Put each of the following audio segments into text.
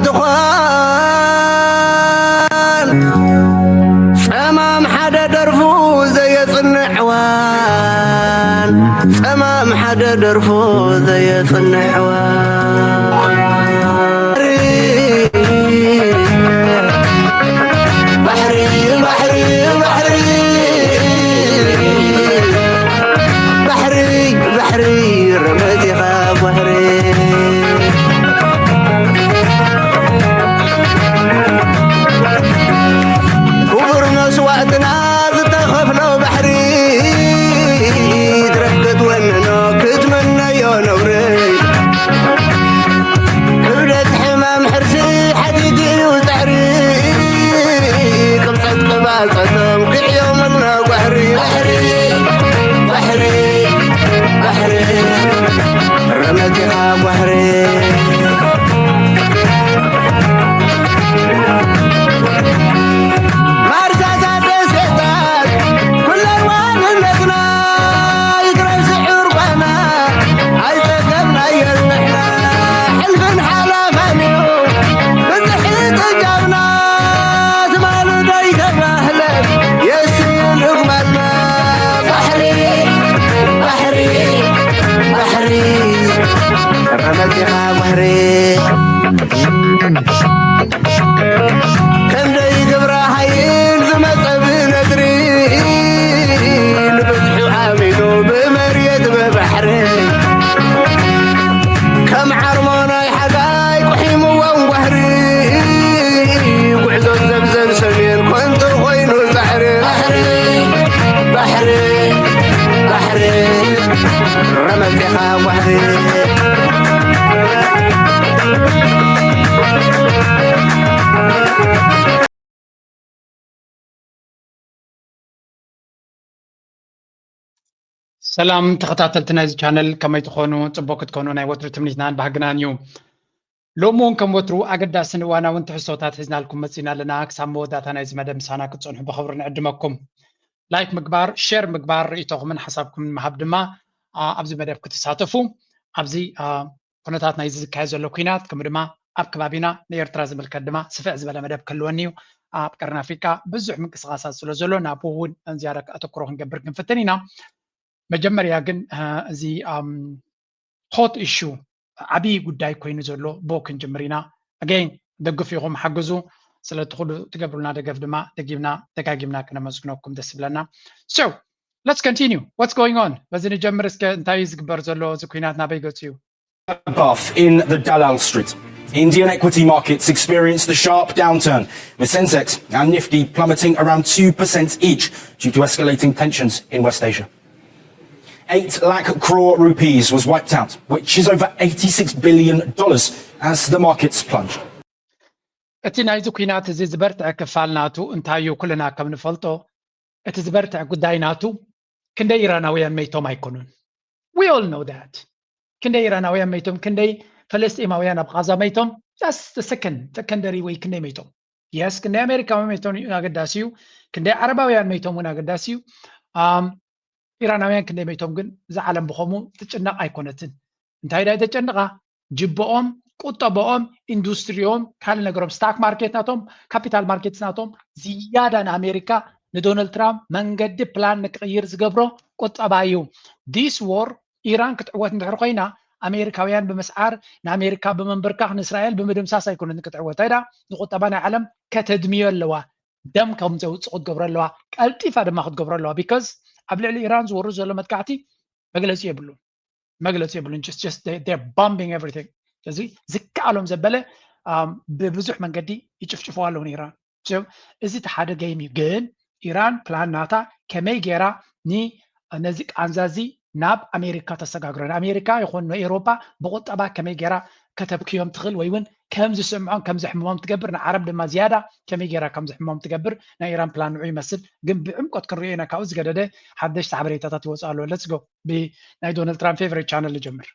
ትኾን ጸማም ሓደ ደርፉ ዘየጽንዕዋን፣ ጸማም ሓደ ደርፉ ዘየጽንዕዋን። ባሕሪ፣ ባሕሪ፣ ባሕሪ፣ ባሕሪ፣ ባሕሪ፣ ረመቲኻ ባሕሪ። ክቡር መስዋእትና ዝተኸፍሎ ባሕሪ፣ ትረፍ ክትወንኖ ክትመነዮ ነውሪ። ክብደት ሕማም ሕርሲ ሓቲት እዩ ጻዕሪ፣ ቅብጸት ቅባጸቶም ክዕዮምና ጓሕሪ። ባሕሪ፣ ባሕሪ፣ ባሕሪ፣ ረመቲኻ ጓሕሪ። ማርሳታት ደሴታት ኩለን ዋንነትና ይትረፍ ስዑር ጓና ኣይጸገብናዮን ንሕና። ሕልፍን ሓላፋን እዩ ብዝሒ ጥጃውና። ትማሊ ዶ ኣይተባህለን የስዩ ልግመልና። ባሕሪ፣ ባሕሪ፣ ባሕሪ፣ ረመቲኻ ባሕሪ። ክንደይ ግብረ ሓይል ዝመጸ ብነድሪ፣ ንብዝሑ ኣሚኑ ብመሬት ብባሕሪ። ከም ዓርሞናይ ሓጋይ ቁሒምዎም ጓህሪ፣ ጉዕዞ ዘብዘብ ሰሜን ኮንቶ ኮይኑ ጻዕሪ። ባሕሪ፣ ባሕሪ፣ ባሕሪ፣ ረመጺኻ ጓህሪ። ሰላም ተኸታተልቲ ናይዚ ቻነል፣ ከመይ ትኾኑ? ጽቡቕ ክትኮኑ ናይ ወትሩ ትምኒትናን ባህግናን እዩ። ሎሚ እውን ከም ወትሩ ኣገዳስን እዋናውን ትሕዝቶታት ሒዝናልኩም መጺና ኣለና። ክሳብ መወዳእታ ናይዚ መደብ ምሳና ክትጸንሑ ብኽብሪ ንዕድመኩም። ላይክ ምግባር፣ ሼር ምግባር፣ ርእይቶኹምን ሓሳብኩምን ምሃብ ድማ ኣብዚ መደብ ክትሳተፉ ኣብዚ ኩነታት ናይዚ ዝካየድ ዘሎ ኲናት ከምኡ ድማ ኣብ ከባቢና ንኤርትራ ዝምልከት ድማ ስፍሕ ዝበለ መደብ ክህልወኒ እዩ። ኣብ ቀርኒ ኣፍሪቃ ብዙሕ ምንቅስቓሳት ስለ ዘሎ ናብኡ እውን ዝያዳ ኣተኩሮ ክንገብር ክንፍትን ኢና። መጀመርያ ግን እዚ ሆት ኢሹ ዓብዪ ጉዳይ ኮይኑ ዘሎ ብኡ ክንጅምር ኢና። ኣገይን ደግፍ ኢኹም ሓግዙ። ስለቲ ኩሉ ትገብሩልና ደገፍ ድማ ደጊምና ደጋጊምና ክነመስግነኩም ደስ ይብለና። So let's continue. What's going on? በዚ ንጀምር እስከ። እንታይ እዩ ዝግበር ዘሎ? እዚ ኲናት ናበይ ገጹ እዩ? Path in the Dalal Street. Indian equity markets experienced a sharp downturn, with Sensex and Nifty plummeting around two percent each due to escalating tensions in West Asia. Eight lakh crore rupees was wiped out, which is over eighty-six billion dollars, as the markets plunged. እቲ ናይዚ ኲናት እዚ ዝበርትዐ ክፋል ናቱ እንታይ እዩ? ኩልና ከም ንፈልጦ እቲ ዝበርትዐ ጉዳይ ናቱ ክንደይ ኢራናውያን መይቶም ኣይኮኑን። We all know that። ክንደይ ኢራናውያን መይቶም፣ ክንደይ ፈለስጢማውያን ኣብ ቓዛ መይቶም፣ just second secondary ወይ ክንደይ መይቶም። Yes፣ ክንደይ ኣሜሪካውያን መይቶም ኣገዳሲ እዩ። ክንደይ ዓረባውያን መይቶም እውን ኣገዳሲ እዩ። ኢራናውያን ክንደይ መይቶም ግን እዛ ዓለም ብኸምኡ ትጭነቕ ኣይኮነትን። እንታይ ዳይ ተጨንቓ? ጅብኦም፣ ቁጠበኦም፣ ኢንዱስትሪኦም፣ ካልእ ነገሮም፣ ስታክ ማርኬት ናቶም፣ ካፒታል ማርኬትስ ናቶም ዝያዳ ንኣሜሪካ ንዶናልድ ትራምፕ መንገዲ ፕላን ንክቕይር ዝገብሮ ቁጠባ እዩ። This war ኢራን ክትዕወት እንድሕር ኮይና ኣሜሪካውያን ብምስዓር ንኣሜሪካ ብምንብርካኽ ንእስራኤል ብምድምሳስ ኣይኮነትን ክትዕወት። እንታይ ደኣ ንቁጠባ ናይ ዓለም ከተድምዮ ኣለዋ። ደም ከም ዘውፅእ ክትገብሮ ኣለዋ። ቀልጢፋ ድማ ክትገብሮ ኣለዋ። Because ኣብ ልዕሊ ኢራን ዝወርድ ዘሎ መጥቃዕቲ መግለፂ የብሉን። መግለፂ የብሉን። Just just they're bombing everything። ስለዚ ዝከኣሎም ዘበለ ብብዙሕ መንገዲ ይጭፍጭፍዋ ኣለዉ ንኢራን። እዚ እቲ ሓደ ገይም እዩ። ግን ኢራን ፕላን ናታ ከመይ ገይራ ነዚ ቃንዛ እዚ ናብ ኣሜሪካ ተሰጋግሮ፣ ንኣሜሪካ ይኹን ንኤውሮጳ ብቁጠባ ከመይ ገይራ ከተብክዮም ትኽእል ወይ እውን ከም ዝስምዖም ከም ዘሕምሞም ትገብር፣ ንዓረብ ድማ ዝያዳ ከመይ ገይራ ከም ዘሕምሞም ትገብር ናይ ኢራን ፕላን ንዑ ይመስል። ግን ብዕምቆት ክንሪኦ ኢና። ካብኡ ዝገደደ ሓደሽቲ ሓበሬታታት ይወፅእ ኣሎ። Let's go ብናይ ዶናልድ ትራምፕ ፌቨሬት ቻነል ንጀምር።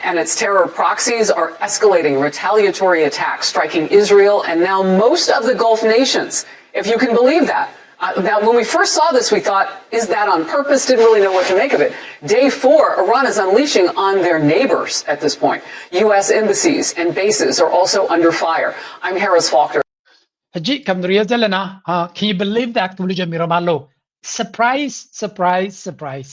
and its terror proxies are escalating retaliatory attacks, striking Israel and now most of the Gulf nations. If you can believe that, Uh, now, when we first saw this, we thought, is that on purpose? Didn't really know what to make of it. Day four, Iran is unleashing on their neighbors at this point. U S embassies and bases are also under fire. I'm Harris Faulkner. ሕጂ ከም ንሪኦ ዘለና can you believe that ክብሉ ጀሚሮም ኣለዉ። Surprise, surprise, surprise።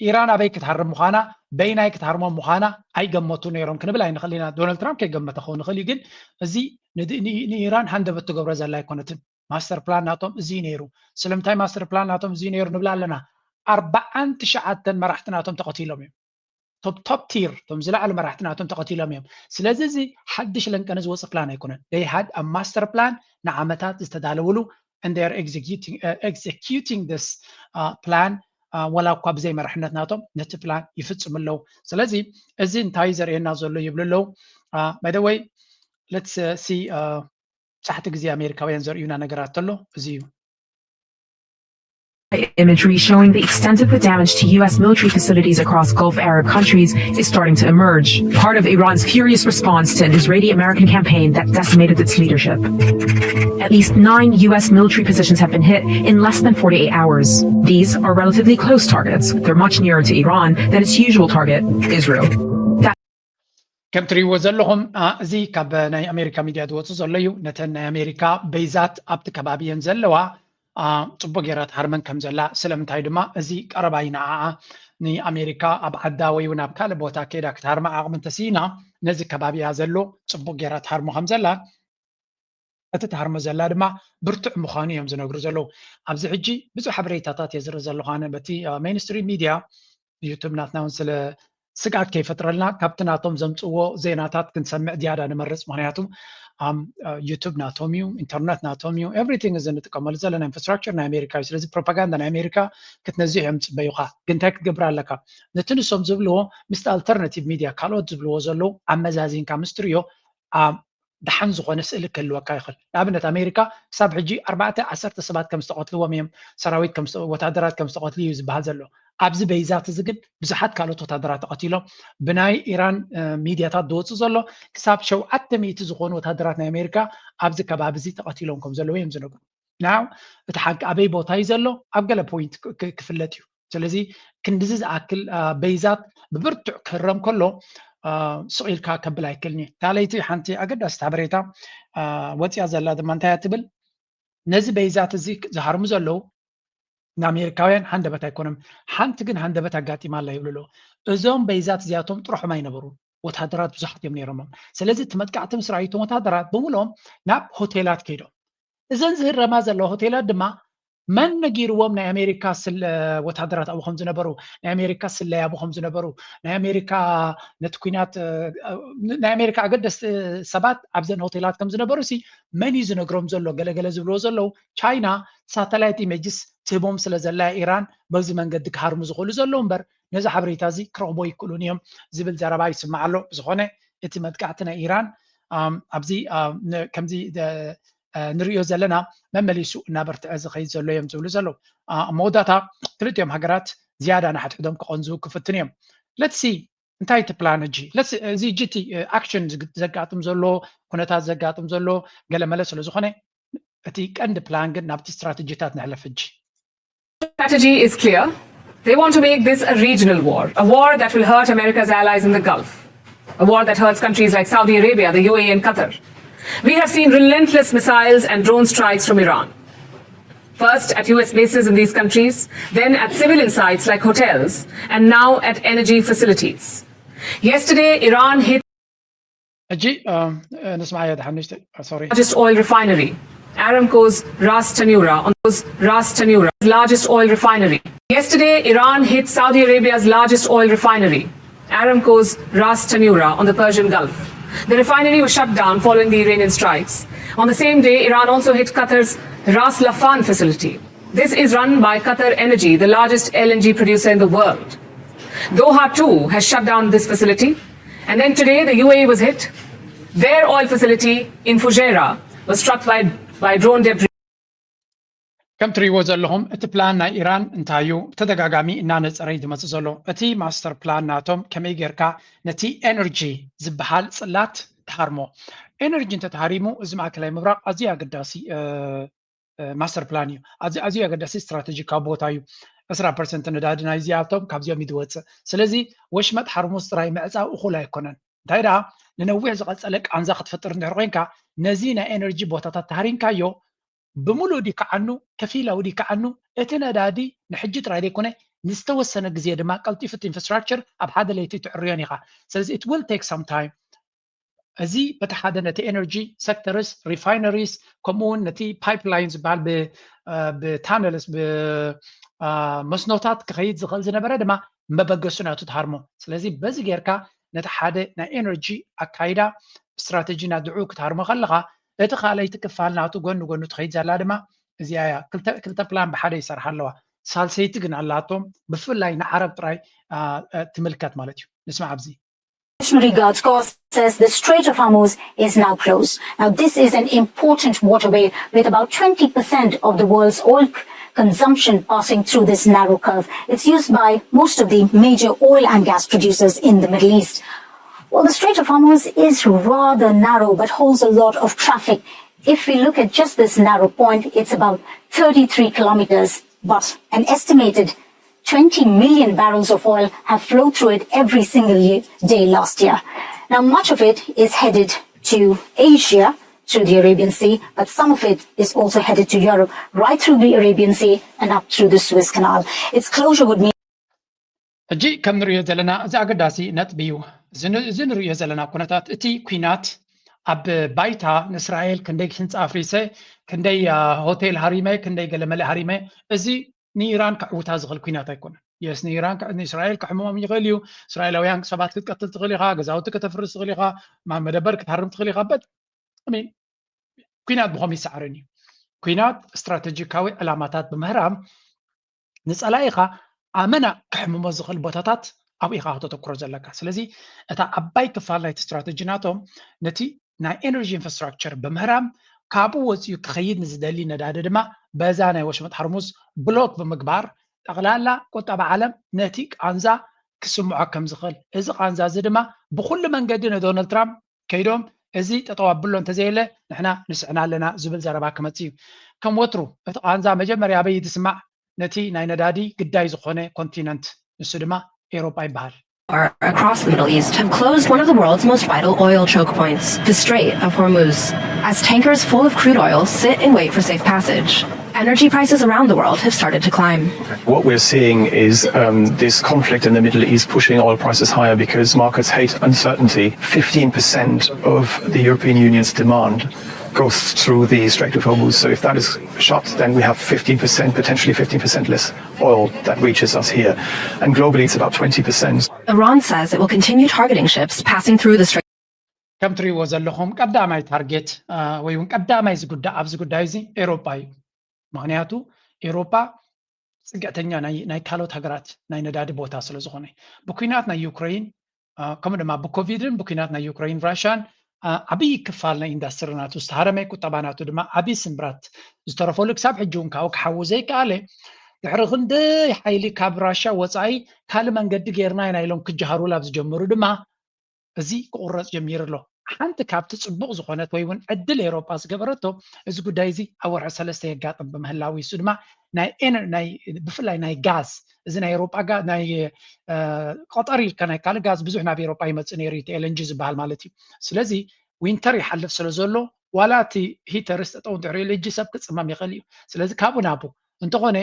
ኢራን ኣበይ ክትሃርም ምዃና፣ በይናይ ክትሃርሞም ምዃና ኣይገመቱ ነይሮም ክንብል ኣይንኽእል ኢና። ዶናልድ ትራምፕ ከይገመተ ክኸውን ይኽእል እዩ፣ ግን እዚ ንኢራን ሃንደበት ትገብሮ ዘላ ኣይኮነትን። ማስተር ፕላን ናቶም እዚ ነይሩ። ስለምንታይ ማስተር ፕላን ናቶም እዚ ነይሩ ንብል ኣለና? ኣርባዓን ትሽዓተን መራሕቲ ናቶም ተቐቲሎም እዮም። ቶፕ ቶፕ ቲር እቶም ዝለዓሉ መራሕቲ ናቶም ተቐቲሎም እዮም። ስለዚ እዚ ሓድሽ ለንቀነ ዝወፅእ ፕላን ኣይኮነን። They had a master plan ንዓመታት ዝተዳለውሉ and they are executing, uh, executing this uh, plan uh, ወላ እኳ ብዘይ መራሕነት ናቶም ነቲ ፕላን ይፍፅሙ ኣለዉ። ስለዚ እዚ እንታይ ዘርእየና ዘሎ ይብሉ ኣለዉ። Uh, by the way, let's uh, see uh, ብዙሓት ግዜ ኣሜሪካውያን ዘርእዩና ነገራት ተሎ እዚ እዩ። Imagery showing the extent of the damage to U S military facilities across Gulf Arab countries is starting to emerge, part of Iran's furious response to an Israeli American campaign that decimated its leadership. At least nine U S military positions have been hit in less than forty-eight hours. These are relatively close targets. They're much nearer to Iran than its usual target, Israel. ከም ትሪእዎ ዘለኹም እዚ ካብ ናይ ኣሜሪካ ሚድያ ዝወፁ ዘሎ እዩ። ነተን ናይ ኣሜሪካ በይዛት ኣብቲ ከባቢ እየን ዘለዋ ፅቡቅ ጌራ ትሃርመን ከም ዘላ። ስለምንታይ ድማ እዚ ቀረባ እዩ ንዓኣ። ንኣሜሪካ ኣብ ዓዳ ወይ እውን ኣብ ካልእ ቦታ ከይዳ ክትሃርማ ዓቕሚ እንተስኢና ነዚ ከባቢ እያ ዘሎ ፅቡቅ ጌራ ትሃርሞ ከም ዘላ፣ እቲ ትሃርሞ ዘላ ድማ ብርቱዕ ምዃኑ እዮም ዝነግሩ ዘለዉ። ኣብዚ ሕጂ ብዙሕ ሓበሬታታት እየ ዝርኢ ዘለኹ ኣነ በቲ ሜንስትሪም ሚድያ፣ ዩቱብ ናትና እውን ስለ ስግኣት ከይፈጥረልና ካብቲ ናቶም ዘምፅእዎ ዜናታት ክንሰምዕ ዝያዳ ንመርፅ። ምክንያቱ ዩቱብ ናቶም እዩ፣ ኢንተርነት ናቶም እዩ፣ ኤቭሪቲንግ እዚ እንጥቀመሉ ዘለና ኢንፍራስትራክቸር ናይ ኣሜሪካ እዩ። ስለዚ ፕሮፓጋንዳ ናይ ኣሜሪካ ክትነዝሕ እዮም ዝፅበዩካ። ግን እንታይ ክትገብር ኣለካ? ነቲ ንሶም ዝብልዎ ምስቲ ኣልተርናቲቭ ሚድያ ካልኦት ዝብልዎ ዘለዉ ኣመዛዚንካ ምስ ትርእዮ ደሓን ዝኾነ ስእሊ ክህልወካ ይኽእል። ንኣብነት ኣሜሪካ ክሳብ ሕጂ ኣርባዕተ ዓሰርተ ሰባት ከም ዝተቐትልዎም እዮም፣ ሰራዊት ወታደራት ከም ዝተቐትሉ እዩ ዝበሃል ዘሎ። ኣብዚ በይዛት እዚ ግን ብዙሓት ካልኦት ወታደራት ተቐቲሎም። ብናይ ኢራን ሚድያታት ዝወፅእ ዘሎ ክሳብ ሸውዓተ ሚእቲ ዝኾኑ ወታደራት ናይ ኣሜሪካ ኣብዚ ከባቢ እዚ ተቐቲሎም ከም ዘለዉ እዮም ዝነግሩ። ናው እቲ ሓቂ ኣበይ ቦታ እዩ ዘሎ ኣብ ገለ ፖይንት ክፍለጥ እዩ። ስለዚ ክንድዚ ዝኣክል በይዛት ብብርቱዕ ክህረም ከሎ ስቕ ኢልካ ከብል ኣይክእልን እዩ። ካልኣይቲ ሓንቲ ኣገዳሲት ሓበሬታ ወፅያ ዘላ ድማ እንታይ እያ ትብል፣ ነዚ በይዛት እዚ ዝሃርሙ ዘለዉ ንኣሜሪካውያን ሃንደበት ኣይኮኖም፣ ሓንቲ ግን ሃንደበት ኣጋጢማ ኣላ ይብሉ ኣለዉ። እዞም በይዛት እዚኣቶም ጥርሖም ኣይነበሩን፣ ወታደራት ብዙሓት እዮም ነይሮሞም። ስለዚ እቲ መጥቃዕቲ ምስ ረኣዩ እቶም ወታደራት ብምልኦም ናብ ሆቴላት ከይዶም። እዘን ዝህረማ ዘለዋ ሆቴላት ድማ መን ነጊርዎም ናይ ኣሜሪካ ወታደራት ኣብኡ ከም ዝነበሩ፣ ናይ ኣሜሪካ ስለያ ኣብኡ ከም ዝነበሩ፣ ናይ ኣሜሪካ ነቲ ኩናት ናይ ኣሜሪካ ኣገደስቲ ሰባት ኣብዘን ሆቴላት ከም ዝነበሩ ሲ መን እዩ ዝነግሮም ዘሎ? ገለገለ ዝብልዎ ዘለዉ ቻይና ሳተላይት ኢሜጅስ ትህቦም ስለ ዘላ ኢራን በዚ መንገዲ ክሃርሙ ዝኽእሉ ዘለዉ እምበር ነዚ ሓበሬታ እዚ ክረኽቦ ይክእሉን እዮም ዝብል ዘረባ ይስማዕ ኣሎ። ብዝኾነ እቲ መጥቃዕቲ ናይ ኢራን ኣብዚ ከምዚ ንሪኦ ዘለና መመሊሱ እናበርትዐ ዝኸይድ ዘሎ እዮም ዝብሉ ዘለዉ። ኣብ መወዳእታ ክልቲኦም ሃገራት ዝያዳ ንሓድሕዶም ክቐንዙ ክፍትን እዮም። ለትሲ እንታይ እቲ ፕላን ሕጂ? እዚ ሕጂ እቲ ኣክሽን ዘጋጥም ዘሎ ኩነታት ዘጋጥም ዘሎ ገለመለ ስለ ዝኾነ እቲ ቀንዲ ፕላን ግን ናብቲ ስትራተጂታት ንሕለፍ ሕጂ። Strategy is clear. They want to make this a regional war, a war that will hurt America's allies in the Gulf, a war that hurts countries like Saudi Arabia, the U A E, and Qatar. We have seen relentless missiles and drone strikes from Iran, first at U S bases in these countries, then at civilian sites like hotels, and now at energy facilities. Yesterday, Iran hit ሕጂ ንስማዓዮ ድሓን ንእሽተይ ሶሪ largest oil refinery, Aramco's Ras Tanura, on Ras Tanura, largest oil refinery. Yesterday, Iran hit Saudi Arabia's largest oil refinery, Aramco's Ras Tanura, on the Persian Gulf. The refinery was shut down following the Iranian strikes. On the same day, Iran also hit Qatar's Ras Laffan facility. This is run by Qatar Energy, the largest L N G producer in the world. Doha too has shut down this facility. And then today, the U A E was hit. Their oil facility in Fujairah was struck by, by drone debris. ከም ትሪእዎ ዘለኹም እቲ ፕላን ናይ ኢራን እንታይ እዩ ብተደጋጋሚ እናነፀረ እዩ ዝመፅእ ዘሎ። እቲ ማስተር ፕላን ናቶም ከመይ ጌርካ ነቲ ኤነርጂ ዝበሃል ፅላት ትሃርሞ። ኤነርጂ እንተተሃሪሙ እዚ ማእከላይ ምብራቕ ኣዝዩ ኣገዳሲ ማስተር ፕላን እዩ። ኣዝዩ ኣገዳሲ ስትራቴጂካዊ ቦታ እዩ። ዕስራ ፐርሰንት ነዳዲ ናይዚኣቶም ካብዚኦም እዩ ዝወፅእ። ስለዚ ወሽመጥ ሓርሙዝ ጥራይ ምዕፃው እኹል ኣይኮነን። እንታይ ደኣ ንነዊሕ ዝቐፀለ ቃንዛ ክትፈጥር እንድሕር ኮይንካ ነዚ ናይ ኤነርጂ ቦታታት ተሃሪምካዮ ብምሉእ ድዩ ከዓኑ ከፊላዊ ድዩ ከዓኑ እቲ ነዳዲ ንሕጂ ጥራይ ዘይኮነ ንዝተወሰነ ግዜ ድማ ቀልጢፉ እቲ ኢንፍራስትራክቸር ኣብ ሓደ ለይቲ ትዕርዮን ኢኻ። ስለዚ it will take some time። እዚ በቲ ሓደ ነቲ ኤነርጂ ሴክተርስ ሪፋይነሪስ ከምኡ እውን ነቲ ፓይፕላይን ዝበሃል ብታነልስ ብመስኖታት ክኸይድ ዝኽእል ዝነበረ ድማ መበገሱ ናቱ ትሃርሞ። ስለዚ በዚ ጌርካ ነቲ ሓደ ናይ ኤነርጂ ኣካይዳ ስትራተጂ ናድዑ ክትሃርሞ ከለኻ እቲ ካልኣይቲ ክፋል ናቱ ጎኒ ጎኑ ትኸይድ ዘላ ድማ እዚኣ እያ። ክልተ ፕላን ብሓደ ይሰርሓ ኣለዋ። ሳልሰይቲ ግን ኣላቶም ብፍላይ ንዓረብ ጥራይ ትምልከት ማለት እዩ። ንስማዕ ኣብዚ Regards Goss says the Strait of Hormuz is now closed. Now, this is an important waterway with about twenty percent of the world's oil consumption passing through this narrow curve. It's used by most of the major oil and gas producers in the Middle East. Well, the Strait of Hormuz is rather narrow but holds a lot of traffic. If we look at just this narrow point, it's about thirty-three kilometers, but an estimated twenty million barrels of oil have flowed through it every single year, day last year. Now, much of it is headed to Asia through the Arabian Sea, but some of it is also headed to Europe, right through the Arabian Sea and up through the Suez Canal. Its closure would mean ሕጂ ከም ንሪኦ ዘለና እዚ ኣገዳሲ ነጥቢ እዩ። እዚ ንሪኦ ዘለና ኩነታት እቲ ኩናት ኣብ ባይታ ንእስራኤል ክንደይ ህንፃ ኣፍሪሰ፣ ክንደይ ሆቴል ሃሪመ፣ ክንደይ ገለመለ ሃሪመ፣ እዚ ንኢራን ክዕውታ ዝኽእል ኩናት ኣይኮነን። የስ ንኢራን ንእስራኤል ክሕምሞም ይኽእል እዩ። እስራኤላውያን ሰባት ክትቀትል ትኽእል ኢኻ፣ ገዛውቲ ከተፍርስ ትኽእል ኢኻ፣ መደበር ክትሃርም ትኽእል ኢኻ። በት ሚን ኩናት ብኸም ይሰዓርን እዩ። ኩናት ስትራቴጂካዊ ዕላማታት ብምህራም ንፀላኢኻ ኣመና ክሕምሞ ዝኽእል ቦታታት ኣብኡ ኢኻ ከተተኩሮ ዘለካ። ስለዚ እታ ዓባይ ክፋል ናይቲ ስትራተጂ ናቶም ነቲ ናይ ኤነርጂ ኢንፍራስትራክቸር ብምህራም ካብኡ ወፂኡ ክኸይድ ንዝደሊ ነዳዲ ድማ በዛ ናይ ወሽመጥ ሃርሙዝ ብሎክ ብምግባር ጠቕላላ ቁጠባ ዓለም ነቲ ቃንዛ ክስምዖ ከም ዝኽእል፣ እዚ ቃንዛ እዚ ድማ ብኩሉ መንገዲ ንዶናልድ ትራምፕ ከይዶም እዚ ጠጠው ኣብሎ እንተዘየለ ንሕና ንስዕና ኣለና ዝብል ዘረባ ክመፅእ እዩ። ከም ወትሩ እቲ ቃንዛ መጀመርያ ኣበይ ዝስማዕ? ነቲ ናይ ነዳዲ ግዳይ ዝኾነ ኮንቲነንት፣ ንሱ ድማ ኤውሮጳ ይበሃል። Across the Middle East have closed one of the world's most vital oil choke points, the Strait of Hormuz, as tankers full of crude oil sit in wait for safe passage. Energy prices around the world have started to climb. What we're seeing is um, this conflict in the Middle East pushing oil prices higher because markets hate uncertainty. Fifteen percent of the European Union's demand goes through the Strait of Hormuz. So if that is shut, then we have fifteen percent, potentially fifteen percent less oil that reaches us here. And globally, it's about twenty percent. Iran says it will continue targeting ships passing through the Strait. ከም ትሪእዎ ዘለኹም ቀዳማይ ታርጌት ወይ እውን ቀዳማይ ዝጉዳእ ኣብዚ ጉዳይ እዚ ኤሮፓ እዩ። ምክንያቱ ኤሮፓ ፅግዕተኛ ናይ ካልኦት ሃገራት ናይ ነዳዲ ቦታ ስለ ዝኾነ ብኩናት ናይ ዩክሬን ከምኡ ድማ ብኮቪድን ብኩናት ናይ ዩክሬን ራሽያን ዓብዪ ክፋል ናይ ኢንዳስትሪ ናቱ ዝተሃረመ፣ ቁጠባ ናቱ ድማ ዓብዪ ስምብራት ዝተረፈሉ ክሳብ ሕጂ እውን ካብኡ ክሓዊ ዘይከኣለ ድሕሪ ክንደይ ሓይሊ ካብ ራሽያ ወፃኢ ካልእ መንገዲ ጌርና ኢና ኢሎም ክጀሃሩላ ኣብ ዝጀመሩ ድማ እዚ ክቑረፅ ጀሚሩ ኣሎ። ሓንቲ ካብቲ ፅቡቕ ዝኾነት ወይ እውን ዕድል ኤሮጳ ዝገበረቶ እዚ ጉዳይ እዚ ኣብ ወርሒ ሰለስተ የጋጥም ብምህላው እዩ። እሱ ድማ ናይ ኤነ- ናይ ብፍላይ ናይ ጋዝ እዚ ናይ ኤሮጳ ጋ- ናይ እ፣ ቀጠር ኢልካ ናይ ካልእ ጋዝ ብዙሕ ናብ ኤሮጳ ይመፅእ ነይሩ እዩ፣ እቲ ኤልኤንጂ ዝበሃል ማለት እዩ። ስለዚ ዊንተር ይሓልፍ ስለ ዘሎ ዋላ እቲ ሂተርስ ጠጠው እንድሕር ኢሉ ሕጂ ሰብ ክፅመም ይኽእል እዩ። ስለዚ ካብኡ ናብኡ እንተኾነ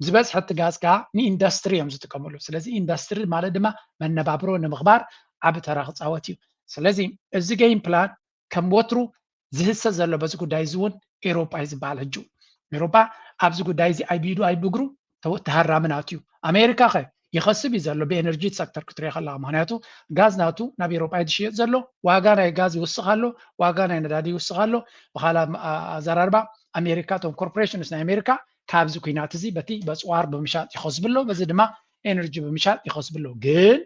ዝበዝሐ እቲ ጋዝ ከዓ ንኢንዳስትሪ እዮም ዝጥቀምሉ። ስለዚ ኢንዳስትሪ ማለት ድማ መነባብሮ ንምኽባር ዓቢ ተራ ክፃወት እዩ። ስለዚ እዚ ጌም ፕላን ከም ወትሩ ዝህሰ ዘሎ በዚ ጉዳይ እዚ እውን ኤሮጳ እዩ ዝበሃል። ሕጂ ኤሮጳ ኣብዚ ጉዳይ እዚ ኣይብኢዱ ኣይብእግሩ ተሃራሚ ናቱ እዩ። ኣሜሪካ ኸ ይኸስብ እዩ ዘሎ ብኤነርጂ ሰክተር ክትሪኦ ከለካ፣ ምክንያቱ ጋዝ ናቱ ናብ ኤሮጳ እዩ ዝሽየጥ ዘሎ። ዋጋ ናይ ጋዝ ይውስኽ ኣሎ፣ ዋጋ ናይ ነዳዲ ይውስኽ ኣሎ። ብካላ ኣዘራርባ ኣሜሪካ እቶም ኮርፖሬሽንስ ናይ ኣሜሪካ ካብዚ ኩናት እዚ በቲ በፅዋር ብምሻጥ ይኸስቡ ኣለዉ፣ በዚ ድማ ኤነርጂ ብምሻጥ ይኸስቡ ኣለዉ። ግን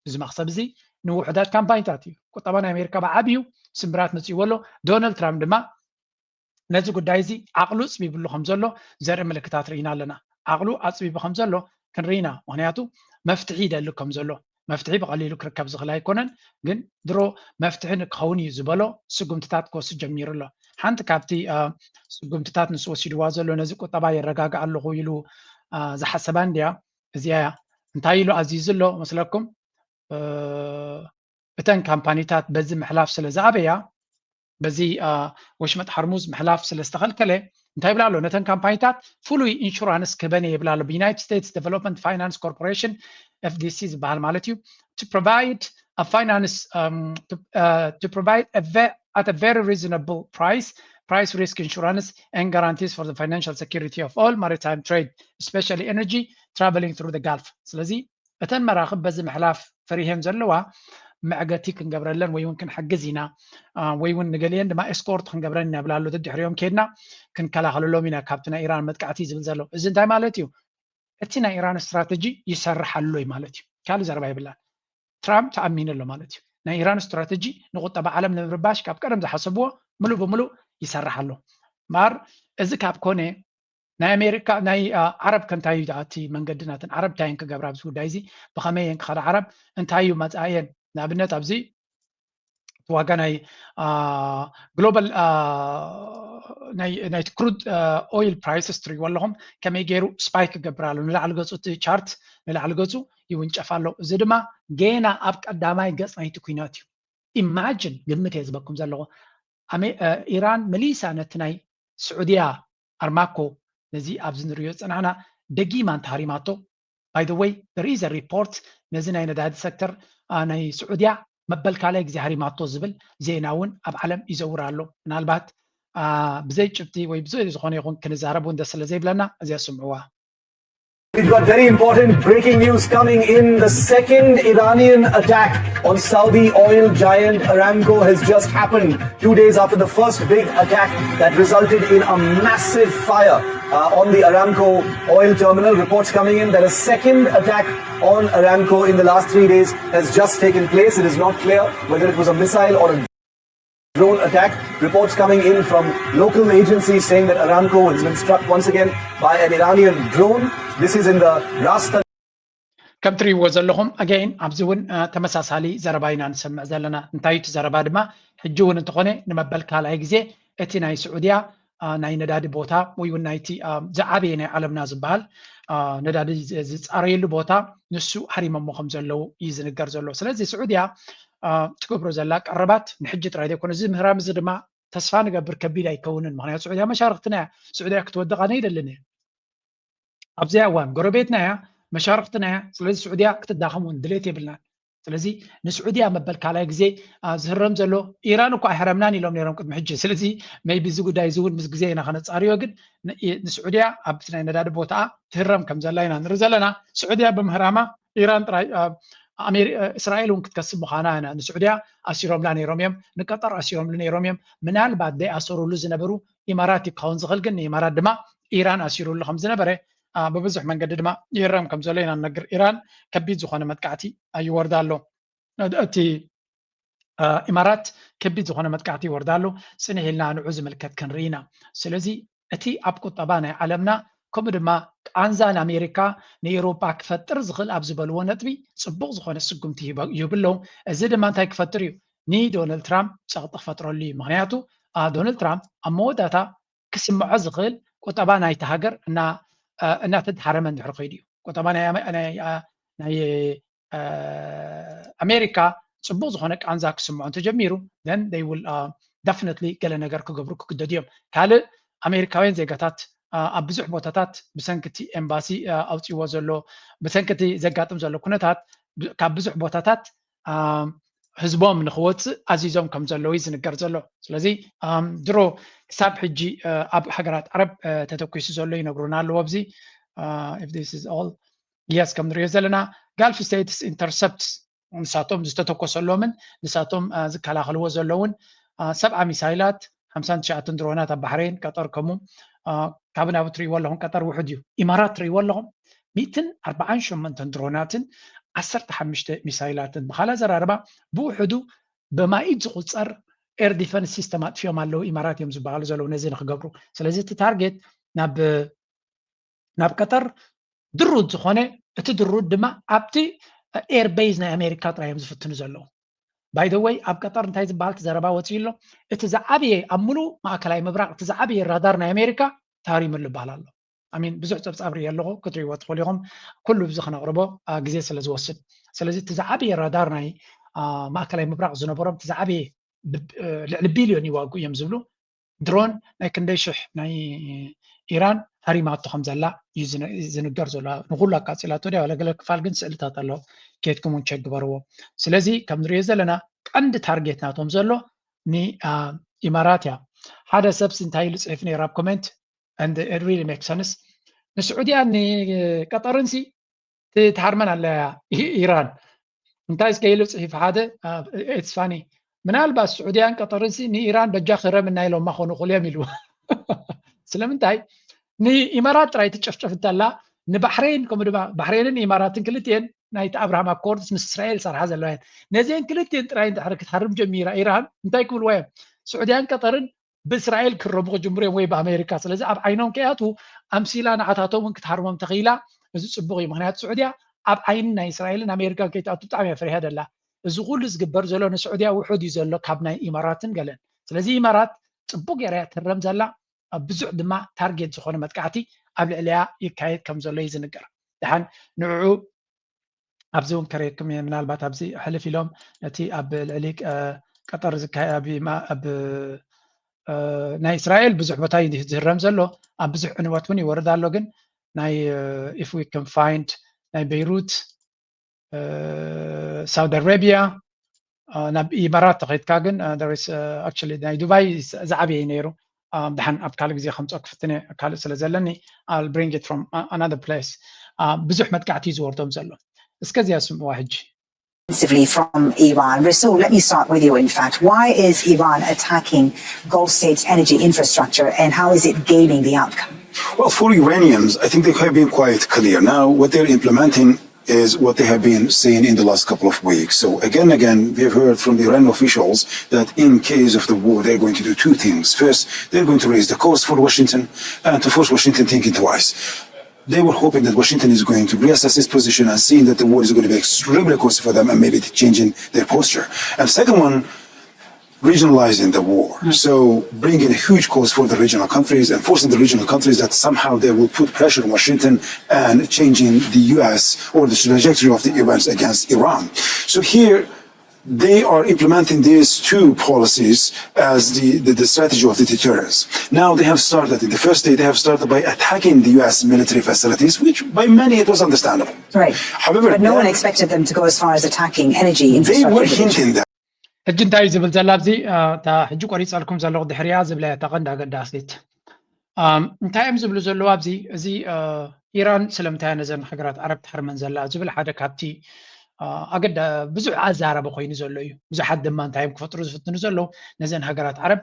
እዚ መኽሰብ እዚ ንውሑዳት ካምፓኒታት እዩ። ቁጠባ ናይ ኣሜሪካ ብዓብዩ ስምብራት መፅእዎ ኣሎ። ዶናልድ ትራምፕ ድማ ነዚ ጉዳይ እዚ ዓቕሉ ኣፅቢብሉ ከም ዘሎ ዘርኢ ምልክታት ርኢና ኣለና። ዓቕሉ ኣፅቢቡ ከም ዘሎ ክንርኢ ኢና። ምክንያቱ መፍትሒ ይደሊ ከም ዘሎ መፍትሒ ብቐሊሉ ክርከብ ዝኽእል ኣይኮነን፣ ግን ድሮ መፍትሒ ንክኸውን እዩ ዝበሎ ስጉምትታት ክወስድ ጀሚሩ ኣሎ። ሓንቲ ካብቲ ስጉምትታት ንሱ ወሲድዋ ዘሎ ነዚ ቁጠባ የረጋግእ ኣለኹ ኢሉ ዝሓሰባ እንድያ፣ እዚኣ እያ። እንታይ ኢሉ ኣዚዙ ኣሎ መስለኩም? እተን ካምፓኒታት በዚ ምሕላፍ ስለ ዝኣበያ፣ በዚ ወሽመጥ ሓርሙዝ ምሕላፍ ስለ ዝተኸልከለ እንታይ ይብላ ኣሎ? ነተን ካምፓኒታት ፍሉይ ኢንሹራንስ ክህበን እየ ይብላ ኣሎ። ብዩናይትድ ስቴትስ ዴቨሎፕመንት ፋይናንስ ኮርፖሬሽን፣ ኤፍዲሲ ዝበሃል ማለት እዩ። To provide a finance um, to, uh, to provide a ve- at a very reasonable price, price risk insurance and guarantees for the financial security of all maritime trade, especially energy traveling through the Gulf. ስለዚ እተን መራኽብ በዚ ምሕላፍ ፈሪሄን ዘለዋ መዕገቲ ክንገብረለን ወይ እውን ክንሕግዝ ኢና ወይ እውን ንገሊአን ድማ ኤስኮርት ክንገብረን ኢና ይብላ ኣሎ። ደድሕሪኦም ከይድና ክንከላኸለሎም ኢና ካብቲ ናይ ኢራን መጥቃዕቲ ዝብል ዘሎ። እዚ እንታይ ማለት እዩ? እቲ ናይ ኢራን ስትራተጂ ይሰርሕ ኣሎ እዩ ማለት እዩ። ካልእ ዘረባ የብላን። ትራምፕ ተኣሚኑ ኣሎ ማለት እዩ። ናይ ኢራን ስትራተጂ ንቁጠባ ዓለም ንምርባሽ ካብ ቀደም ዝሓሰብዎ ምሉእ ብምሉእ ይሰርሕ ኣሎ። እምበኣር እዚ ካብ ኮነ ናይ ኣሜሪካ ናይ ዓረብ ከ እንታይ እዩ እቲ መንገዲ ናተን ዓረብ እንታይ እየን ክገብራ ኣብዚ ጉዳይ እዚ? ብኸመይ እየን ክኸዳ ዓረብ? እንታይ እዩ መፃእየን? ንኣብነት ኣብዚ ዋጋ ናይ ግሎባል ናይቲ ክሩድ ኦይል ፕራይስስ ትሪእዎ ኣለኹም ከመይ ገይሩ ስፓይክ ክገብር ኣሎ። ንላዕሊ ገፁ እቲ ቻርት ንላዕሊ ገፁ ይውንጨፍ ኣሎ። እዚ ድማ ገና ኣብ ቀዳማይ ገፅ ናይቲ ኩናት እዩ። ኢማጅን ግምት እየ ዝበኩም ዘለኹ። ኢራን መሊሳ ነቲ ናይ ስዑድያ ኣርማኮ ነዚ ኣብዚ ንሪኦ ዝፀናሕና ደጊማ እንተሃሪማቶ፣ by the way there is a report ነዚ ናይ ነዳዲ ሴክተር ናይ ስዑድያ መበል ካልኣይ ግዜ ሃሪማቶ ዝብል ዜና እውን ኣብ ዓለም ይዘውር ኣሎ። ምናልባት ብዘይ ጭብጢ ወይ ብዘይ ዝኾነ ይኹን ክንዛረብ እውን ደስ ስለ ዘይብለና እዚኣ ስምዕዋ። We've got very important breaking news coming in. The second Iranian attack on Saudi oil giant Aramco has just happened, two days after the first big attack that resulted in a massive fire uh, on the Aramco oil terminal. Reports coming in that a second attack on Aramco in the last three days has just taken place. It is not clear whether it was a missile or a drone attack. Reports coming in from local agencies saying that Aramco has been struck once again by an Iranian drone. This is in the Ras. ከም ትሪእዎ ዘለኹም ኣገይን ኣብዚ እውን ተመሳሳሊ ዘረባ ኢና ንሰምዕ ዘለና። እንታይ እቲ ዘረባ ድማ ሕጂ እውን እንተኾነ ንመበል ካልኣይ ግዜ እቲ ናይ ስዑድያ ናይ ነዳዲ ቦታ ወይ እውን ናይቲ ዝዓበየ ናይ ዓለምና ዝበሃል ነዳዲ ዝፃረየሉ ቦታ ንሱ ሃሪሞሞ ከም ዘለዉ እዩ ዝንገር ዘሎ። ስለዚ ስዑድያ ትገብሮ ዘላ ቀረባት ንሕጂ ጥራይ ዘይኮነ እዚ ምህራም እዚ ድማ ተስፋ ንገብር ከቢድ ኣይከውንን። ምክንያቱ ስዑድያ መሻርክትና እያ። ስዑድያ ክትወድቕ ኣነ ይደልን እየ። ኣብዚኣ እዋን ጎረቤትና እያ፣ መሻርክትና እያ። ስለዚ ስዑድያ ክትዳኸም እውን ድሌት የብልናን። ስለዚ ንስዑድያ መበል ካልኣይ ግዜ ዝህረም ዘሎ ኢራን እኮ ኣይሕረምናን ኢሎም ነይሮም ቅድሚ ሕጂ። ስለዚ ሜይቢ እዚ ጉዳይ እዚ እውን ምስ ግዜ ኢና ከነፃርዮ። ግን ንስዑድያ ኣብቲ ናይ ነዳዲ ቦታኣ ትህረም ከም ዘላ ኢና ንርኢ ዘለና። ስዑድያ ብምህራማ ኢራን ጥራይ እስራኤል እውን ክትከስብ ምዃና ኢና። ንስዑድያ ኣሲሮምላ ነይሮም እዮም፣ ንቀጠር ኣሲሮምሉ ነይሮም እዮም። ምናልባት ዘይኣሰሩሉ ዝነበሩ ኢማራት እዩ ክኸውን ዝኽእል። ግን ንኢማራት ድማ ኢራን ኣሲሩሉ ከም ዝነበረ ብብዙሕ መንገዲ ድማ ይህረም ከም ዘሎ ኢና ንነግር። ኢራን ከቢድ ዝኾነ መጥቃዕቲ ይወርዳ ኣሎ። እቲ ኢማራት ከቢድ ዝኾነ መጥቃዕቲ ይወርዳ ኣሎ። ፅንሕ ኢልና ንዑ ዝምልከት ክንርኢ ኢና። ስለዚ እቲ ኣብ ቁጠባ ናይ ዓለምና ከምኡ ድማ ቃንዛ ንኣሜሪካ ንኤውሮጳ ክፈጥር ዝኽእል ኣብ ዝበልዎ ነጥቢ ፅቡቕ ዝኾነ ስጉምቲ ይህቡ ኣለዉ። እዚ ድማ እንታይ ክፈጥር እዩ? ንዶናልድ ትራምፕ ፀቕጢ ክፈጥረሉ እዩ። ምክንያቱ ዶናልድ ትራምፕ ኣብ መወዳእታ ክስምዖ ዝኽእል ቁጠባ ናይቲ ሃገር እናተድሃረመ እንድሕር ከይዱ እዩ። ቁጠባ ናይ ኣሜሪካ ፅቡቅ ዝኾነ ቃንዛ ክስምዖ እንተጀሚሩ then they will definitely ገለ ነገር ክገብሩ ክግደዱ እዮም። ካልእ ኣሜሪካውያን ዜጋታት ኣብ ብዙሕ ቦታታት ብሰንኪ እቲ ኤምባሲ ኣውፅዎ ዘሎ ብሰንኪ እቲ ዘጋጥም ዘሎ ኩነታት ካብ ብዙሕ ቦታታት ህዝቦም ንክወፅእ ኣዚዞም ከም ዘለዉ እዩ ዝንገር ዘሎ። ስለዚ ድሮ ክሳብ ሕጂ ኣብ ሃገራት ዓረብ ተተኪሱ ዘሎ ይነግሩና ኣለዉ። ኣብዚ yes ከም ንሪኦ ዘለና ጋልፍ ስቴትስ ኢንተርሰፕት ንሳቶም ዝተተኮሰሎምን ንሳቶም ዝከላኸልዎ ዘለውን ሰብዓ ሚሳይላት ሓምሳን ትሽዓተን ድሮናት ኣብ ባሕሬን ቀጠር ከምኡ ካብ ናብኡ ትሪእዎ ኣለኹም ቀጠር ውሑድ እዩ። ኢማራት ትሪእዎ ኣለኹም ሚእትን ኣርባዓን ሸሞንተን ድሮናትን ዓሰርተ ሓሙሽተ ሚሳይላትን ብካልእ ኣዘራርባ ብውሕዱ ብማኢት ዝቁፀር ኤር ዲፈንስ ሲስተም ኣጥፊኦም ኣለዉ ኢማራት እዮም ዝበሃሉ ዘለዉ ነዚ ንክገብሩ። ስለዚ እቲ ታርጌት ናብ ናብ ቀጠር ድሩት ዝኾነ እቲ ድሩት ድማ ኣብቲ air base ናይ ኣሜሪካ ጥራይ እዮም ዝፍትኑ ዘለዉ። By the way ኣብ ቀጠር እንታይ ዝበሃል ዘረባ ወፂኡ ኣሎ? እቲ ዝዓበየ ኣብ ሙሉእ ማእከላይ ምብራቕ እቲ ዝዓበየ ራዳር ናይ ኣሜሪካ ተሃሪምሉ በሃል ኣሎ። ኣሚን ብዙሕ ፀብፃብ ርኢ ኣለኹ ክትሪእዎ ትኽእሉ ኢኹም። ኩሉ ብዚ ክነቕርቦ ግዜ ስለ ዝወስድ፣ ስለዚ እቲ ዝዓበየ ራዳር ናይ ማእከላይ ምብራቕ ዝነበሮም እቲ ዝዓበየ ልዕሊ ቢልዮን ይዋጉ እዮም ዝብሉ ድሮን ናይ ክንደይ ሽሕ ናይ ኢራን ሃሪማቶ ከም ዘላ እዩ ዝንገር ዘሎ። ንኩሉ ኣቃፂላቶ ድያ ዋላ ገለ ክፋል ግን ስእልታት ኣሎ። ኬድኩም እውን ቸክ ግበርዎ። ስለዚ ከም ንሪኦ ዘለና ቀንዲ ታርጌት ናቶም ዘሎ ንኢማራት እያ። ሓደ ሰብስ እንታይ ኢሉ ፅሒፍ ነይሩ ኣብ ኮሜንት and it really make sense። ንስዑድያን ንቀጠርን ሲ ትሃርመን ኣለያ ኢራን። እንታይ እስከ ኢሉ ፅሒፍ ሓደ it's funny ምናልባት ስዑድያን ቀጠርን ሲ ንኢራን በጃ ክረምና ኢሎማ ኮኑ ክልዮም ኢሉ። ስለምንታይ ንኢማራት ጥራይ ትጨፍጨፍ እንተላ ንባሕሬን ከምኡ ድማ ባሕሬንን ኢማራትን ክልቲኤን ናይቲ ኣብርሃም ኣኮርድስ ምስ እስራኤል ሰርሓ ዘለዋ እየን። ነዚአን ክልቲኤን ጥራይ እንድሕር ክትሃርም ጀሚራ ኢራን እንታይ ክብልዋ እዮም? ስዑድያን ቀጠርን ብእስራኤል ክረሙ ክጅምሩ እዮም ወይ ብኣሜሪካ። ስለዚ ኣብ ዓይኖም ከይኣትዉ ኣምሲላ ንዓታቶም እውን ክትሃርሞም ተኽኢላ። እዚ ፅቡቕ እዩ። ምክንያቱ ስዑድያ ኣብ ዓይኒ ናይ እስራኤልን ኣሜሪካን ከይትኣቱ ብጣዕሚ እያ ፈሪሃ ደላ። እዚ ኩሉ ዝግበር ዘሎ ንስዑድያ ውሑድ እዩ ዘሎ ካብ ናይ ኢማራትን ገለን። ስለዚ ኢማራት ፅቡቕ ገይራ እያ ትረም ዘላ። ኣብ ብዙሕ ድማ ታርጌት ዝኾነ መጥቃዕቲ ኣብ ልዕሊያ ይካየድ ከም ዘሎ እዩ ዝንገር። ደሓን ንዕዑ ኣብዚ እውን ከርእየኩም እየ። ምናልባት ኣብዚ ሕልፍ ኢሎም ነቲ ኣብ ልዕሊ ቀጠር ዝካየድ ኣብ ናይ እስራኤል ብዙሕ ቦታ እዩ ዝህረም ዘሎ። ኣብ ብዙሕ ዕንወት እውን ይወርድ ኣሎ። ግን ናይ if we can find ናይ ቤይሩት ሳውዲ ኣረቢያ ናብ ኢማራት ተኸይድካ ግን actually ናይ ዱባይ ዝዓበየ ነይሩ። ደሓን ኣብ ካልእ ግዜ ከምፅኦ ክፍትን ካልእ ስለ ዘለኒ I'll bring it from another place። ብዙሕ መጥቃዕቲ እዩ ዝወርዶም ዘሎ። እስከ እዚኣ ስምዕዋ ሕጂ። From Iran. Rasul, let me start with you, in fact. Why is Iran attacking Gulf states' energy infrastructure and how is it gaining the outcome? Well, for Iranians, I think they have been quite clear. Now, what they're implementing is what they have been saying in the last couple of weeks. So again, again, we've heard from the Iranian officials that in case of the war, they're going to do two things. First, they're going to raise the cost for Washington and to force Washington thinking twice. They were hoping that Washington is going to reassess its position and seeing that the war is going to be extremely costly for them and maybe changing their posture. And second one, regionalizing the war. So bringing a huge cost for the regional countries and forcing the regional countries that somehow they will put pressure on Washington and changing the U S or the trajectory of the events against Iran. So here, they are implementing these two policies as the, the, the strategy of the deterrence. Now they have started, in the first day, they have started by attacking the U S military facilities, which by many it was understandable. Right. However, but no one expected them to go as far as attacking energy infrastructure. They were hinting that. ሕጂ እንታይ እዩ ዝብል ዘላ ኣብዚ እታ ሕጂ ቆሪፀልኩም ዘለኹ ድሕሪያ ዝብላ እታ ቀንዲ ኣገዳሲት እንታይ እዮም ዝብሉ ዘለዉ ኣብዚ እዚ ኢራን ስለምንታይ ነዘን ሃገራት ዓረብ ትሃርመን ዘላ ዝብል ሓደ ካብቲ ኣገዳ ብዙሕ ኣዛረበ ኮይኑ ዘሎ እዩ። ብዙሓት ድማ እንታይ እዮም ክፈጥሩ ዝፍትኑ ዘለዉ ነዘን ሃገራት ዓረብ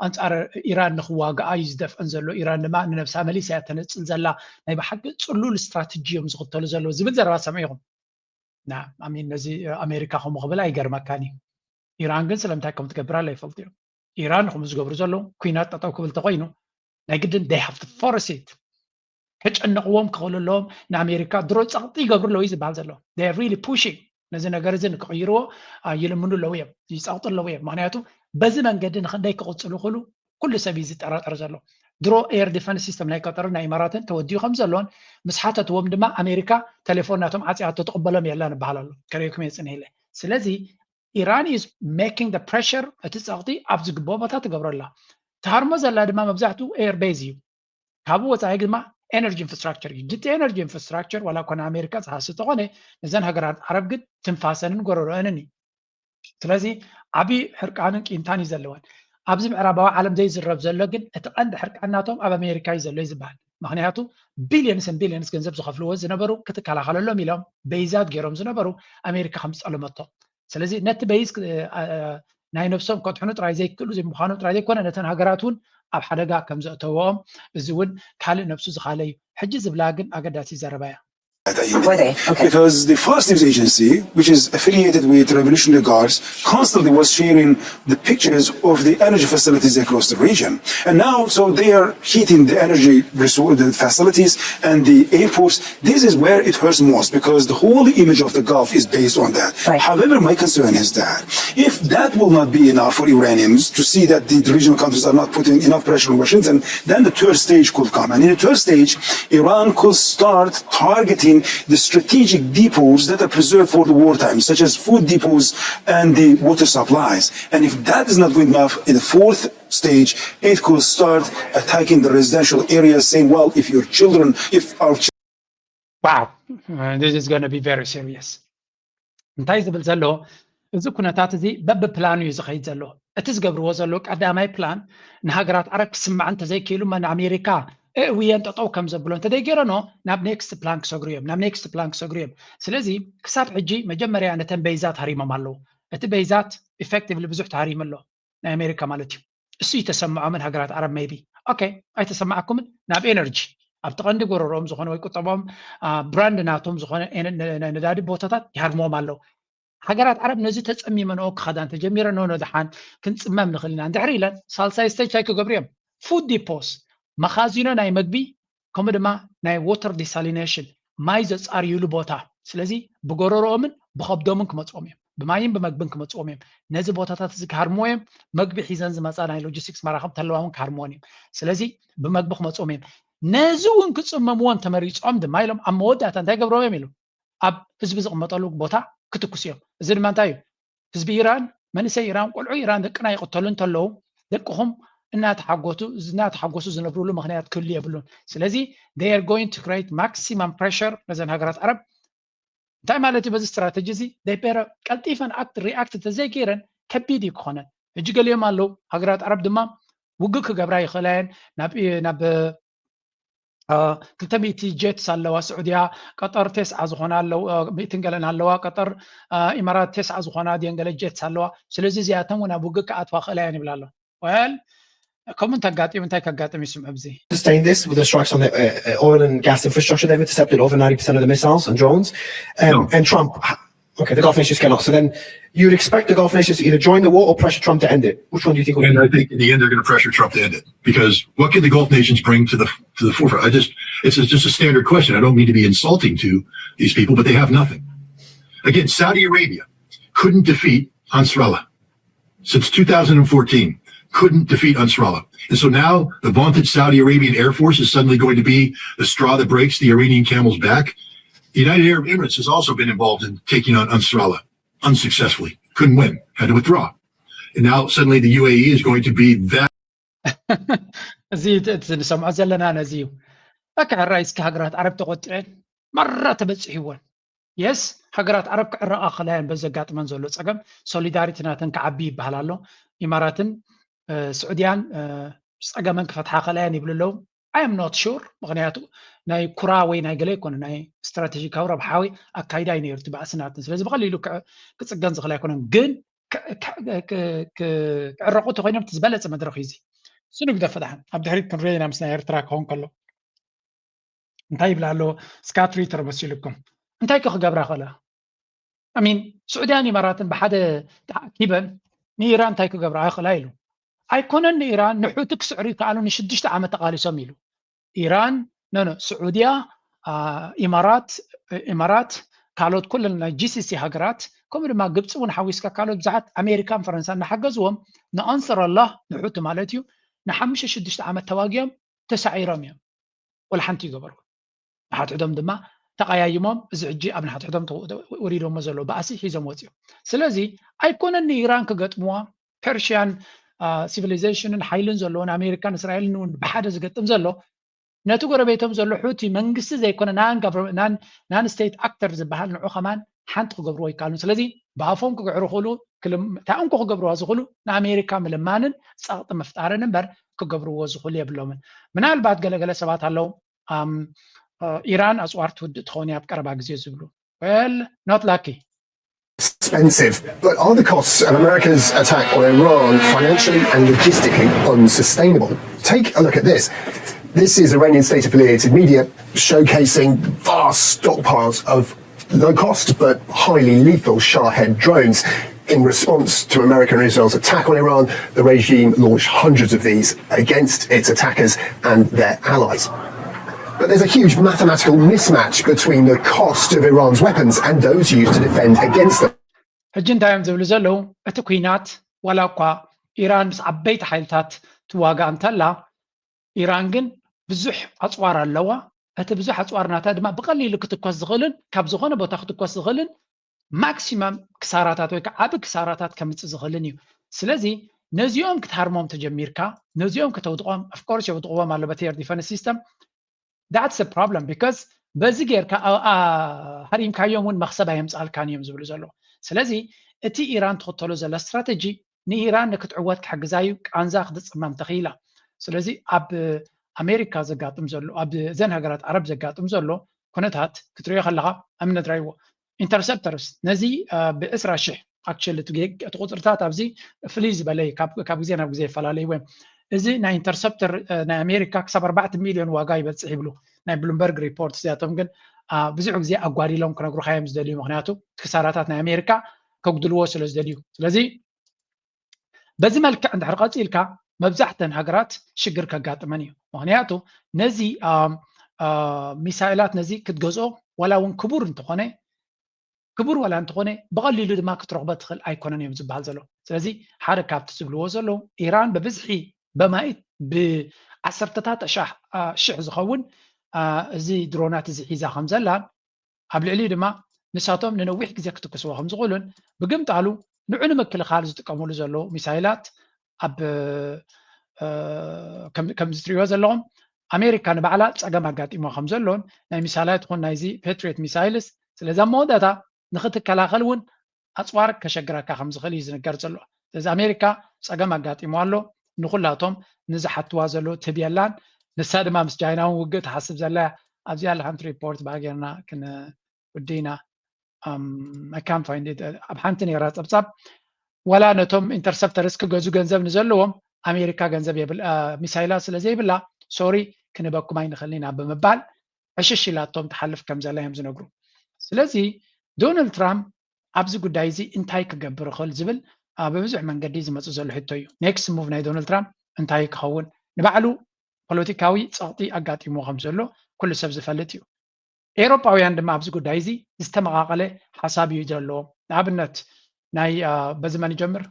ኣንፃር ኢራን ንክዋግኣ እዩ ዝደፍአን ዘሎ። ኢራን ድማ ንነብሳ መሊሳ እያ ተነፅል ዘላ ናይ ብሓቂ ፅሉል ስትራተጂ እዮም ዝኽተሉ ዘለዉ ዝብል ዘረባ ሰምዑ ኢኹም። ኣሚን ነዚ ኣሜሪካ ከምኡ ክብል ኣይገርመካን እዩ። ኢራን ግን ስለምንታይ ከም ትገብር ኣላ ይፈልጡ እዮም። ኢራን ከምኡ ዝገብሩ ዘለዉ ኩናት ጠጠው ክብል ተኮይኑ ናይ ግድን they have to force it ከጨንቕዎም ክኽእሉ ኣለዎም። ንኣሜሪካ ድሮ ፀቕጢ ይገብሩ ኣለዉ እዩ ዝበሃል ዘሎ። They are really pushing ነዚ ነገር እዚ ንክቕይርዎ ይልምኑ ኣለዉ እዮም፣ ይፀቕጡ ኣለዉ እዮም። ምክንያቱ በዚ መንገዲ ንክንደይ ክቕፅሉ ክእሉ ኩሉ ሰብ እዩ ዝጠራጠር ዘሎ። ድሮ air defense system ናይ ቀጠርን ናይ ኢማራትን ተወዲኡ ከም ዘሎን ምስ ሓተትዎም ድማ ኣሜሪካ ቴሌፎን ናቶም ዓፂያቶ ትቕበሎም የላን ይበሃል ኣሎ። ከርእየኩም እየ ፅንሕ ኢለ። ስለዚ ኢራን is making the pressure እቲ ፀቕጢ ኣብ ዝግብኦ ቦታ ትገብሮ ኣላ። ትሃርሞ ዘላ ድማ መብዛሕትኡ air base እዩ። ካብኡ ወፃኢ ድማ energy infrastructure እዩ። ድቲ energy infrastructure ዋላ እኳ ንኣሜሪካ ዝሃሲ ተኾነ ነዘን ሃገራት ዓረብ ግን ትንፋሰንን ጎረሮአንን እዩ። ስለዚ ዓብዪ ሕርቃንን ቂምታን እዩ ዘለወን። ኣብዚ ምዕራባዊ ዓለም ዘይዝረብ ዘሎ ግን እቲ ቀንዲ ሕርቃን ናቶም ኣብ ኣሜሪካ እዩ ዘሎ እዩ ዝበሃል። ምክንያቱ billions and billions ገንዘብ ዝኸፍልዎ ዝነበሩ ክትከላኸለሎም ኢሎም በይዛት ገይሮም ዝነበሩ ኣሜሪካ ከም ዝጠለመቶ። ስለዚ ነቲ በይዝ ናይ ነብሶም ከድሕኑ ጥራይ ዘይክእሉ ዘይምዃኖም ጥራይ ዘይኮነ ነተን ሃገራት እውን ኣብ ሓደጋ ከም ዘእተወኦም እዚ እውን ካልእ ነብሱ ዝኻለ እዩ። ሕጂ ዝብላ ግን ኣገዳሲ ዘረባ እያ። Were they? Okay. Because the Fars News Agency, which is affiliated with Revolutionary Guards, constantly was sharing the pictures of the energy facilities across the region. And now, so they are heating the energy resor- the facilities and the airports. This is where it hurts most because the whole image of the Gulf is based on that. Right. However, my concern is that if that will not be enough for Iranians to see that the regional countries are not putting enough pressure on Washington, then the third stage could come. And in the third stage, Iran could start targeting the strategic depots that are preserved for the wartime, such as food depots and the water supplies. And if that is not good enough, in the fourth stage, it could start attacking the residential areas, saying, well, if your children, if our Wow, uh, this is going to be very serious. እንታይ ዝብል ዘሎ እዚ ኩነታት እዚ በብፕላኑ እዩ ዝኸይድ ዘሎ። እቲ ዝገብርዎ ዘለዉ ቀዳማይ ፕላን ንሃገራት ዓረብ ክስማዕ እንተዘይክኢሉ እሞ ንኣሜሪካ እእውየን ጠጠው ከም ዘብሎ እንተዘይገይረኖ ናብ ኔክስት ፕላን ክሰግሩ እዮም ናብ ኔክስት ፕላን ክሰግሩ እዮም። ስለዚ ክሳብ ሕጂ መጀመርያ ነተን በይዛት ሃሪሞም ኣለዉ። እቲ በይዛት ኢፌክቲቭሊ ብዙሕ ተሃሪሙ ኣሎ ናይ ኣሜሪካ ማለት እዩ። እሱ ይተሰምዖምን ሃገራት ዓረብ maybe okay ኣይተሰማዕኩምን ናብ ኤነርጂ ኣብቲ ቀንዲ ጎረሮኦም ዝኾነ ወይ ቁጠባኦም ብራንድ ናቶም ዝኾነ ነዳዲ ቦታታት ይሃርምዎም ኣለዉ። ሃገራት ዓረብ ነዚ ተጸሚመንኦ ክኸዳ እንተጀሚረን ኖ ኖ ደሓን ክንጽመም ንኽእል ኢና እንድሕር ኢለን ሳልሳይ ስቴጅ እንታይ ክገብሩ እዮም? ፉድ ዲፖስ መኻዚኖ ናይ መግቢ ከምኡ ድማ ናይ water desalination ማይ ዘጻርዩሉ ቦታ። ስለዚ ብጎረሮኦምን ብኸብዶምን ክመጽኦም እዮም፣ ብማይን ብመግብን ክመጽኦም እዮም። ነዚ ቦታታት እዚ ክሃርምዎ እዮም። መግቢ ሒዘን ዝመጻ ናይ ሎጂስቲክስ መራኽብ ተለዋውን ክሃርምዎን እዮም። ስለዚ ብመግቢ ክመጽኦም እዮም። ነዚ እውን ክጽመምዎ እንተመሪጾም ድማ ኢሎም ኣብ መወዳእታ እንታይ ገብርዎም እዮም ኢሉ ኣብ ህዝቢ ዝቕመጠሉ ቦታ ክትኩስ እዮም። እዚ ድማ እንታይ እዩ? ህዝቢ ኢራን መንእሰይ ኢራን ቆልዑ ኢራን ደቅና ይቕተሉ እንተለዉ ደቅኹም እናተሓጎቱ እናተሓጎሱ ዝነብሩሉ ምክንያት ክህሉ የብሉን። ስለዚ they are going to create maximum pressure ነዘን ሃገራት ዓረብ። እንታይ ማለት እዩ በዚ ስትራተጂ እዚ? ደይበረ ቀልጢፈን ኣክት ሪኣክት ተዘይገይረን ከቢድ እዩ ክኾነን። ሕጂ ገሊኦም ኣለዉ ሃገራት ዓረብ ድማ ውግእ ክገብራ ይኽእላ እየን ናብ ናብ ክልተ ሚእቲ ጀትስ ኣለዋ ስዑድያ። ቀጠር ቴስዓ ዝኾና ኣለዋ ሚእትን ገለን ኣለዋ ቀጠር። ኢማራት ቴስዓ ዝኾና ድየን ገለ ጀትስ ኣለዋ። ስለዚ እዚኣተን እውን ኣብ ውግእ ክኣትዋ ክእላ እየን ይብላ ኣሎ። ወል ከምኡ እንተጋጢሙ እንታይ ከጋጥም ይስምዑ ብዚ Sustain this with the strikes on the uh, uh, oil and gas infrastructure. They've intercepted over ninety percent of the missiles and drones. Um, and Trump, okay, the Gulf nations cannot. So then you'd expect the Gulf nations to either join the war or pressure Trump to end it. Which one do you think would And be? I think in the end, they're going to pressure Trump to end it because what can the Gulf nations bring to the to the forefront? I just it's just a standard question. I don't mean to be insulting to these people, but they have nothing. Again, Saudi Arabia couldn't defeat Ansarallah since two thousand fourteen. Couldn't defeat Ansarallah. And so now the vaunted Saudi Arabian Air Force is suddenly going to be the straw that breaks the Iranian camel's back. The United Arab Emirates has also been involved in taking on Ansarallah unsuccessfully. Couldn't win, had to withdraw. And now suddenly the U A E is going to be that እዚ እቲ ንሰምዖ ዘለና ነዚ እዩ። በቃ ሕራይ እስኪ ሃገራት ዓረብ ተቆጢዐን ማራ ተበፂሕወን የስ ሃገራት ዓረብ ክዕረቃ ከላየን በዚ ዘጋጥመን ዘሎ ፀገም ሶሊዳሪቲ ናተን ክዓቢ ይበሃል ኣሎ። ኢማራትን ስዑድያን ፀገመን ክፈትሓ ከላየን ይብሉ ኣለዉ። I am not sure ምክንያቱ ናይ ኩራ ወይ ናይ ገለ ይኮነ ናይ ስትራቴጂካዊ ረብሓዊ ኣካይዳ እዩ ነይሩ እቲ ባእሲ ናተን። ስለዚ ብቀሊሉ ክፅገን ዝኽእል ኣይኮነን ግን ክዕረቑ ተኮይኖም እቲ ዝበለፀ መድረክ እዩ እዚ። እሱ ንግደፎ ደሓን ኣብ ድሕሪት ክንሪኦ ኢና ምስ ናይ ኤርትራ ክኸውን ከሎ እንታይ ይብላ ኣሎ ስካት ሪተር መሲልኩም እንታይ ከ ክገብራ ክእላ? I mean ስዑድያን ኢማራትን ብሓደ ተኣኪበን ንኢራን እንታይ ክገብራ ይኽእላ ኢሉ ኣይኮነን ንኢራን ንሑቲ ክስዕሩ ይከኣሉ ንሽዱሽተ ዓመት ተቓሊሶም ኢሉ ኢራን ኖ ኖ ስዑድያ ኢማራት ኢማራት ካልኦት ኩለን ናይ ጂሲሲ ሃገራት ከምኡ ድማ ግብፂ እውን ሓዊስካ ካልኦት ብዙሓት ኣሜሪካን ፈረንሳ እናሓገዝዎም ንኣንሰር ኣላህ ንሑቲ ማለት እዩ ንሓሙሽተ ሽዱሽተ ዓመት ተዋጊኦም ተሳዒሮም እዮም ወላ ሓንቲ ይገበሩ ንሓድሕዶም ድማ ተቐያይሞም እዚ ሕጂ ኣብ ንሓድሕዶም ወሪዶሞ ዘለዉ ባእሲ ሒዞም ወፂኦም ስለዚ ኣይኮነን ንኢራን ክገጥምዋ ፐርሽያን ሲቪሊዜሽንን ሓይልን ዘለዎ ንኣሜሪካን እስራኤልን እውን ብሓደ ዝገጥም ዘሎ ነቲ ጎረቤቶም ዘሎ ሑቲ መንግስቲ ዘይኮነ ናን ስቴት ኣክተር ዝበሃል ንዑ ከማን ሓንቲ ክገብርዎ ይከኣሉ ስለዚ ብኣፎም ክግዕሩ ክእሉ እታ እንኮ ክገብርዋ ዝኽእሉ ንኣሜሪካ ምልማንን ፀቕጢ ምፍጣርን እምበር ክገብርዎ ዝኽእሉ የብሎምን ምናልባት ገለገለ ሰባት ኣለዉ ኢራን ኣፅዋር ትውድእ ትኸውን ኣብ ቀረባ ግዜ ዝብሉ well not lucky expensive, but are the costs of America's attack on Iran financially and logistically unsustainable? Take a look at this. This is Iranian state affiliated media showcasing stockpiles of low cost but highly lethal Shahed drones. In response to America and Israel's attack on Iran, the regime launched hundreds of these against its attackers and their allies. But there's a huge mathematical mismatch between the cost of Iran's weapons and those used to defend against them. ሕጂ እንታይ እዮም ዝብሉ ዘለዉ? እቲ ኩናት ዋላ እኳ ኢራን ምስ ዓበይቲ ሓይልታት ትዋጋእ እንተላ፣ ኢራን ግን ብዙሕ ኣፅዋር ኣለዋ። እቲ ብዙሕ ኣፅዋር ናታ ድማ ብቐሊሉ ክትኮስ ዝኽእልን ካብ ዝኾነ ቦታ ክትኮስ ዝኽእልን ማክሲመም ክሳራታት ወይ ከዓ ዓቢ ክሳራታት ከምፅእ ዝኽእልን እዩ። ስለዚ ነዚኦም ክትሃርሞም ተጀሚርካ፣ ነዚኦም ከተውድቖም፣ ኦፍኮርስ የውድቕዎም ኣሎ በቲ ኤር ዲፈንስ ሲስተም። That's a problem because በዚ ጌርካ ሃሪምካዮም እውን መክሰብ ኣየምፃልካን እዮም ዝብሉ ዘለዉ። ስለዚ እቲ ኢራን ትኽተሎ ዘላ ስትራተጂ ንኢራን ንክትዕወት ክሕግዛ እዩ። ቃንዛ ክትፅመም ተኽኢላ። ስለዚ ኣብ ኣሜሪካ ዘጋጥም ዘሎ፣ ኣብ እዘን ሃገራት ዓረብ ዘጋጥም ዘሎ ኩነታት ክትሪኦ ከለካ እምነት ራይዎ ኢንተርሰፕተርስ ነዚ ብዕስራ ሽሕ ኣክቸል እቲ ቁፅርታት ኣብዚ ፍልይ ዝበለ ካብ ግዜ ናብ ግዜ ይፈላለዩ እዮም። እዚ ናይ ኢንተርሰፕተር ናይ ኣሜሪካ ክሳብ ኣርባዕተ ሚልዮን ዋጋ ይበፅሕ ይብሉ ናይ ብሉምበርግ ሪፖርት። እዚኣቶም ግን ብዙሕ ግዜ ኣጓዲሎም ክነግሩካ እዮም ዝደልዩ፣ ምክንያቱ ክሳራታት ናይ ኣሜሪካ ከጉድልዎ ስለ ዝደልዩ። ስለዚ በዚ መልክዕ እንድሕር ቀፂልካ መብዛሕተን ሃገራት ሽግር ከጋጥመን እዩ። ምክንያቱ ነዚ ሚሳይላት ነዚ ክትገዝኦ ዋላ እውን ክቡር እንተኾነ ክቡር ዋላ እንተኾነ ብቐሊሉ ድማ ክትረኽቦ ትኽእል ኣይኮነን እዮም ዝበሃል ዘሎ። ስለዚ ሓደ ካብቲ ዝብልዎ ዘለዉ ኢራን ብብዝሒ በማኢት ብዓሰርተታት ሽሕ ዝኸውን እዚ ድሮናት እዚ ሒዛ ከም ዘላን ኣብ ልዕሊኡ ድማ ንሳቶም ንነዊሕ ግዜ ክትኩስዎ ከም ዝኽእሉን ብግምጣሉ ንዑ ንምክልኻል ዝጥቀምሉ ዘለዉ ሚሳይላት ኣብ ከምዚ ትሪእዎ ዘለኹም ኣሜሪካ ንባዕላ ፀገም ኣጋጢሞ ከም ዘሎን ናይ ሚሳይላት ይኹን ናይዚ ፓትሪዮት ሚሳይልስ ስለዚ ኣብ መወዳእታ ንክትከላኸል እውን ኣፅዋር ከሸግረካ ከም ዝኽእል እዩ ዝንገር ዘሎ። ስለዚ ኣሜሪካ ፀገም ኣጋጢሞ ኣሎ። ንኩላቶም ንዝሓትዋ ዘለዉ ትብ የላን። ንሳ ድማ ምስ ቻይና እውን ውግእ ትሓስብ ዘላ ኣብዚኣ ለሓንቲ ሪፖርት ብሃገርና ክንውዲ ኢና። ኣብ ሓንቲ ነራ ፀብፃብ ዋላ ነቶም ኢንተርሰፕተርስ ክገዙ ገንዘብ ንዘለዎም ኣሜሪካ ገንዘብ ሚሳይላት ስለ ዘይብላ ሶሪ ክንበኩም ኣይንኽእልን ኢና ብምባል ዕሽሽ ኢላቶም ትሓልፍ ከም ዘላ እዮም ዝነግሩ። ስለዚ ዶናልድ ትራምፕ ኣብዚ ጉዳይ እዚ እንታይ ክገብር ይኽእል ዝብል ብብዙሕ መንገዲ ዝመፁ ዘሎ ሕቶ እዩ። ኔክስት ሙቭ ናይ ዶናልድ ትራምፕ እንታይ ክኸውን ንባዕሉ ፖለቲካዊ ፀቕጢ ኣጋጢሞ ከም ዘሎ ኩሉ ሰብ ዝፈልጥ እዩ። ኤውሮጳውያን ድማ ኣብዚ ጉዳይ እዚ ዝተመቓቐለ ሓሳብ እዩ ዘለዎም። ንኣብነት ናይ በዚ መን ይጀምር?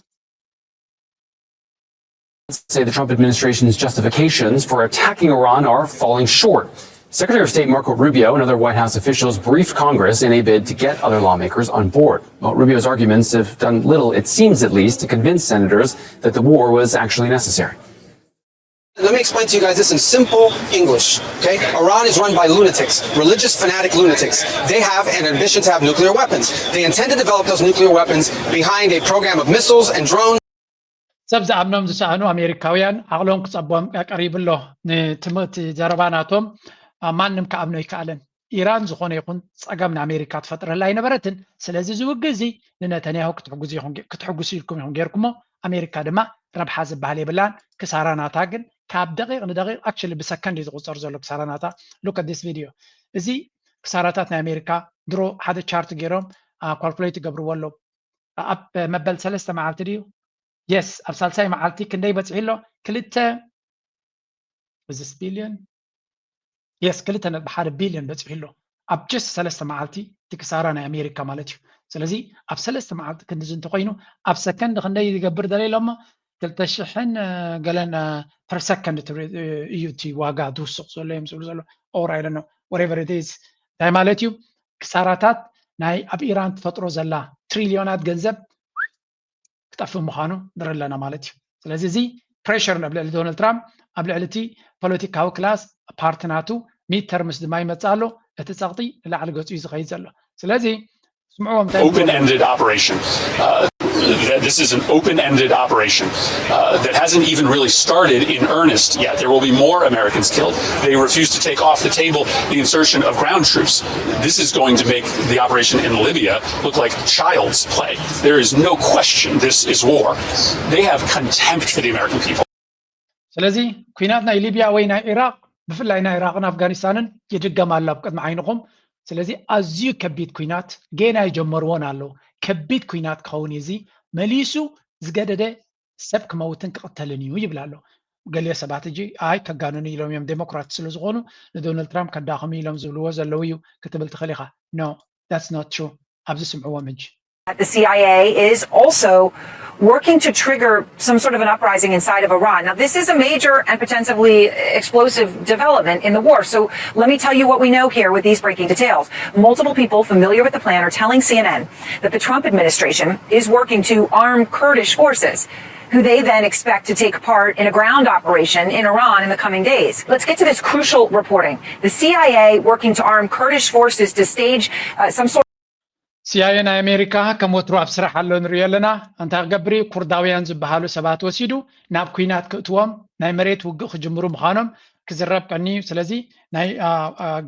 Say the Trump administration's justifications for attacking Iran are falling short. Secretary of State Marco Rubio and other White House officials briefed Congress in a bid to get other lawmakers on board. Well, Rubio's arguments have done little, it seems at least, to convince senators that the war was actually necessary. Let me explain to you guys this in simple English, okay? Iran is run by lunatics, religious fanatic lunatics. They have an ambition to have nuclear weapons. They intend to develop those nuclear weapons behind a program of missiles and drones. ሰብ ዝኣምኖም ዝሰኣኑ ኣሜሪካውያን ዓቕሎም ክጸቦም ቀሪቡ ኣሎ። ንትምህርቲ ዘረባ ናቶም ማንም ክኣምኖ ኣይከኣለን። ኢራን ዝኾነ ይኹን ጸገም ንኣሜሪካ ትፈጥረላ ኣይነበረትን። ስለዚ እዚ ውግእ እዚ ንነተንያሁ ክትሕግዙ ኢኹም ጌ- ክትሕግሱ ኢልኩም ኢኹም ጌርኩሞ። ኣሜሪካ ድማ ረብሓ ዝበሃል የብላን። ክሳራ ናታ ግን ካብ ደቂቕ ንደቂቕ actually ብሰከንድ እዩ ዝቑጸር ዘሎ ክሳራ ናታ። Look at this video። እዚ ክሳራታት ናይ ኣሜሪካ ድሮ ሓደ ቻርት ገይሮም ካልኩሌት ይገብርዎ ኣለዉ። ኣብ መበል ሰለስተ መዓልቲ ድዩ? የስ ኣብ ሳልሳይ መዓልቲ ክንደይ በፂሑ ኣሎ? ክልተ እዚስ ቢልዮን የስ ክልተ ነጥቢ ሓደ ቢልዮን በፂሑ ኣሎ። ኣብ ጀስት ሰለስተ መዓልቲ እቲ ክሳራ ናይ ኣሜሪካ ማለት እዩ። ስለዚ ኣብ ሰለስተ መዓልቲ ክንድዚ እንተኮይኑ ኣብ ሰከንድ ክንደይ ይገብር ደለ ኢሎሞ ክልተ ሽሕን ገለን ፐር ሰከንድ እዩ እቲ ዋጋ ዝውስቕ ዘሎ እዮም ዝብሉ ዘሎ or I don't know whatever it is እንታይ ማለት እዩ ክሳራታት ናይ ኣብ ኢራን ትፈጥሮ ዘላ ትሪልዮናት ገንዘብ ክጠፍእ ምዃኑ ንርኢ ኣለና ማለት እዩ። ስለዚ እዚ ፕሬሽር ኣብ ልዕሊ ዶናልድ ትራምፕ ኣብ ልዕሊ እቲ ፖለቲካዊ ክላስ ፓርቲ ናቱ ሚድ ተርምስ ድማ ይመፅእ ኣሎ። እቲ ፀቕጢ ንላዕሊ ገፁ እዩ ዝኸይድ ዘሎ። ስለዚ ስምዕዎ እንታይ open-ended operation. Uh, that this is an open-ended operation uh, that hasn't even really started in earnest yet. There will be more Americans killed. They refuse to take off the table the insertion of ground troops. This is going to make the operation in Libya look like child's play. There is no question this is war. They have contempt for the American people. ስለዚ ኩናት ናይ ሊብያ ወይ ናይ ኢራቅ ብፍላይ ናይ ኢራቅን ኣፍጋኒስታንን ይድገም ኣሎ ኣብ ቅድሚ ዓይንኹም። ስለዚ ኣዝዩ ከቢድ ኩናት ገና ይጀመርዎን ኣለዉ። ከቢድ ኩናት ክኸውን እዩ። እዚ መሊሱ ዝገደደ ሰብ ክመውትን ክቕተልን እዩ ይብል ኣሎ። ገሊኦ ሰባት ሕጂ ኣይ ከጋንኑ ኢሎም እዮም፣ ዴሞክራት ስለ ዝኾኑ ንዶናልድ ትራምፕ ከዳኽሙ ኢሎም ዝብልዎ ዘለዉ እዩ ክትብል ትኽእል ኢኻ። No, that's not true። ኣብዚ ስምዕዎም ሕጂ። The C I A is also working to trigger some sort of an uprising inside of Iran. Now, this is a major and potentially explosive development in the war. So let me tell you what we know here with these breaking details. Multiple people familiar with the plan are telling C N N that the Trump administration is working to arm Kurdish forces, who they then expect to take part in a ground operation in Iran in the coming days. Let's get to this crucial reporting. The C I A working to arm Kurdish forces to stage uh, some sort ሲኣይኤ ናይ ኣሜሪካ ከም ወትሩ ኣብ ስራሕ ኣሎ ንሪኦ ኣለና። እንታይ ክገብር እዩ? ኩርዳውያን ዝበሃሉ ሰባት ወሲዱ ናብ ኩናት ክእትዎም፣ ናይ መሬት ውግእ ክጅምሩ ምዃኖም ክዝረብ ቀኒ እዩ። ስለዚ ናይ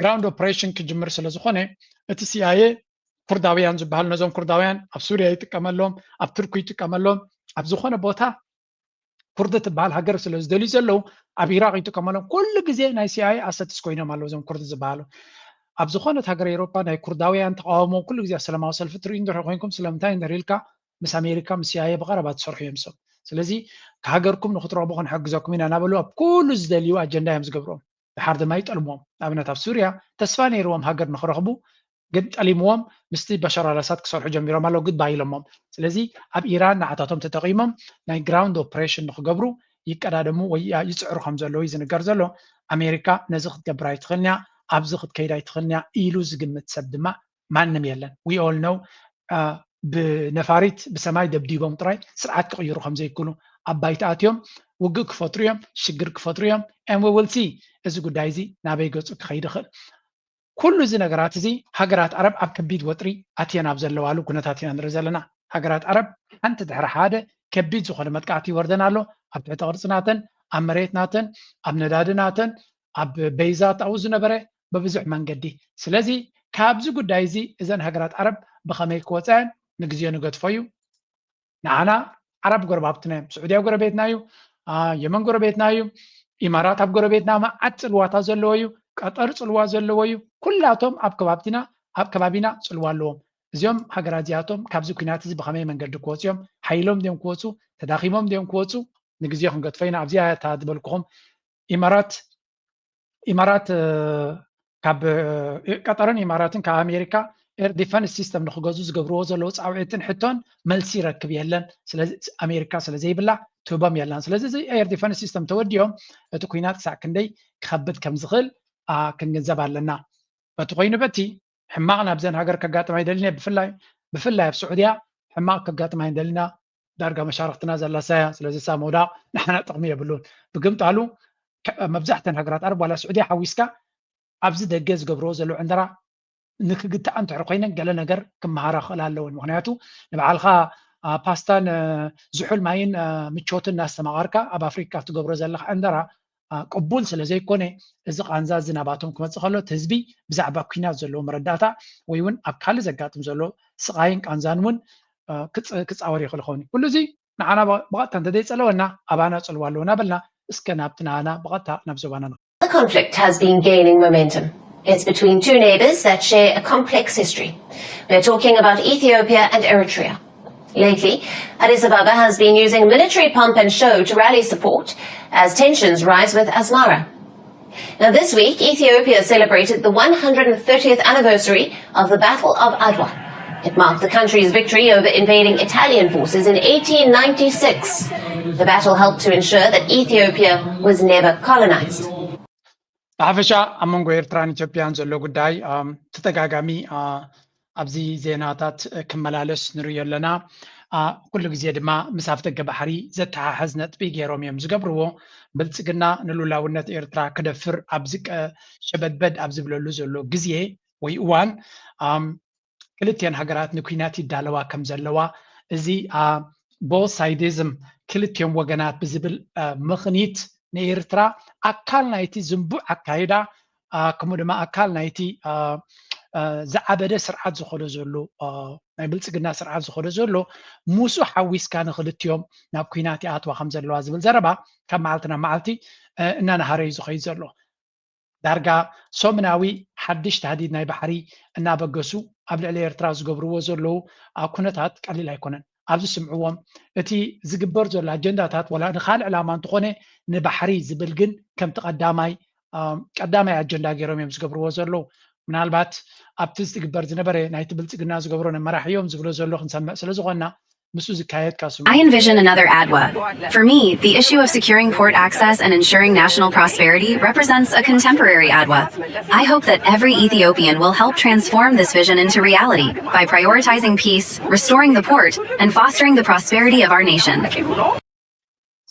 ground operation ክጅምር ስለ ዝኾነ እቲ ሲኣይኤ ኩርዳውያን ዝበሃሉ ነዞም ኩርዳውያን ኣብ ሱርያ ይጥቀመሎም፣ ኣብ ቱርኪ ይጥቀመሎም፣ ኣብ ዝኾነ ቦታ ኩርድ ትበሃል ሃገር ስለ ዝደልዩ ዘለዉ ኣብ ኢራቅ ይጥቀመሎም። ኩሉ ግዜ ናይ ሲኣይኤ ኣሰትስ ኮይኖም ኣለዉ እዞም ኩርድ ዝበሃሉ። ኣብ ዝኾነት ሃገር ኤውሮፓ ናይ ኩርዳውያን ተቃውሞ ኩሉ ግዜ ኣብ ሰላማዊ ሰልፊ ትርእዩ እንድሕር ኮይንኩም ስለምንታይ እንድሕር ኢልካ ምስ ኣሜሪካ ምስ ሲኣይኤ ብቀረባ ትሰርሑ እዮም እሶም። ስለዚ ሃገርኩም ንክትረኽቡ ክንሕግዘኩም ኢና እናበሉ ኣብ ኩሉ ዝደልዩ ኣጀንዳ እዮም ዝገብርዎም። ድሓር ድማ ይጠልምዎም። ንኣብነት ኣብ ሱርያ ተስፋ ነይርዎም ሃገር ንክረኽቡ ግን ጠሊምዎም ምስቲ በሻር ኣልኣሳድ ክሰርሑ ጀሚሮም ኣለዉ ግድ ባይሎሞም። ስለዚ ኣብ ኢራን ንዓታቶም ተጠቒሞም ናይ ground operation ንክገብሩ ይቀዳደሙ ወይ ይፅዕሩ ከም ዘለዉ እዩ ዝንገር ዘሎ። ኣሜሪካ ነዚ ክትገብር ኣይትኽእልን እያ፣ ኣብዚ ክትከይድ ኣይትኽእልን እያ ኢሉ ዝግምት ሰብ ድማ ማንም የለን። We all know ብነፋሪት ብሰማይ ደብዲቦም ጥራይ ስርዓት ክቕይሩ ከም ዘይክእሉ ኣብ ባይታ ኣትዮም ውግእ ክፈጥሩ እዮም፣ ሽግር ክፈጥሩ እዮም። And we will see እዚ ጉዳይ እዚ ናበይ ገፁ ክኸይድ ይኽእል። ኩሉ እዚ ነገራት እዚ ሃገራት ዓረብ ኣብ ከቢድ ወጥሪ ኣትየን ኣብ ዘለዋሉ ኩነታት ኢና ንርኢ ዘለና። ሃገራት ዓረብ ሓንቲ ድሕሪ ሓደ ከቢድ ዝኾነ መጥቃዕቲ ይወርደን ኣሎ። ኣብ ትሕቲ ቅርፂ ናተን፣ ኣብ መሬት ናተን፣ ኣብ ነዳዲ ናተን፣ ኣብ በይዛት ኣብኡ ዝነበረ ብብዙሕ መንገዲ። ስለዚ ካብዚ ጉዳይ እዚ እዘን ሃገራት ዓረብ ብኸመይ ክወፅአን ንግዜ ንገድፎ እዩ። ንዓና ዓረብ ጎረባብትና እዮም። ስዑድያ ጎረቤትና እዩ፣ የመን ጎረቤትና እዩ፣ ኢማራት ኣብ ጎረቤትና መዓት ፅልዋታት ዘለዎ እዩ፣ ቀጠር ፅልዋ ዘለዎ እዩ። ኩላቶም ኣብ ከባብትና ኣብ ከባቢና ፅልዋ ኣለዎም። እዚኦም ሃገራት እዚኣቶም ካብዚ ኩናት እዚ ብኸመይ መንገዲ ክወፁ እዮም? ሓይሎም ድዮም ክወፁ? ተዳኺሞም ድዮም ክወፁ? ንግዜ ክንገድፎ ኢና። ኣብዚኣ እታ ዝበልኩኹም ኢማራት ኢማራት ካብ ቀጠርን ኢማራትን ካብ ኣሜሪካ air defense system ንክገዙ ዝገብርዎ ዘለዉ ፃውዒትን ሕቶን መልሲ ይረክብ የለን። ስለዚ ኣሜሪካ ስለዘይብላ ትህቦም የላን። ስለዚ እዚ air defense system ተወዲኦም እቲ ኩናት ክሳዕ ክንደይ ክኸብድ ከም ዝኽእል ክንግንዘብ ኣለና። በቲ ኮይኑ በቲ ሕማቕ ናብዘን ሃገር ከጋጥማ ይደልን ብፍላይ ብፍላይ ኣብ ስዑድያ ሕማቕ ከጋጥማ ይደልና ዳርጋ መሻርክትና ዘላ ሳያ ስለዚ ሳ ምውዳቕ ንሓና ጥቕሚ የብሉን። ብግምጣሉ መብዛሕተን ሃገራት ዓረብ ዋላ ስዑድያ ሓዊስካ ኣብዚ ደገ ዝገብርዎ ዘለዉ ዕንደራ ንክግታኣ እንድሕር ኮይነን ገለ ነገር ክመሃራ ክኽእላ ኣለወን። ምክንያቱ ንባዕልካ ፓስታን ዝሑል ማይን ምቾትን እናስተማቐርካ ኣብ ኣፍሪካ ትገብሮ ዘለካ ዕንደራ ቅቡል ስለ ዘይኮነ እዚ ቃንዛ እዚ ናባቶም ክመፅእ ከሎ እቲ ህዝቢ ብዛዕባ ኩናት ዘለዎ መረዳእታ ወይ እውን ኣብ ካልእ ዘጋጥም ዘሎ ስቓይን ቃንዛን እውን ክፃወር ይኽእል ይኸውን። ኩሉ እዚ ንዓና ብቐጥታ እንተዘይፀለወና ኣባና ፅልዋ ኣለዎ እናበልና እስከ ናብቲ ንዓና ብቐጥታ ናብ ዞባና ንኸ The conflict has been gaining momentum. It's between two neighbors that share a complex history. We're talking about Ethiopia and Eritrea. Lately, Addis Ababa has been using military pomp and show to rally support as tensions rise with Asmara. Now, this week, Ethiopia celebrated the one hundred thirtieth anniversary of the Battle of Adwa. It marked the country's victory over invading Italian forces in eighteen ninety-six. The battle helped to ensure that Ethiopia was never colonized. ብሓፈሻ ኣብ መንጎ ኤርትራን ኢትዮጵያን ዘሎ ጉዳይ ተደጋጋሚ ኣብዚ ዜናታት ክመላለስ ንርእዮ ኣለና። ኩሉ ግዜ ድማ ምስ ኣፍደገ ባሕሪ ዘተሓሕዝ ነጥቢ ገይሮም እዮም ዝገብርዎ። ብልጽግና ንሉላውነት ኤርትራ ክደፍር ኣብዚ ሸበድበድ ኣብ ዝብለሉ ዘሎ ግዜ ወይ እዋን ክልቲኤን ሃገራት ንኲናት ይዳለዋ ከም ዘለዋ እዚ both sideism ክልቲኦም ወገናት ብዝብል ምኽኒት ንኤርትራ ኣካል ናይቲ ዝንቡዕ ኣካይዳ ከምኡ ድማ ኣካል ናይቲ ዝዓበደ ስርዓት ዝኸዶ ዘሎ ናይ ብልፅግና ስርዓት ዝኸዶ ዘሎ ምስኡ ሓዊስካ ንክልቲኦም ናብ ኲናት ይኣትዋ ከም ዘለዋ ዝብል ዘረባ ካብ መዓልቲ ናብ መዓልቲ እናናሃረ እዩ ዝኸይድ ዘሎ። ዳርጋ ሰሙናዊ ሓድሽ ታህዲድ ናይ ባሕሪ እናበገሱ ኣብ ልዕሊ ኤርትራ ዝገብርዎ ዘለዉ ኩነታት ቀሊል ኣይኮነን። ኣብዚ ስምዕዎም። እቲ ዝግበር ዘሎ ኣጀንዳታት ዋላ ንኻልእ ዕላማ እንተኾነ ንባሕሪ ዝብል ግን ከምቲ ቀዳማይ ቀዳማይ ኣጀንዳ ገይሮም እዮም ዝገብርዎ ዘለዉ። ምናልባት ኣብቲ ዝትግበር ዝነበረ ናይቲ ብልፅግና ዝገብሮ ነመራሕ እዮም ዝብሎ ዘሎ ክንሰምዕ ስለ ዝኾንና ምስኡ ዝካየድ ካብ ስምዑ። I envision another Adwa. For me, the issue of securing port access and ensuring national prosperity represents a contemporary Adwa. I hope that every Ethiopian will help transform this vision into reality by prioritizing peace, restoring the port, and fostering the prosperity of our nation.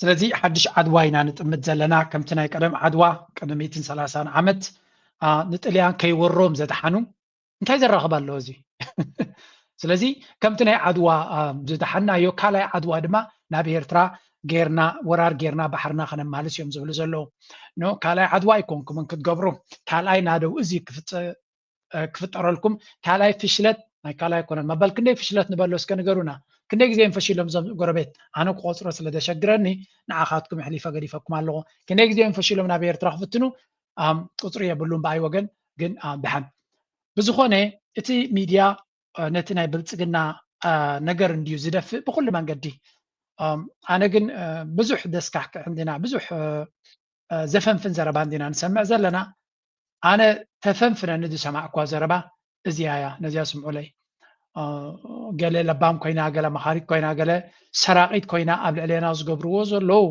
ስለዚ ሓድሽ ዓድዋ ኢና ንጥምት ዘለና። ከምቲ ናይ ቀደም ዓድዋ ቅድሚ ሚእትን ሰላሳን ዓመት ንጥልያን ከይወሮም ዘድሓኑ እንታይ ዘራኽብ ኣሎ እዚ? ስለዚ ከምቲ ናይ ዓድዋ ዝደሓናዮ ካልኣይ ዓድዋ ድማ ናብ ኤርትራ ጌርና ወራር ጌርና ባሕርና ከነማልስ እዮም ዝብሉ ዘለዉ። ካልኣይ ዓድዋ ኣይኮንኩምን ክትገብሩ፣ ካልኣይ ናደው እዚ ክፍጠረልኩም፣ ካልኣይ ፍሽለት ናይ ካልኣይ ኣይኮነን መበል ክንደይ ፍሽለት ንበሎ እስከ ንገሩና። ክንደይ ግዜ እዮም ፈሺሎም እዞም ጎረቤት? ኣነ ክቆፅሮ ስለ ዘሸግረኒ ንዓኻትኩም ኣሕሊፈ ገዲፈኩም ኣለኹ። ክንደይ ግዜ እዮም ፈሺሎም ናብ ኤርትራ ክፍትኑ? ቁፅሪ የብሉን ብኣይ ወገን ግን ደሓን ብዝኾነ እቲ ሚድያ ነቲ ናይ ብልፅግና ነገር እንድዩ ዝደፍእ ብኩሉ መንገዲ። ኣነ ግን ብዙሕ ደስካሕክሕ እንዲና ብዙሕ ዘፈንፍን ዘረባ እንዲና ንሰምዕ ዘለና። ኣነ ተፈንፍነኒ ዝሰማዕኳ ዘረባ እዚያ እያ። ነዚያ ስምዑለይ። ገለ ለባም ኮይና፣ ገለ መኻሪት ኮይና፣ ገለ ሰራቂት ኮይና ኣብ ልዕሌና ዝገብርዎ ዘለዉ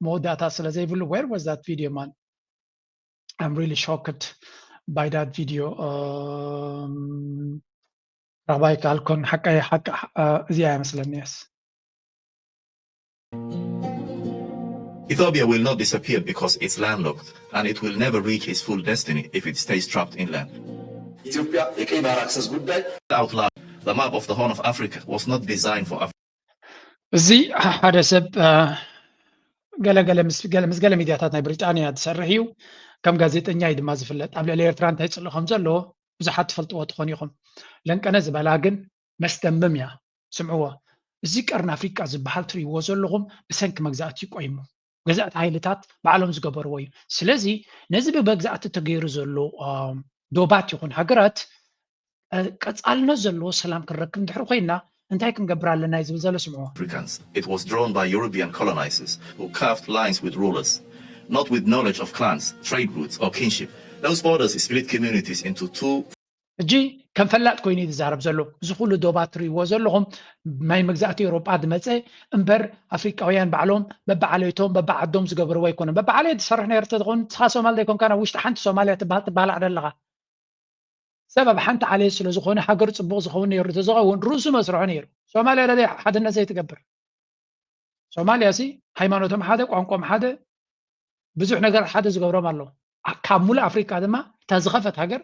መወዳእታ ስለ ዘይብሉ where was that video man? I'm really shocked by that video. ረኽባይ ካልኮን ሓቀይ ሓቂ እዚኣ ይመስለኒ። Yes. Ethiopia will not disappear because it's landlocked, and it will never reach its full destiny if it stays trapped inland. ኢትዮጵያ የቀይ ባህር አክሰስ ጉዳይ Out loud, the map of the Horn of Africa was not designed for Africa. እዚ ሓደ ሰብ ገለገለ ምስ ገለ ሚድያታት ናይ ብሪጣንያ ዝሰርሕ እዩ። ከም ጋዜጠኛ እዩ ድማ ዝፍለጥ። ኣብ ልዕሊ ኤርትራ እንታይ ፅልኢ ከም ዘለዎ ብዙሓት ትፈልጥዎ ትኾኑ ኢኹም። ለንቀነ ዝበላ ግን መስደምም እያ። ስምዕዎ፣ እዚ ቀርኒ ኣፍሪቃ ዝበሃል ትርእይዎ ዘለኹም ብሰንኪ መግዛእቲ እዩ ቆይሙ። ገዛእቲ ሓይልታት ባዕሎም ዝገበርዎ እዩ። ስለዚ ነዚ ብመግዛእቲ ተገይሩ ዘሎ ዶባት ይኹን ሃገራት ቀፃልነት ዘለዎ ሰላም ክንረክብ እንድሕር ኮይና እንታይ ክንገብር ኣለና እዩ ዝብል ዘሎ ስምዕዎ። Africans. It was drawn by European colonizers who carved lines with rulers, not with knowledge of clans, trade routes, or kinship. Those borders split communities into two ሕጂ ከም ፈላጥ ኮይኑ እዩ ዝዛረብ ዘሎ። እዚ ኩሉ ዶባት ትርእይዎ ዘለኹም ናይ መግዛእቲ ኤውሮጳ ዝመፀ እምበር ኣፍሪቃውያን ባዕሎም በብዓሌቶም በብዓዶም ዝገበርዎ ኣይኮነን። በብዓሌት ዝሰርሕ ነይሩ ተዝኸውን ንስኻ ሶማል ዘይኮንካ ናብ ውሽጢ ሓንቲ ሶማልያ ትበሃል ትበሃል ዓዲ ኣለኻ። ሰብ ኣብ ሓንቲ ዓሌት ስለ ዝኾነ ሃገር ፅቡቕ ዝኸውን ነይሩ ተዝኸውን ርእሱ መስርሖ ነይሩ። ሶማልያ ዶ ሓድነት ዘይትገብር? ሶማልያ ሲ ሃይማኖቶም ሓደ፣ ቋንቋም ሓደ፣ ብዙሕ ነገር ሓደ ዝገብሮም ኣለዉ። ካብ ሙሉእ ኣፍሪቃ ድማ እታ ዝኸፈት ሃገር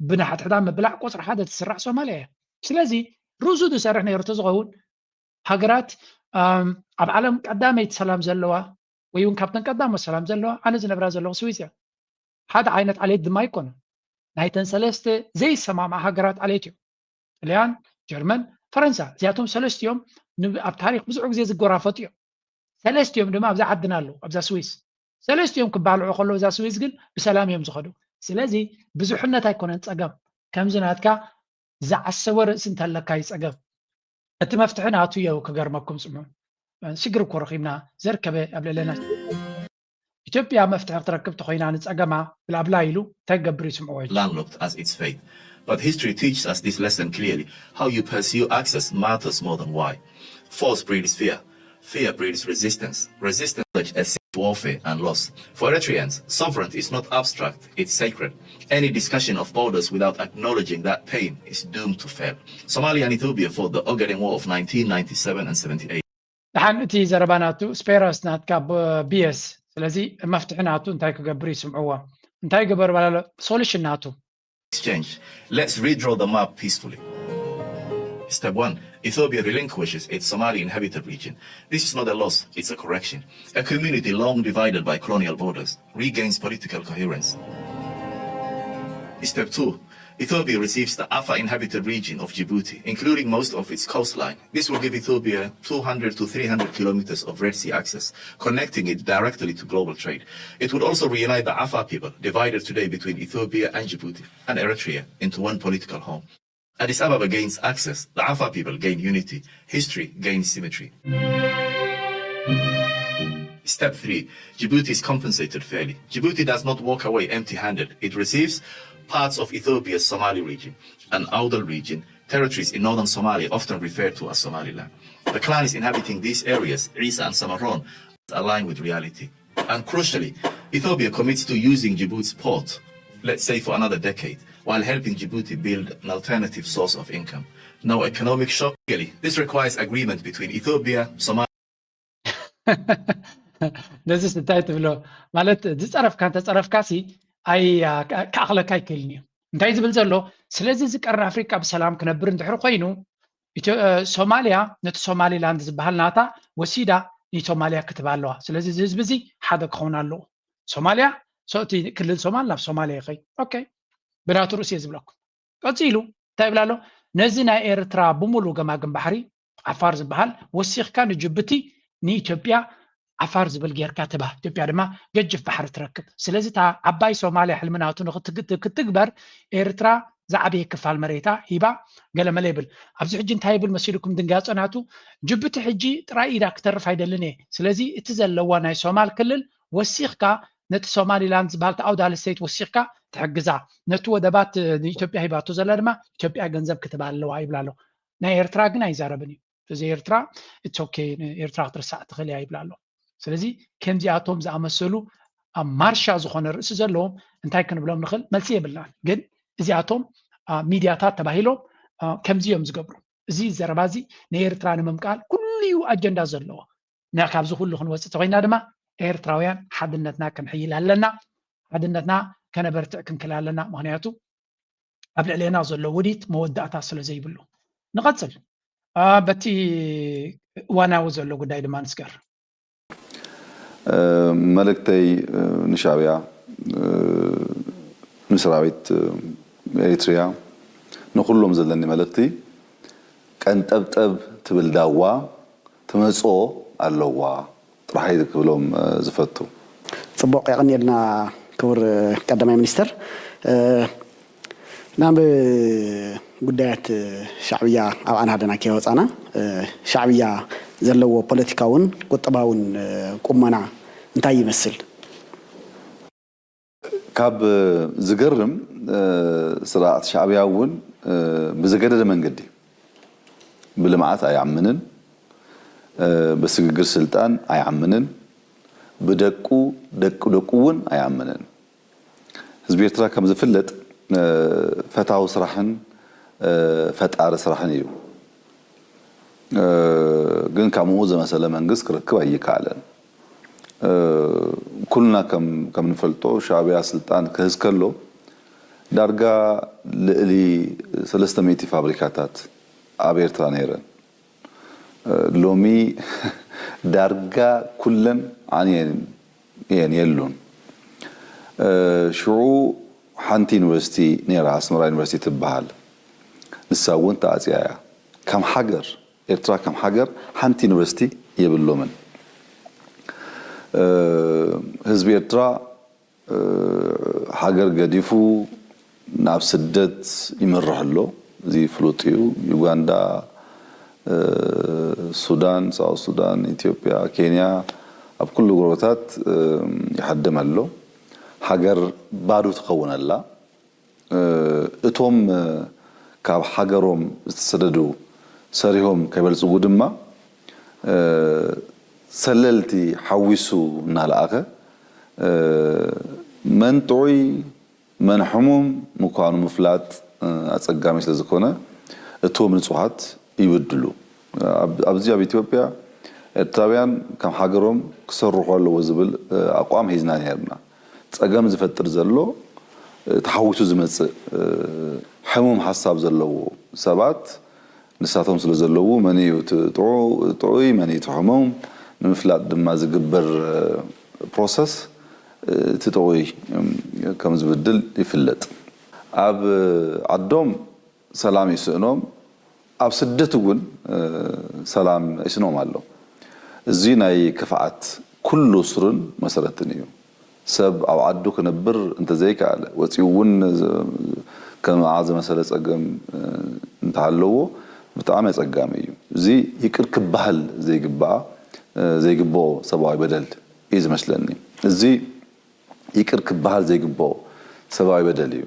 ብናሕትሕታ ምብላዕ ቁፅሪ ሓደ ትስራዕ ሶማልያ እያ። ስለዚ ርእሱ ዝሰርሕ ነይሩ ተዝኸውን ሃገራት ኣብ ዓለም ቀዳመይቲ ሰላም ዘለዋ ወይ እውን ካብተን ቀዳሞት ሰላም ዘለዋ ኣነ ዝነብራ ዘለኹ ስዊስ እያ። ሓደ ዓይነት ዓሌት ድማ ኣይኮነን። ናይተን ሰለስተ ዘይሰማምዓ ሃገራት ዓሌት እዩ። ጥልያን፣ ጀርመን፣ ፈረንሳ እዚኣቶም ሰለስቲኦም ኣብ ታሪክ ብዙሕ ግዜ ዝጎራፈጡ እዮም። ሰለስቲኦም ድማ ኣብዛ ዓድና ኣለዉ ኣብዛ ስዊስ። ሰለስቲኦም ክባልዑ ከለዉ እዛ ስዊስ ግን ብሰላም እዮም ዝኸዱ። ስለዚ ብዙሕነት ኣይኮነን ፀገም። ከምዚ ናትካ ዝዓሰወ ርእሲ እንተለካ እዩ ፀገም። እቲ መፍትሒ ናቱ የው ክገርመኩም ፅምዑ። ሽግር እኮ ረኺብና ዘርከበ ኣብ ልዕለና ኢትዮጵያ መፍትሒ ክትረክብ ተኾይና ንፀገማ ብላብላ ኢሉ እንታይ ክገብር ይስምዕዎ እዩ። Landlocked as its fate. But history teaches us this lesson clearly. How you pursue access matters more than why. Force breeds fear. Fear breeds resistance. Resistance is warfare and loss. For Eritreans, sovereignty is not abstract, it's sacred. Any discussion of borders without acknowledging that pain is doomed to fail. Somalia and Ethiopia fought the Ogaden War of nineteen ninety-seven and seventy-eight. ደሓን እቲ ዘረባ ናቱ ስፔራስ ናትካ ቢኤስ። ስለዚ መፍትሒ ናቱ እንታይ ክገብር ይስምዕዎ? እንታይ ግበር በላሎ? ሶሉሽን ናቱ Exchange. Let's redraw the map peacefully. Step one. Ethiopia relinquishes its Somali inhabited region. This is not a loss, it's a correction. A community long divided by colonial borders regains political coherence. Step two. Ethiopia receives the Afar inhabited region of Djibouti, including most of its coastline. This will give Ethiopia two hundred to three hundred kilometers of Red Sea access, connecting it directly to global trade. It would also reunite the Afar people, divided today between Ethiopia and Djibouti and Eritrea, into one political home. Addis Ababa gains access, the Afar people gain unity, history gains symmetry. Step three. Djibouti is compensated fairly. Djibouti does not walk away empty handed. It receives parts of Ethiopia's Somali region, an Awdal region, territories in northern Somalia, often referred to as Somaliland. The clans inhabiting these areas, Isa and Samaron, align with reality. And crucially, Ethiopia commits to using Djibouti's port, let's say for another decade, while helping Djibouti build an alternative source of income. No economic shock, really. This requires agreement between Ethiopia, Somalia, ነዚ እንታይ ትብሎ ማለት ዝፀረፍካ እንተፀረፍካ ሲ ኣይ ክኣኽለካ ኣይክእልን እዩ። እንታይ ዝብል ዘሎ? ስለዚ እዚ ቀርኒ ኣፍሪቃ ብሰላም ክነብር እንድሕር ኮይኑ ሶማልያ ነቲ ሶማሊላንድ ዝበሃል ናታ ወሲዳ ንሶማልያ ክትባ ኣለዋ። ስለዚ እዚ ህዝቢ እዚ ሓደ ክኸውን ኣለዎ። ሶማልያ እቲ ክልል ሶማል ናብ ሶማልያ ይኸይ ኦኬ ብናቱ ርእሲ እየ ዝብለኩም። ቀፂሉ እንታይ ይብል ኣሎ? ነዚ ናይ ኤርትራ ብምሉ ገማግም ባሕሪ ዓፋር ዝበሃል ወሲኽካ ንጅቡቲ ንኢትዮጵያ ዓፋር ዝብል ጌርካ ትባ ኢትዮጵያ ድማ ገጅፍ ባሕሪ ትረክብ። ስለዚ እታ ዓባይ ሶማልያ ሕልሚ ናቱ ክትግበር ኤርትራ ዝዓበየ ክፋል መሬታ ሂባ ገለመለ ይብል። ኣብዚ ሕጂ እንታይ ይብል መሲልኩም ድንጋፀ ናቱ? ጅቡቲ ሕጂ ጥራይ ኢዳ ክተርፍ ኣይደልን እየ። ስለዚ እቲ ዘለዋ ናይ ሶማል ክልል ወሲኽካ ነቲ ሶማሊላንድ ዝበሃል ኣውዳል ስተይት ወሲኽካ ትሕግዛ። ነቲ ወደባት ንኢትዮጵያ ሂባቶ ዘላ ድማ ኢትዮጵያ ገንዘብ ክትባ ኣለዋ ይብል ኣሎ። ናይ ኤርትራ ግን ኣይዛረብን እዩ። እዚ ኤርትራ it's okay ኤርትራ ክትርሳዕ ትኽእል እያ ይብል ኣሎ። ስለዚ ከምዚኣቶም ዝኣመሰሉ ኣብ ማርሻ ዝኾነ ርእሲ ዘለዎም እንታይ ክንብሎም ንኽእል? መልሲ የብልናን። ግን እዚኣቶም ሚድያታት ተባሂሎም ከምዚ እዮም ዝገብሩ። እዚ ዘረባ እዚ ንኤርትራ ንምምቃል ኩሉ እዩ ኣጀንዳ ዘለዎ። ካብዚ ኩሉ ክንወፅእ ተኮይና ድማ ኤርትራውያን ሓድነትና ክንሕይል ኣለና። ሓድነትና ከነበርትዕ ክንክል ኣለና። ምክንያቱ ኣብ ልዕሌና ዘሎ ውዲት መወዳእታ ስለ ዘይብሉ። ንቐፅል። በቲ እዋናዊ ዘሎ ጉዳይ ድማ ንስገር። መልእክተይ ንሻዕብያ፣ ንሰራዊት ኤሪትሪያ፣ ንኩሎም ዘለኒ መልእክቲ ቀንጠብጠብ ትብል ዳዋ ትመፅኦ ኣለዋ ጥራሕ ክብሎም ዝፈቱ። ፅቡቕ የቐንየልና ክቡር ቀዳማይ ሚኒስትር። ናብ ጉዳያት ሻዕብያ ኣብ ኣናሃደና ከይወፃና ሻዕብያ ዘለዎ ፖለቲካውን ቁጠባውን ቁመና እንታይ ይመስል? ካብ ዝገርም ስርዓት ሻዕብያ እውን ብዝገደደ መንገዲ ብልምዓት ኣይኣምንን፣ ብስግግር ስልጣን ኣይኣምንን፣ ብደቁ ደቂ ደቁ እውን ኣይኣምንን። ህዝቢ ኤርትራ ከም ዝፍለጥ ፈታዊ ስራሕን ፈጣሪ ስራሕን እዩ። ግን ከምኡ ዝመሰለ መንግስት ክረክብ ኣይከኣለን። ኩልና ከም ከም ንፈልጦ ሻዕብያ ስልጣን ክህዝ ከሎ ዳርጋ ልእሊ ሰለስተ ሚእቲ ፋብሪካታት ኣብ ኤርትራ ነይረን። ሎሚ ዳርጋ ኩለን ዓንየን እየን የሉን። ሽዑ ሓንቲ ዩኒቨርሲቲ ነይራ ኣስመራ ዩኒቨርሲቲ ትበሃል። ንሳ እውን ተዓፅያ እያ። ከም ሃገር ኤርትራ ከም ሃገር ሓንቲ ዩኒቨርሲቲ የብሎምን። ህዝቢ ኤርትራ ሃገር ገዲፉ ናብ ስደት ይመርሕ ኣሎ። እዚ ፍሉጥ እዩ። ዩጋንዳ፣ ሱዳን፣ ሳውት ሱዳን፣ ኢትዮጵያ፣ ኬንያ ኣብ ኩሉ ጎረቤታት ይሃድም ኣሎ። ሃገር ባዶ ትኸውን ኣላ። እቶም ካብ ሃገሮም ዝተሰደዱ ሰሪሆም ከይበልፅጉ ድማ ሰለልቲ ሓዊሱ እናለኣኸ መን ጥዑይ መን ሕሙም ምዃኑ ምፍላጥ ኣፀጋሚ ስለዝኾነ እቶም ንፁሃት ይብድሉ። ኣብዚ ኣብ ኢትዮጵያ ኤርትራውያን ከም ሃገሮም ክሰርሑ ኣለዎ ዝብል ኣቋም ሒዝና ነይርና። ፀገም ዝፈጥር ዘሎ ተሓዊሱ ዝመፅእ ሕሙም ሓሳብ ዘለዎ ሰባት ንሳቶም ስለ ዘለዉ መን እዩ ጥዑይ መን እዩ ሕሙም ንምፍላጥ ድማ ዝግበር ፕሮሰስ እቲ ጥዑይ ከም ዝብድል ይፍለጥ። ኣብ ዓዶም ሰላም ይስእኖም፣ ኣብ ስደት እውን ሰላም ይስኖም ኣሎ። እዚ ናይ ክፍኣት ኩሉ ስሩን መሰረትን እዩ። ሰብ ኣብ ዓዱ ክነብር እንተዘይከኣለ፣ ወፂኡ እውን ከም ዝመሰለ ፀገም እንተሃለዎ ብጣዕሚ ኣፀጋሚ እዩ። እዚ ይቅር ክበሃል ዘይግባኣ ዘይግብኦ ሰብኣዊ በደል እዩ ዝመስለኒ። እዚ ይቅር ክበሃል ዘይግብኦ ሰብኣዊ በደል እዩ።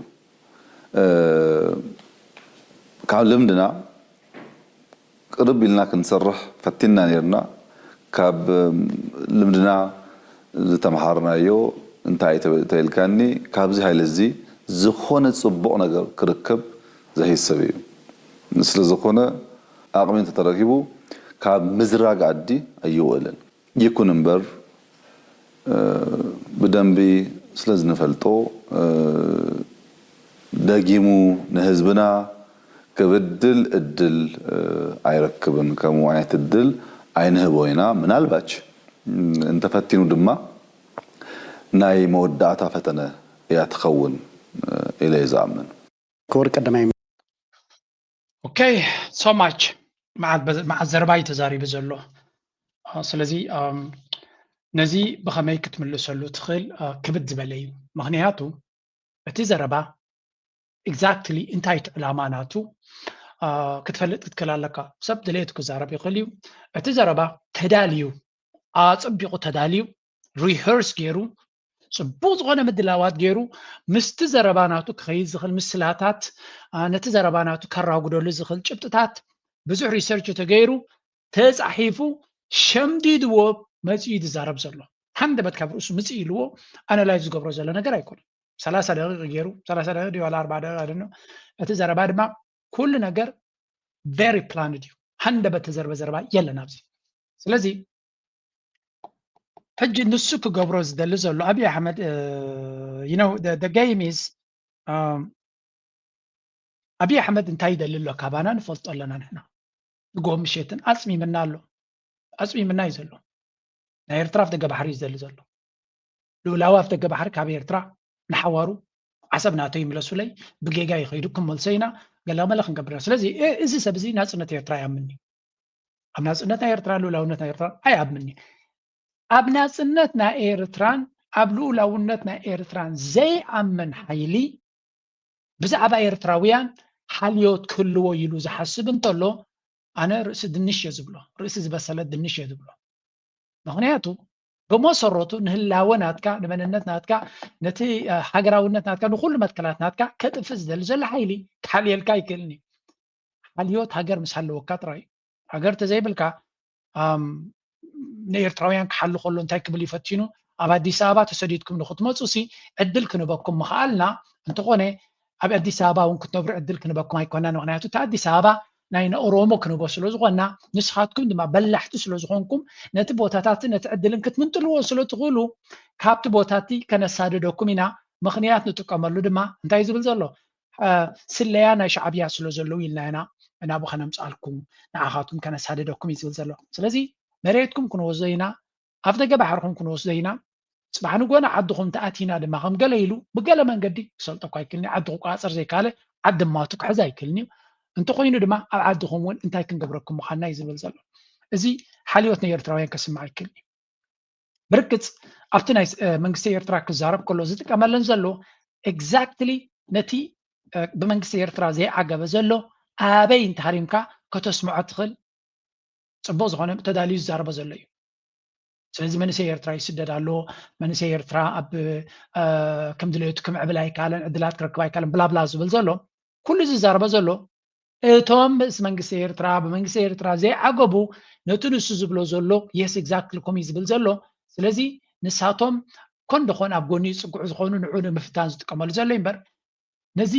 ካብ ልምድና ቅርብ ኢልና ክንሰርሕ ፈቲንና ነይርና። ካብ ልምድና ዝተምሃርናዮ እንታይ ተበ- ተኢልካኒ፣ ካብዚ ሃይለ እዚ ዝኾነ ጽቡቕ ነገር ክርከብ ዘሕይስ ሰብ እዩ። ስለዝኾነ ኣቕሚ እንተተረኪቡ ካብ ምዝራግ ኣዲ ኣይውዕልን። ይኩን እምበር ብደንቢ ስለዝንፈልጦ ደጊሙ ንህዝብና ክብድል እድል ኣይረክብን። ከምኡ ዓይነት እድል ኣይንህቦ ኢና። ምናልባች እንተፈቲኑ ድማ ናይ መወዳእታ ፈተነ እያ ትኸውን ኢለ እየ ዝኣምን። ክቡር ቀዳማይ Okay, so much. መዓት ዘረባ እዩ ተዛሪቡ ዘሎ። ስለዚ ነዚ ብኸመይ ክትምልሰሉ ትኽእል ክብድ ዝበለ እዩ። ምኽንያቱ እቲ ዘረባ exactly እንታይ እቲ ዕላማ ናቱ ክትፈልጥ ክትክእል ኣለካ። ሰብ ድሌቱ ክዛረብ ይኽእል እዩ። እቲ ዘረባ ተዳልዩ፣ ኣጸቢቑ ተዳልዩ፣ rehearse ገይሩ፣ ጽቡቕ ዝኾነ ምድላዋት ገይሩ፣ ምስቲ ዘረባ ናቱ ክኸይድ ዝኽእል ምስላታት፣ ነቲ ዘረባ ናቱ ከራጉደሉ ዝኽእል ጭብጥታት ብዙሕ research ተገይሩ ተጻሒፉ ሸምዲድዎ መጺኡ ዝዛረብ ዘሎ። ሃንደበት ካብ ርእሱ ምጽእ ኢልዎ ኣናላይዝ ዝገብሮ ዘሎ ነገር ኣይኮነን። ሰላሳ ደቂቕ ገይሩ፣ ሰላሳ ደቂቕ ድዩ ዋላ ኣርባዓ ደቂቕ ኣደኖ። እቲ ዘረባ ድማ ኩሉ ነገር very planned እዩ። ሃንደበት ተዘርበ ዘረባ የለን ኣብዚ። ስለዚ ሕጂ ንሱ ክገብሮ ዝደሊ ዘሎ ኣብይ ኣሕመድ you know the game is ኣብይ ኣሕመድ እንታይ ይደሊ ኣሎ ካባና ንፈልጦ ኣለና ንሕና። ንጎ ምሸትን ኣጽሚምና ኣሎ። ኣጽሚምና እዩ ዘሎ። ናይ ኤርትራ ኣፍ ደገ ባሕሪ እዩ ዝደሊ ዘሎ። ልኡላዊ ኣፍ ደገ ባሕሪ ካብ ኤርትራ ንሓዋሩ ዓሰብ ናተይ ይምለሱለይ፣ ብጌጋ ይኸይዱ ክመልሶ ኢና፣ ገለመለ ክንገብር ኢና። ስለዚ እዚ ሰብ እዚ ናጽነት ኤርትራ ኣይኣምን እዩ። ኣብ ናጽነት ናይ ኤርትራ ልኡላውነት ናይ ኤርትራ ኣይኣምን እዩ። ኣብ ናጽነት ናይ ኤርትራን ኣብ ልኡላውነት ናይ ኤርትራን ዘይኣምን ሓይሊ ብዛዕባ ኤርትራውያን ሓልዮት ክህልዎ ኢሉ ዝሓስብ እንተሎ ኣነ ርእሲ ድንሽ እየ ዝብሎ፣ ርእሲ ዝበሰለ ድንሽ እየ ዝብሎ። ምኽንያቱ ብመሰረቱ ንህላወ ናትካ፣ ንመንነት ናትካ፣ ነቲ ሃገራውነት ናትካ፣ ንኹሉ መትከላት ናትካ ከጥፍእ ዝደሊ ዘሎ ሓይሊ ክሓልየልካ ኣይክእልን እዩ። ሓልዮት ሃገር ምስ ሃለወካ ጥራይ እዩ። ሃገር ተዘይብልካ ንኤርትራውያን ክሓሉ ከሎ እንታይ ክብል እዩ ፈቲኑ? ኣብ ኣዲስ ኣበባ ተሰዲድኩም ንክትመፁ ሲ ዕድል ክንበኩም ምኽኣልና፣ እንተኾነ ኣብ ኣዲስ ኣበባ እውን ክትነብሩ ዕድል ክንበኩም ኣይኮናን። ምክንያቱ እታ ኣዲስ ኣበባ ናይ ንኦሮሞ ክንህቦ ስለ ዝኾንና፣ ንስኻትኩም ድማ በላሕቲ ስለ ዝኾንኩም ነቲ ቦታታትን ነቲ ዕድልን ክትምንጥልዎ ስለ ትኽእሉ ካብቲ ቦታቲ ከነሳድደኩም ኢና። ምኽንያት ንጥቀመሉ ድማ እንታይ ዝብል ዘሎ? ስለያ ናይ ሻዕብያ ስለ ዘለዉ ኢልና ኢና ናብኡ ከነምፅኣልኩም፣ ንዓኻትኩም ከነሳድደኩም እዩ ዝብል ዘሎ። ስለዚ መሬትኩም ክንወስዶ ኢና፣ ኣፍ ደገ ባሕርኩም ክንወስዶ ኢና። ፅባሕ ንጎና ዓድኹም ተኣቲና ድማ ከም ገለ ኢሉ ብገለ መንገዲ ክሰልጠኩ ኣይክልኒ። ዓዲ ክቆፃፀር ዘይካለ ዓዲ ማቱ ክሕዝ ኣይክልኒ እዩ። እንተኮይኑ ድማ ኣብ ዓድኹም እውን እንታይ ክንገብረኩም ምዃንና እዩ ዝብል ዘሎ። እዚ ሓልዮት ናይ ኤርትራውያን ከስምዕ ኣይክልኒ። ብርግፅ ኣብቲ ናይ መንግስቲ ኤርትራ ክዛረብ ከሎ ዝጥቀመለን ዘሎ exactly ነቲ ብመንግስቲ ኤርትራ ዘይዓገበ ዘሎ ኣበይ እንተሃሪምካ ከተስምዖ ትኽእል ፅቡቅ ዝኾነ ተዳልዩ ዝዛረቦ ዘሎ እዩ። ስለዚ መንእሰይ ኤርትራ ይስደድ ኣሎ፣ መንእሰይ ኤርትራ ኣብ ከም ድሌቱ ክምዕብል ኣይከኣለን፣ ዕድላት ክረክብ ኣይከኣለን ብላብላ ዝብል ዘሎ ኩሉ ዝዛረቦ ዘሎ እቶም ምስ መንግስቲ ኤርትራ ብመንግስቲ ኤርትራ ዘይዓገቡ ነቲ ንሱ ዝብሎ ዘሎ yes exactly ከምኡ እዩ ዝብል ዘሎ። ስለዚ ንሳቶም ኮን ደኾን ኣብ ጎኒ ዝጽግዑ ዝኾኑ ንዑ ንምፍታን ዝጥቀመሉ ዘሎ እምበር ነዚ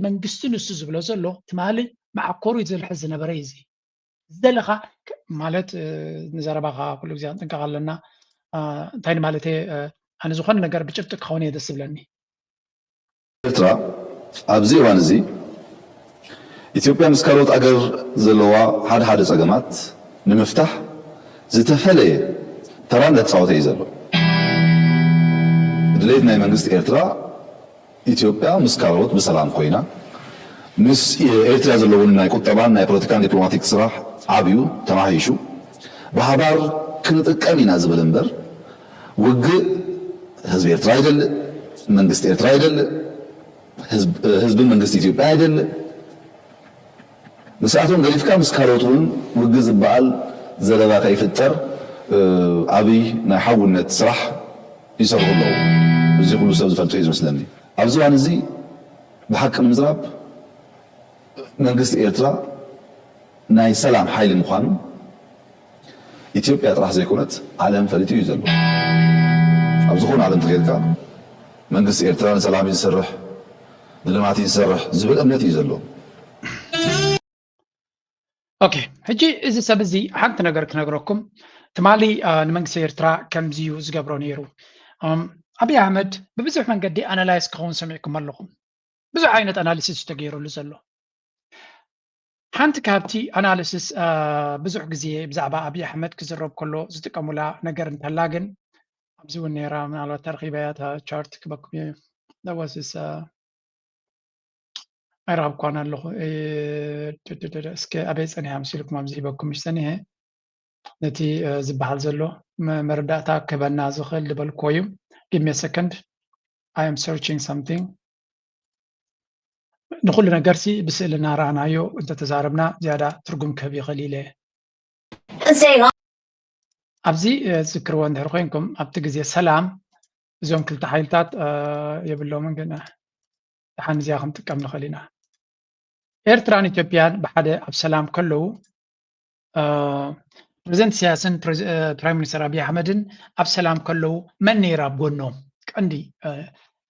መንግስቲ ንሱ ዝብሎ ዘሎ ትማሊ መዓኮሩ ዝልሕዝ ዝነበረ እዩ። እዚ ዝደለኻ ማለት ንዘረባኻ ኩሉ ግዜ ክንጥንቀቕ ኣለና። እንታይ ንማለት ኣነ ዝኾነ ነገር ብጭብጢ ክኸውን እየ ደስ ዝብለኒ። ኤርትራ ኣብዚ እዋን እዚ ኢትዮጵያ ምስ ካልኦት ኣገር ዘለዋ ሓደ ሓደ ጸገማት ንምፍታሕ ዝተፈለየ ተራ እንዳተጻወተ እዩ ዘሎ። ድሌት ናይ መንግስቲ ኤርትራ ኢትዮጵያ ምስ ካልኦት ብሰላም ኮይና ምስ ኤርትራ ዘለውን ናይ ቁጠባን ናይ ፖለቲካን ዲፕሎማቲክ ስራሕ ዓብዩ ተማሕይሹ ብሓባር ክንጥቀም ኢና ዝብል እምበር ውግእ ህዝቢ ኤርትራ ኣይደልእ፣ መንግስቲ ኤርትራ ኣይደልእ፣ ህዝብ- ህዝቢ መንግስቲ ኢትዮጵያ ኣይደልእ። ምስኣቶም ገዲፍካ ምስ ካልኦት እውን ውግእ ዝበሃል ዘለባ ከይፍጠር ኣብይ ናይ ሓውነት ስራሕ ይሰርሑ ኣለዉ። እዚ ኩሉ ሰብ ዝፈልጦ እዩ ዝመስለኒ። ኣብዚ እዋን እዚ ብሓቂ ንምዝራብ መንግስቲ ኤርትራ ናይ ሰላም ሓይሊ ምዃኑ ኢትዮጵያ ጥራሕ ዘይኮነት ዓለም ፈሊጡ እዩ ዘሎ። ኣብ ዝኾነ ዓለም ተኸይድካ መንግስቲ ኤርትራ ንሰላም እዩ ዝሰርሕ፣ ንልማት እዩ ዝሰርሕ ዝብል እምነት እዩ ዘሎ። ኦኬ፣ ሕጂ እዚ ሰብ እዚ ሓንቲ ነገር ክነግረኩም። ትማሊ ንመንግስቲ ኤርትራ ከምዚ እዩ ዝገብሮ ነይሩ። ኣብይ ኣሕመድ ብብዙሕ መንገዲ ኣናላይዝ ክኸውን ሰሚዕኩም ኣለኹም። ብዙሕ ዓይነት ኣናሊሲስ እዩ ተገይሩሉ ዘሎ። ሓንቲ ካብቲ ኣናሊሲስ ብዙሕ ግዜ ብዛዕባ ኣብይ ኣሕመድ ክዝረብ ከሎ ዝጥቀሙላ ነገር እንተላ ግን ኣብዚ እውን ነይራ፣ ምናልባት ተረኺበያ እታ ቻርት ክበኩም እየ። ወስስ ኣይረኸብኳን ኣለኹ። እስከ ኣበይ ጸኒሓ መሲልኩም ኣብዚ ሂበኩም ምሽ ጸኒሐ ነቲ ዝበሃል ዘሎ መረዳእታ ክህበና ዝኽእል ዝበልክዎ እዩ። Give me a second. I am searching something. ንኹሉ ነገርሲ ብስእሊ እናረኣናዮ እንተተዛረብና ዝያዳ ትርጉም ክህብ ይኽእል ኢለ። ኣብዚ ዝክርዎ እንድሕር ኮይንኩም ኣብቲ ግዜ ሰላም እዞም ክልተ ሓይልታት የብሎምን፣ ግን ደሓን እዚኣ ክንጥቀም ንኽእል ኢና። ኤርትራን ኢትዮጵያን ብሓደ ኣብ ሰላም ከለዉ ፕሬዚደንት ኢሳያስን ፕራይም ሚኒስተር ኣብይ ኣሕመድን ኣብ ሰላም ከለዉ መን ነይሩ ኣብ ጎኖም? ቀንዲ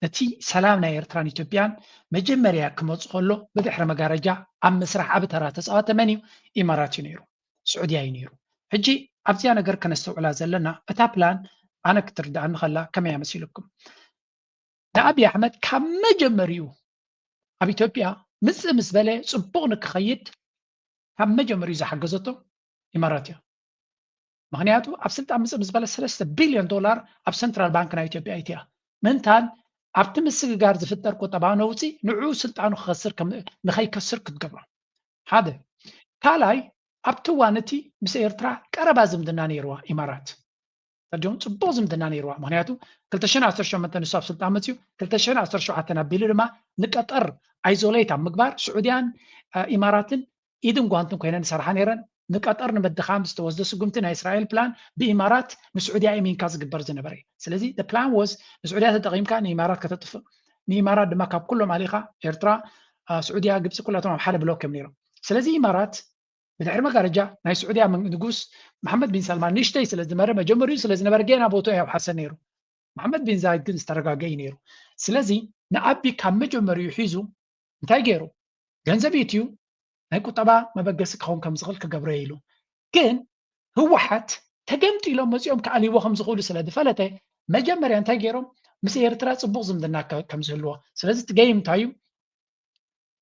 እቲ ሰላም ናይ ኤርትራን ኢትዮጵያን መጀመርያ ክመፁ ከሎ ብድሕሪ መጋረጃ ኣብ ምስራሕ ዓቢ ተራ ተፃወተ መን እዩ? ኢማራት እዩ ነይሩ፣ ስዑድያ እዩ ነይሩ። ሕጂ ኣብዚኣ ነገር ከነስተውዕላ ዘለና እታ ፕላን ኣነ ክትርድኣኒ ከላ ከመይ እያ መሲልኩም? ንኣብይ ኣሕመድ ካብ መጀመሪኡ ኣብ ኢትዮጵያ ምጽእ ምስ በለ ጽቡቕ ንክኸይድ ካብ መጀመሪኡ ዝሓገዘቶ ኢማራት እያ። ምክንያቱ ኣብ ስልጣን ምጽእ ምስ በለ ሰለስተ ቢልዮን ዶላር ኣብ ሰንትራል ባንክ ናይ ኢትዮጵያ ኣእትያ ምእንታን ኣብቲ ምስግጋር ዝፍጠር ቁጠባዊ ነውጺ ንዕኡ ስልጣኑ ክኸስር ንኸይከስር ክትገብሮ ሓደ። ካልኣይ ኣብቲ እዋን እቲ ምስ ኤርትራ ቀረባ ዝምድና ነይርዋ ኢማራት። ተዲኦም ጽቡቕ ዝምድና ነይርዋ። ምክንያቱ ክልተ ሽሕን ዓሰርተ ሸሞንተን ንሱ ኣብ ስልጣን መፅዩ፣ ክልተ ሽሕን ዓሰርተ ሸውዓተን ኣቢሉ ድማ ንቀጠር ኣይዞሌት ኣብ ምግባር ስዑድያን ኢማራትን ኢድን ጓንትን ኮይነን ዝሰርሓ ነይረን። ንቀጠር ንምድኻም ዝተወስደ ስጉምቲ ናይ እስራኤል ፕላን ብኢማራት ንስዑድያ እሚንካ ዝግበር ዝነበረ እዩ። ስለዚ ፕላን ወዝ ንስዑድያ ተጠቒምካ ንኢማራት ከተጥፍእ፣ ንኢማራት ድማ ካብ ኩሎም ኣሊኻ ኤርትራ፣ ስዑድያ፣ ግብፂ ኩላቶም ኣብ ሓደ ብሎክ እዮም ነይሮም። ስለዚ ኢማራት ብድሕሪ መጋረጃ ናይ ስዑድያ ንጉስ መሓመድ ቢን ሳልማን ንእሽተይ ስለ ዝነበረ መጀመሪኡ ስለ ዝነበረ ጌና ቦትኡ ኣይወሓሰን ነይሩ። መሓመድ ቢን ዛይድ ግን ዝተረጋገ እዩ ነይሩ። ስለዚ ንኣቢ ካብ መጀመሪኡ ሒዙ እንታይ ገይሩ? ገንዘብ ኢትዩ ናይ ቁጠባ መበገሲ ክኸውን ከም ዝኽእል ክገብሮ ኢሉ ግን ህወሓት ተገምጢሎም መፂኦም ክኣልይዎ ከም ዝኽእሉ ስለ ዝፈለጠ መጀመርያ እንታይ ገይሮም? ምስ ኤርትራ ፅቡቕ ዝምድና ከም ዝህልዎ። ስለዚ እቲ ገይም እንታይ እዩ?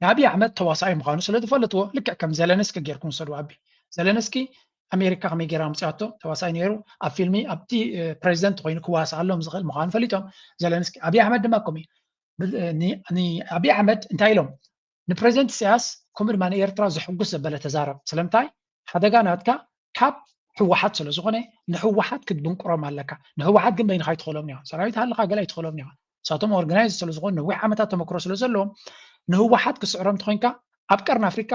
ንኣብይ ኣሕመድ ተዋሳኣይ ምዃኑ ስለ ዝፈለጥዎ ልክዕ ከም ዘለንስኪ ጌርኩም ውሰድዎ። ኣቢ ዘለንስኪ ኣሜሪካ ከመይ ጌራ ኣምፅኣቶ ተዋሳኣይ ነይሩ ኣብ ፊልሚ ኣብቲ ፕሬዚደንት ኮይኑ ክዋሳኣሎም ዝኽእል ምዃኑ ፈሊጦም። ዘለንስኪ ኣብይ ኣሕመድ ድማ ከምኡ እዩ። ንኣብይ ኣሕመድ እንታይ ኢሎም ንፕሬዚደንት ኢሳያስ ከምኡ ድማ ንኤርትራ ዘሕጉስ ዘበለ ተዛረብ። ስለምንታይ ሓደጋ ናትካ ካብ ህወሓት ስለ ዝኾነ ንህወሓት ክትብንቁሮም ኣለካ። ንህወሓት ግን በይንኻ ኣይትኽእሎም ኒኻ ሰራዊት ሃለኻ ገለ ኣይትኽእሎም ኒኻ ንሳቶም ኦርጋናይዝ ስለ ዝኾኑ ነዊሕ ዓመታት ተመክሮ ስለ ዘለዎም ንህወሓት ክስዕሮም እንተኾይንካ ኣብ ቀርኒ ኣፍሪካ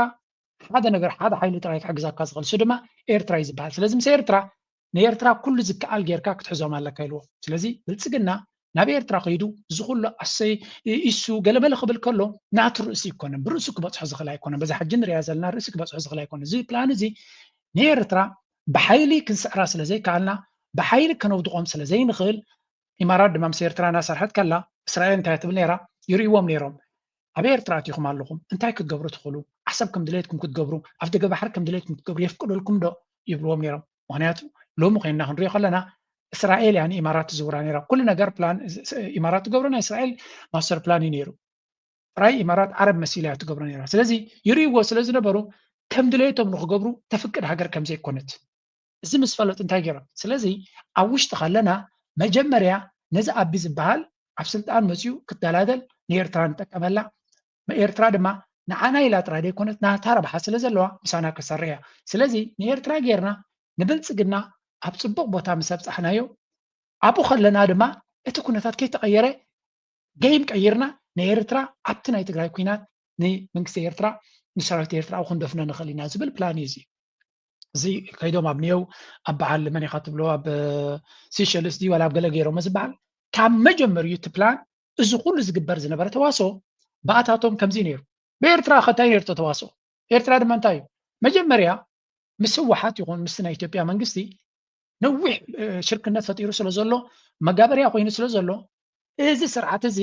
ሓደ ነገር ሓደ ሓይሊ ጥራይ ክሕግዛካ ዝኽእል እሱ ድማ ኤርትራ እዩ ዝበሃል። ስለዚ ምስ ኤርትራ ንኤርትራ ኩሉ ዝከኣል ጌርካ ክትሕዞም ኣለካ ኢልዎ። ስለዚ ብልፅግና ናብ ኤርትራ ከይዱ እዚ ኩሉ ኣሰይ ኢሱ ገለመለ ክብል ከሎ ናቱ ርእሲ ኣይኮነን ብርእሱ ክበፅሖ ዝኽእል ኣይኮነን። በዛ ሕጂ ንሪኣ ዘለና ርእሲ ክበፅሖ ዝኽእል ኣይኮነን። እዚ ፕላን እዚ ንኤርትራ ብሓይሊ ክንስዕራ ስለ ዘይከኣልና ብሓይሊ ከነውድቖም ስለ ዘይንኽእል ኢማራት ድማ ምስ ኤርትራ እናሰርሐት ከላ እስራኤል እንታይ ትብል ነይራ? ይርእይዎም ነይሮም። ኣብ ኤርትራ ኣቲኹም ኣለኹም እንታይ ክትገብሩ ትኽእሉ? ዓሰብ ከም ድሌትኩም ክትገብሩ ኣብ ደገ ባሕሪ ከም ድሌትኩም ክትገብሩ የፍቅደልኩም ዶ ይብልዎም ነይሮም። ምክንያቱ ሎሚ ኮይንና ክንሪኦ ከለና እስራኤል እያ ንኢማራት ትዝውራ ነይራ። ኩሉ ነገር ፕላን ኢማራት ትገብሮ ናይ እስራኤል ማስተር ፕላን እዩ ነይሩ። ጥራይ ኢማራት ዓረብ መሲላ እያ ትገብሮ ነይራ። ስለዚ ይርእይዎ ስለ ዝነበሩ ከም ድሌቶም ንክገብሩ ተፍቅድ ሃገር ከም ዘይኮነት እዚ ምስ ፈለጡ እንታይ ገይሮም? ስለዚ ኣብ ውሽጢ ከለና መጀመርያ ነዚ ኣቢ ዝበሃል ኣብ ስልጣን መፅዩ ክደላደል ንኤርትራ ንጠቀመላ። ኤርትራ ድማ ንዓና ኢላ ጥራይ ዘይኮነት ናታ ረብሓ ስለ ዘለዋ ምሳና ክሰርሕ እያ። ስለዚ ንኤርትራ ጌርና ንብልጽግና ኣብ ጽቡቕ ቦታ ምስ ኣብጻሕናዮ፣ ኣብኡ ከለና ድማ እቲ ኩነታት ከይተቐየረ፣ ገይም ቀይርና ንኤርትራ ኣብቲ ናይ ትግራይ ኩናት ንመንግስቲ ኤርትራ፣ ንሰራዊት ኤርትራ ኣብኡ ክንደፍኖ ንኽእል ኢና ዝብል ፕላን እዩ። እዚ እዚ ከይዶም ኣብ ኒው ኣብ በዓል መን ኢኻ ትብሎ ኣብ ሲሸልስ ድዩ ዋላ ኣብ ገለ ገይሮም ዝበሃል ካብ መጀመሪኡ እቲ ፕላን፣ እዚ ኩሉ ዝግበር ዝነበረ ተዋስኦ ብኣታቶም ከምዚ ነይሩ። ብኤርትራ ከ እንታይ ነይሩ ተዋስኦ? ኤርትራ ድማ እንታይ እዩ? መጀመርያ ምስ ህወሓት ይኹን ምስ ናይ ኢትዮጵያ መንግስቲ ነዊሕ ሽርክነት ፈጢሩ ስለ ዘሎ፣ መጋበርያ ኮይኑ ስለ ዘሎ፣ እዚ ስርዓት እዚ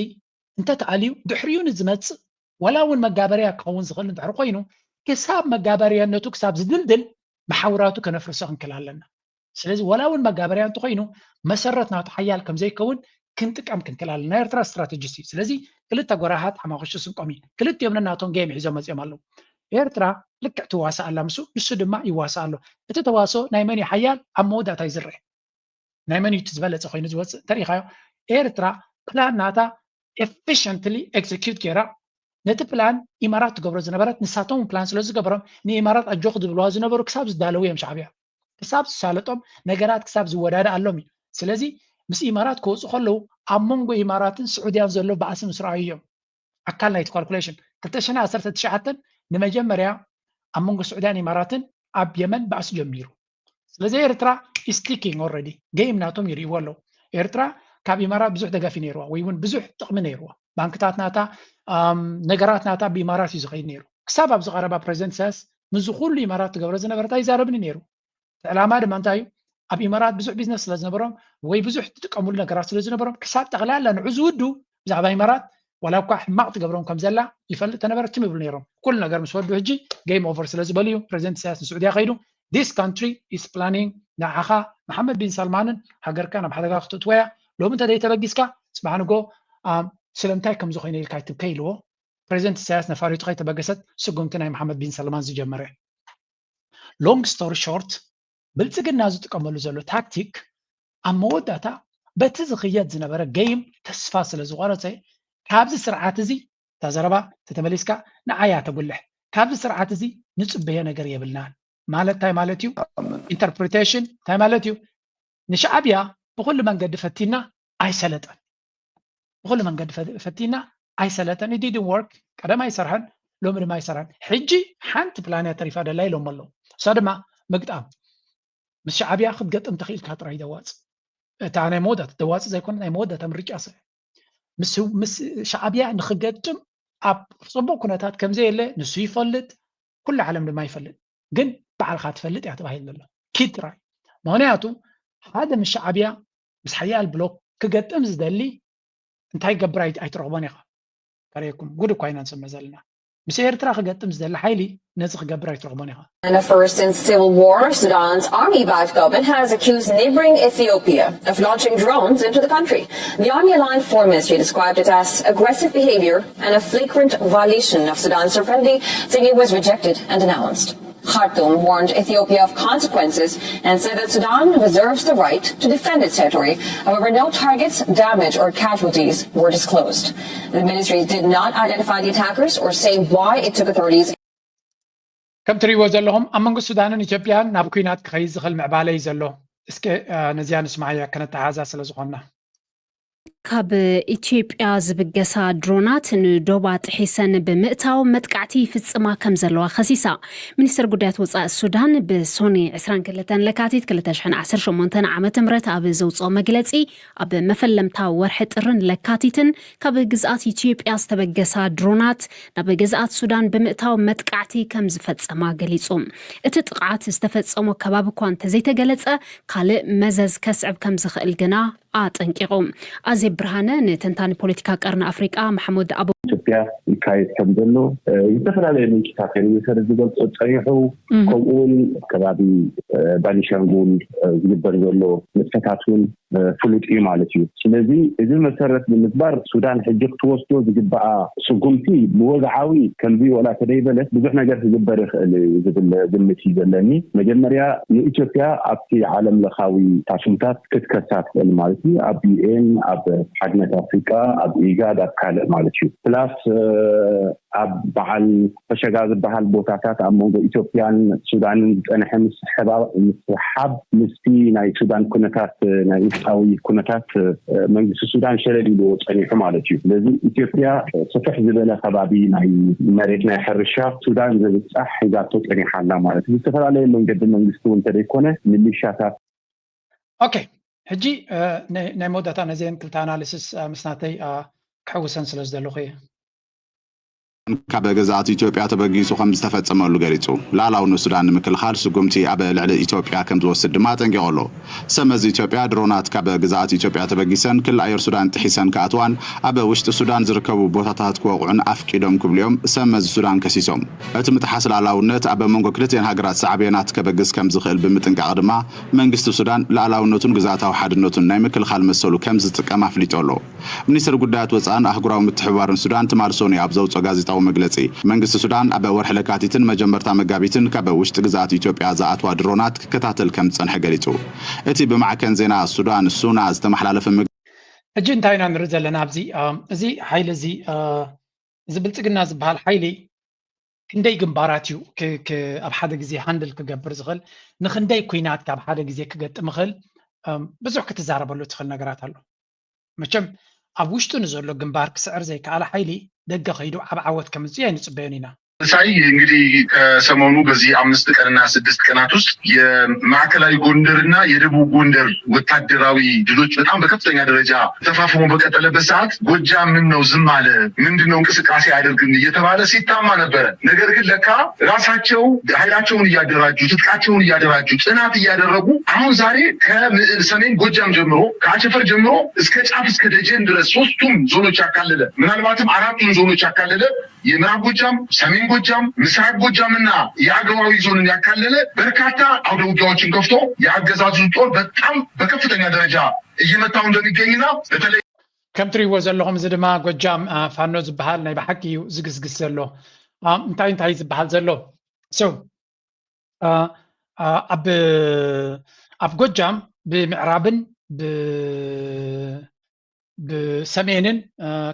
እንተተኣልዩ ድሕሪኡ ንዝመፅእ ዋላ እውን መጋበርያ ክኸውን ዝኽእል እንድሕር ኮይኑ፣ ክሳብ መጋበርያነቱ ክሳብ ዝድልድል መሓውራቱ ከነፍርሶ ክንክእል ኣለና። ስለዚ ዋላ እውን መጋበርያ እንተኮይኑ መሰረት ናቱ ሓያል ከም ዘይከውን ክንጥቀም ክንክእል ኣለና። ናይ ኤርትራ ስትራተጂ እዩ። ስለዚ ክልተ ጎራሓት ሓማኽሹ ስንቆም እዩ። ክልቲኦም ነናቶም ጌም ሒዞም መፂኦም ኣለዉ። ኤርትራ ልክዕ ትዋሳእ ኣላ፣ ምስ ንሱ ድማ ይዋሳእ ኣሎ። እቲ ተዋስኦ ናይ መን እዩ ሓያል ኣብ መወዳእታ ይዝርእ። ናይ መን እዩ ዝበለፀ ኮይኑ ዝወፅእ እንተሪኢኻዮ፣ ኤርትራ ፕላን ናታ ኤፊሽንትሊ ኤክዚኪዩት ገይራ ነቲ ፕላን ኢማራት ትገብሮ ዝነበረት፣ ንሳቶም ፕላን ስለ ዝገበሮም ንኢማራት ኣጆኹ ዝብልዋ ዝነበሩ ክሳብ ዝዳለዉ እዮም። ሻዕብያ ክሳብ ዝሳለጦም፣ ነገራት ክሳብ ዝወዳድኣሎም እዩ። ስለዚ ምስ ኢማራት ክወፁ ከለዉ ኣብ መንጎ ኢማራትን ስዑድያን ዘሎ ባእሲ ምስ ረኣዩ እዮም። ኣካል ናይቲ ካልኩሌሽን ክልተ ሽሕን ዓሰርተ ትሽዓተን ንመጀመርያ ኣብ መንጎ ስዑድያን ኢማራትን ኣብ የመን ባእሲ ጀሚሩ። ስለዚ ኤርትራ ኢስ ቲኪንግ ኦልሬዲ፣ ገይም ናቶም ይርእይዎ ኣለዉ። ኤርትራ ካብ ኢማራት ብዙሕ ደገፍ እዩ ነይርዋ፣ ወይ እውን ብዙሕ ጥቕሚ ነይርዋ። ባንክታት ናታ፣ ኣም፣ ነገራት ናታ ብኢማራት እዩ ዝኸይድ ነይሩ። ክሳብ ኣብዚ ቀረባ ፕሬዚደንት ኢሳያስ ምስዚ ኩሉ ኢማራት ትገብሮ ዝነበረት ኣይዛረብን ነይሩ። እቲ ዕላማ ድማ እንታይ እዩ? ኣብ ኢማራት ብዙሕ ቢዝነስ ስለ ዝነበሮም ወይ ብዙሕ ትጥቀምሉ ነገራት ስለ ዝነበሮም፣ ክሳብ ጠቕላላ ንዑ ዝውዱ ብዛዕባ ኢማራት ዋላ እኳ ሕማቕ ትገብሮም ከም ዘላ ይፈልጥ ተነበረ፣ ትም ይብሉ ነይሮም። ኩሉ ነገር ምስ ወዱ ሕጂ ጌም ኦቨር ስለ ዝበሉ እዩ ፕሬዚደንት ኢሳያስ ንስዑድያ ከይዱ። This country is planning ንዓኻ መሓመድ ቢን ሳልማንን ሃገርካ ናብ ሓደጋ ክተእትወያ። ሎሚ እንተ ዘይተበጊስካ ጽባሕ ንጎ፣ ኣም፣ ስለምንታይ ከም ዝኾይነ ኢልካ ኣይትብከ ኢልዎ። ፕሬዚደንት ኢሳያስ ነፋሪቱ ከይተበገሰት ስጉምቲ ናይ መሓመድ ቢን ሳልማን ዝጀመረ። ሎንግ ስቶሪ ሾርት፣ ብልጽግና ዝጥቀመሉ ዘሎ ታክቲክ ኣብ መወዳእታ በቲ ዝኽየድ ዝነበረ ገይም ተስፋ ስለ ዝቆረጸ፣ ካብዚ ስርዓት እዚ፣ እታ ዘረባ ተተመሊስካ ንዓያ ተጉልሕ፣ ካብዚ ስርዓት እዚ ንጽበዮ ነገር የብልናን ማለት እንታይ ማለት እዩ? ኢንተርፕሪቴሽን እንታይ ማለት እዩ? ንሻዕብያ ብኹሉ መንገዲ ፈቲና ኣይሰለጠን። ብኹሉ መንገዲ ፈ- ፈቲና ኣይሰለጠን። It didn't work። ቀደም ኣይሰርሐን፣ ሎሚ ድማ ኣይሰርሐን። ሕጂ ሓንቲ ፕላን እያ ተሪፋ ደላ ኢሎም ኣለዉ። እሳ ድማ ምግጣም። ምስ ሻዕብያ ክትገጥም ተኽኢልካ ጥራይ ደዋፅ። እታ ናይ መወዳት ደዋፅ ዘይኮነ ናይ መወዳታ ምርጫ ስለ ምስ ምስ ሻዕብያ ንክገጥም ኣብ ፅቡቅ ኩነታት ከምዘየለ ንሱ ይፈልጥ፣ ኩሉ ዓለም ድማ ይፈልጥ። ግን ባዕልካ ትፈልጥ እያ ተባሂሉ ዘሎ ኪድ ጥራይ። ምክንያቱ ሓደ ምስ ሻዕብያ ምስ ሓያል ብሎክ ክገጥም ዝደሊ እንታይ ገብር ኣይ- ኣይትረኽቦን ኢኻ። ከርእየኩም ጉድ እኳ ኢና ንሰምዕ ዘለና። ምስ ኤርትራ ክገጥም ዝደሊ ሓይሊ ነዚ ክገብር ኣይትረኽቦን ኢኻ። And the first since civil war, Sudan's army-backed government has accused neighboring Ethiopia of launching drones into the country. The army-aligned foreign ministry described it as aggressive behavior and a flagrant violation of Sudan's sovereignty, saying it was rejected and denounced. Khartoum warned Ethiopia of consequences and said that Sudan reserves the right to defend its territory. However, no targets, damage, or casualties were disclosed. The ministry did not identify the attackers or say why it took authorities ከም ትርእይዎ ዘለኹም ኣብ መንጎ ሱዳንን ኢትዮጵያን ናብ ኩናት ክኸይድ ዝኽእል ምዕባለ እዩ ዘሎ። እስከ ነዚኣ ንስማዓያ ከነተሓዛ ስለ ዝኾንና። ካብ ኢትዮጵያ ዝብገሳ ድሮናት ንዶባ ጥሒሰን ብምእታው መጥቃዕቲ ይፍጽማ ከም ዘለዋ ከሲሳ። ሚኒስትር ጉዳያት ወፃኢ ሱዳን ብሶኒ ዕስራን ክልተን ለካቲት ክልተ ሽሕን ዓሰርተ ሸሞንተን ዓመተ ምህረት ኣብ ዘውፅኦ መግለፂ፣ ኣብ መፈለምታ ወርሒ ጥርን ለካቲትን ካብ ግዝኣት ኢትዮጵያ ዝተበገሳ ድሮናት ናብ ግዝኣት ሱዳን ብምእታው መጥቃዕቲ ከም ዝፈጸማ ገሊጹ። እቲ ጥቕዓት ዝተፈጸሞ ከባቢ እኳ እንተዘይተገለጸ፣ ካልእ መዘዝ ከስዕብ ከም ዝኽእል ግና ኣጠንቂቑ። ኣዜብ ብርሃነ ንተንታኒ ፖለቲካ ቀርኒ ኣፍሪቃ ማሕሙድ ኣቡ ኢትዮጵያ ይካየድ ከም ዘሎ ዝተፈላለዩ ምንጭታት ሪውተርስ ዝገልጾ ጸኒሑ። ከምኡ እውን ከባቢ ባኒሻንጉል ዝግበር ዘሎ ንጥፈታት እውን ፍሉጥ እዩ ማለት እዩ። ስለዚ እዚ መሰረት ብምግባር ሱዳን ሕጂ ክትወስዶ ዝግበኣ ስጉምቲ ብወግዓዊ ከምዚ ወላ ተደይበለት ብዙሕ ነገር ክግበር ይኽእል እዩ ዝብል ግምት እዩ ዘለኒ። መጀመርያ ንኢትዮጵያ ኣብቲ ዓለም ለኻዊ ታሽምታት ክትከሳ ትኽእል ማለት እዩ። ኣብ ዩኤን፣ ኣብ ሓድነት ኣፍሪቃ፣ ኣብ ኢጋድ፣ ኣብ ካልእ ማለት እዩ። ፕላስ ኣብ በዓል ፈሸጋ ዝበሃል ቦታታት ኣብ መንጎ ኢትዮጵያን ሱዳንን ዝፀንሐ ምስሕሓብ ምስቲ ናይ ሱዳን ኩነታት ናይ ውሽጣዊ ኩነታት መንግስቲ ሱዳን ሸለል ኢልዎ ፀኒሑ ማለት እዩ። ስለዚ ኢትዮጵያ ስፍሕ ዝበለ ከባቢ ናይ መሬት ናይ ሕርሻ ሱዳን ዝብፃሕ ሒዛቶ ፀኒሓ ኣላ ማለት እዩ። ዝተፈላለየ መንገዲ መንግስቲ እውን እንተደይኮነ ሚሊሻታት ኦኬ ሕጂ ናይ መወዳእታ ነዚአን ክልተ ኣናሊስስ ምስ ናተይ ክሕውሰን ስለ ዝደለኹ እየ። ካብ ግዝኣት ኢትዮጵያ ተበጊሱ ከም ዝተፈጸመሉ ገሊጹ። ሉዓላውነት ሱዳን ንምክልኻል ስጉምቲ ኣብ ልዕሊ ኢትዮጵያ ከም ዝወስድ ድማ ኣጠንቂቑ ኣሎ። ሰመዚ ኢትዮጵያ ድሮናት ካብ ግዝኣት ኢትዮጵያ ተበጊሰን ክሊ ኣየር ሱዳን ጥሒሰን ክኣትዋን ኣብ ውሽጢ ሱዳን ዝርከቡ ቦታታት ክወቕዑን ኣፍቂዶም ክብሉ እዮም ሰመዚ ሱዳን ከሲሶም። እቲ ምጥሓስ ሉዓላውነት ኣብ መንጎ ክልቲኤን ሃገራት ሳዕቤናት ከበግስ ከም ዝኽእል ብምጥንቃቕ ድማ መንግስቲ ሱዳን ሉዓላውነቱን ግዝኣታዊ ሓድነቱን ናይ ምክልኻል መሰሉ ከም ዝጥቀም ኣፍሊጡ ኣሎ። ሚኒስትር ጉዳያት ወፃእን ኣህጉራዊ ምትሕብባርን ሱዳን ትማል ሶኒ ኣብ ዘውፅኦ ጋዜጣዊ መግለፂ መንግስቲ ሱዳን ኣብ ወርሒ ለካቲትን መጀመርታ መጋቢትን ካብ ውሽጢ ግዝኣት ኢትዮጵያ ዝኣትዋ ድሮናት ክከታተል ከም ዝፀንሐ ገሊፁ። እቲ ብማዕከን ዜና ሱዳን ሱና ዝተመሓላለፈ መግ- ሕጂ እንታይ ኢና ንርኢ ዘለና ኣብዚ እዚ ሓይሊ እዚ እዚ ብልፅግና ዝበሃል ሓይሊ ክንደይ ግንባራት እዩ ኣብ ሓደ ግዜ ሃንድል ክገብር ዝኽእል ንክንደይ ኩናት ካብ ሓደ ግዜ ክገጥም ይኽእል ብዙሕ ክትዛረበሉ ትኽእል ነገራት ኣሎ። መቸም ኣብ ውሽጡ ንዘሎ ግንባር ክስዕር ዘይከኣለ ሓይሊ ደገ ከይዱ ዓብ ዓወት ከምፅእ ኣይንፅበዮን ኢና። ሳይ እንግዲህ ከሰሞኑ በዚህ አምስት ቀንና ስድስት ቀናት ውስጥ የማዕከላዊ ጎንደርና የደቡብ ጎንደር ወታደራዊ ድሎች በጣም በከፍተኛ ደረጃ ተፋፍሞ በቀጠለበት ሰዓት ጎጃም ምን ነው ዝም አለ፣ ምንድን ነው እንቅስቃሴ አያደርግም እየተባለ ሲታማ ነበረ። ነገር ግን ለካ ራሳቸው ኃይላቸውን እያደራጁ ትጥቃቸውን እያደራጁ ጥናት እያደረጉ አሁን ዛሬ ከሰሜን ጎጃም ጀምሮ ከአቸፈር ጀምሮ እስከ ጫፍ እስከ ደጀን ድረስ ሶስቱም ዞኖች ያካለለ ምናልባትም አራቱን ዞኖች ያካለለ የምዕራብ ጎጃም፣ ሰሜን ጎጃም፣ ምስራቅ ጎጃም እና የአገዋዊ ዞንን ያካለለ በርካታ አውደ ውጊያዎችን ከፍቶ የአገዛዙ ጦር በጣም በከፍተኛ ደረጃ እየመታው እንደሚገኝና በተለይ ከም ትሪእዎ ዘለኹም እዚ ድማ ጎጃም ፋኖ ዝበሃል ናይ ብሓቂ እዩ ዝግስግስ ዘሎ። እንታይ እንታይ ዝበሃል ዘሎ ኣብ ጎጃም ብምዕራብን ብሰሜንን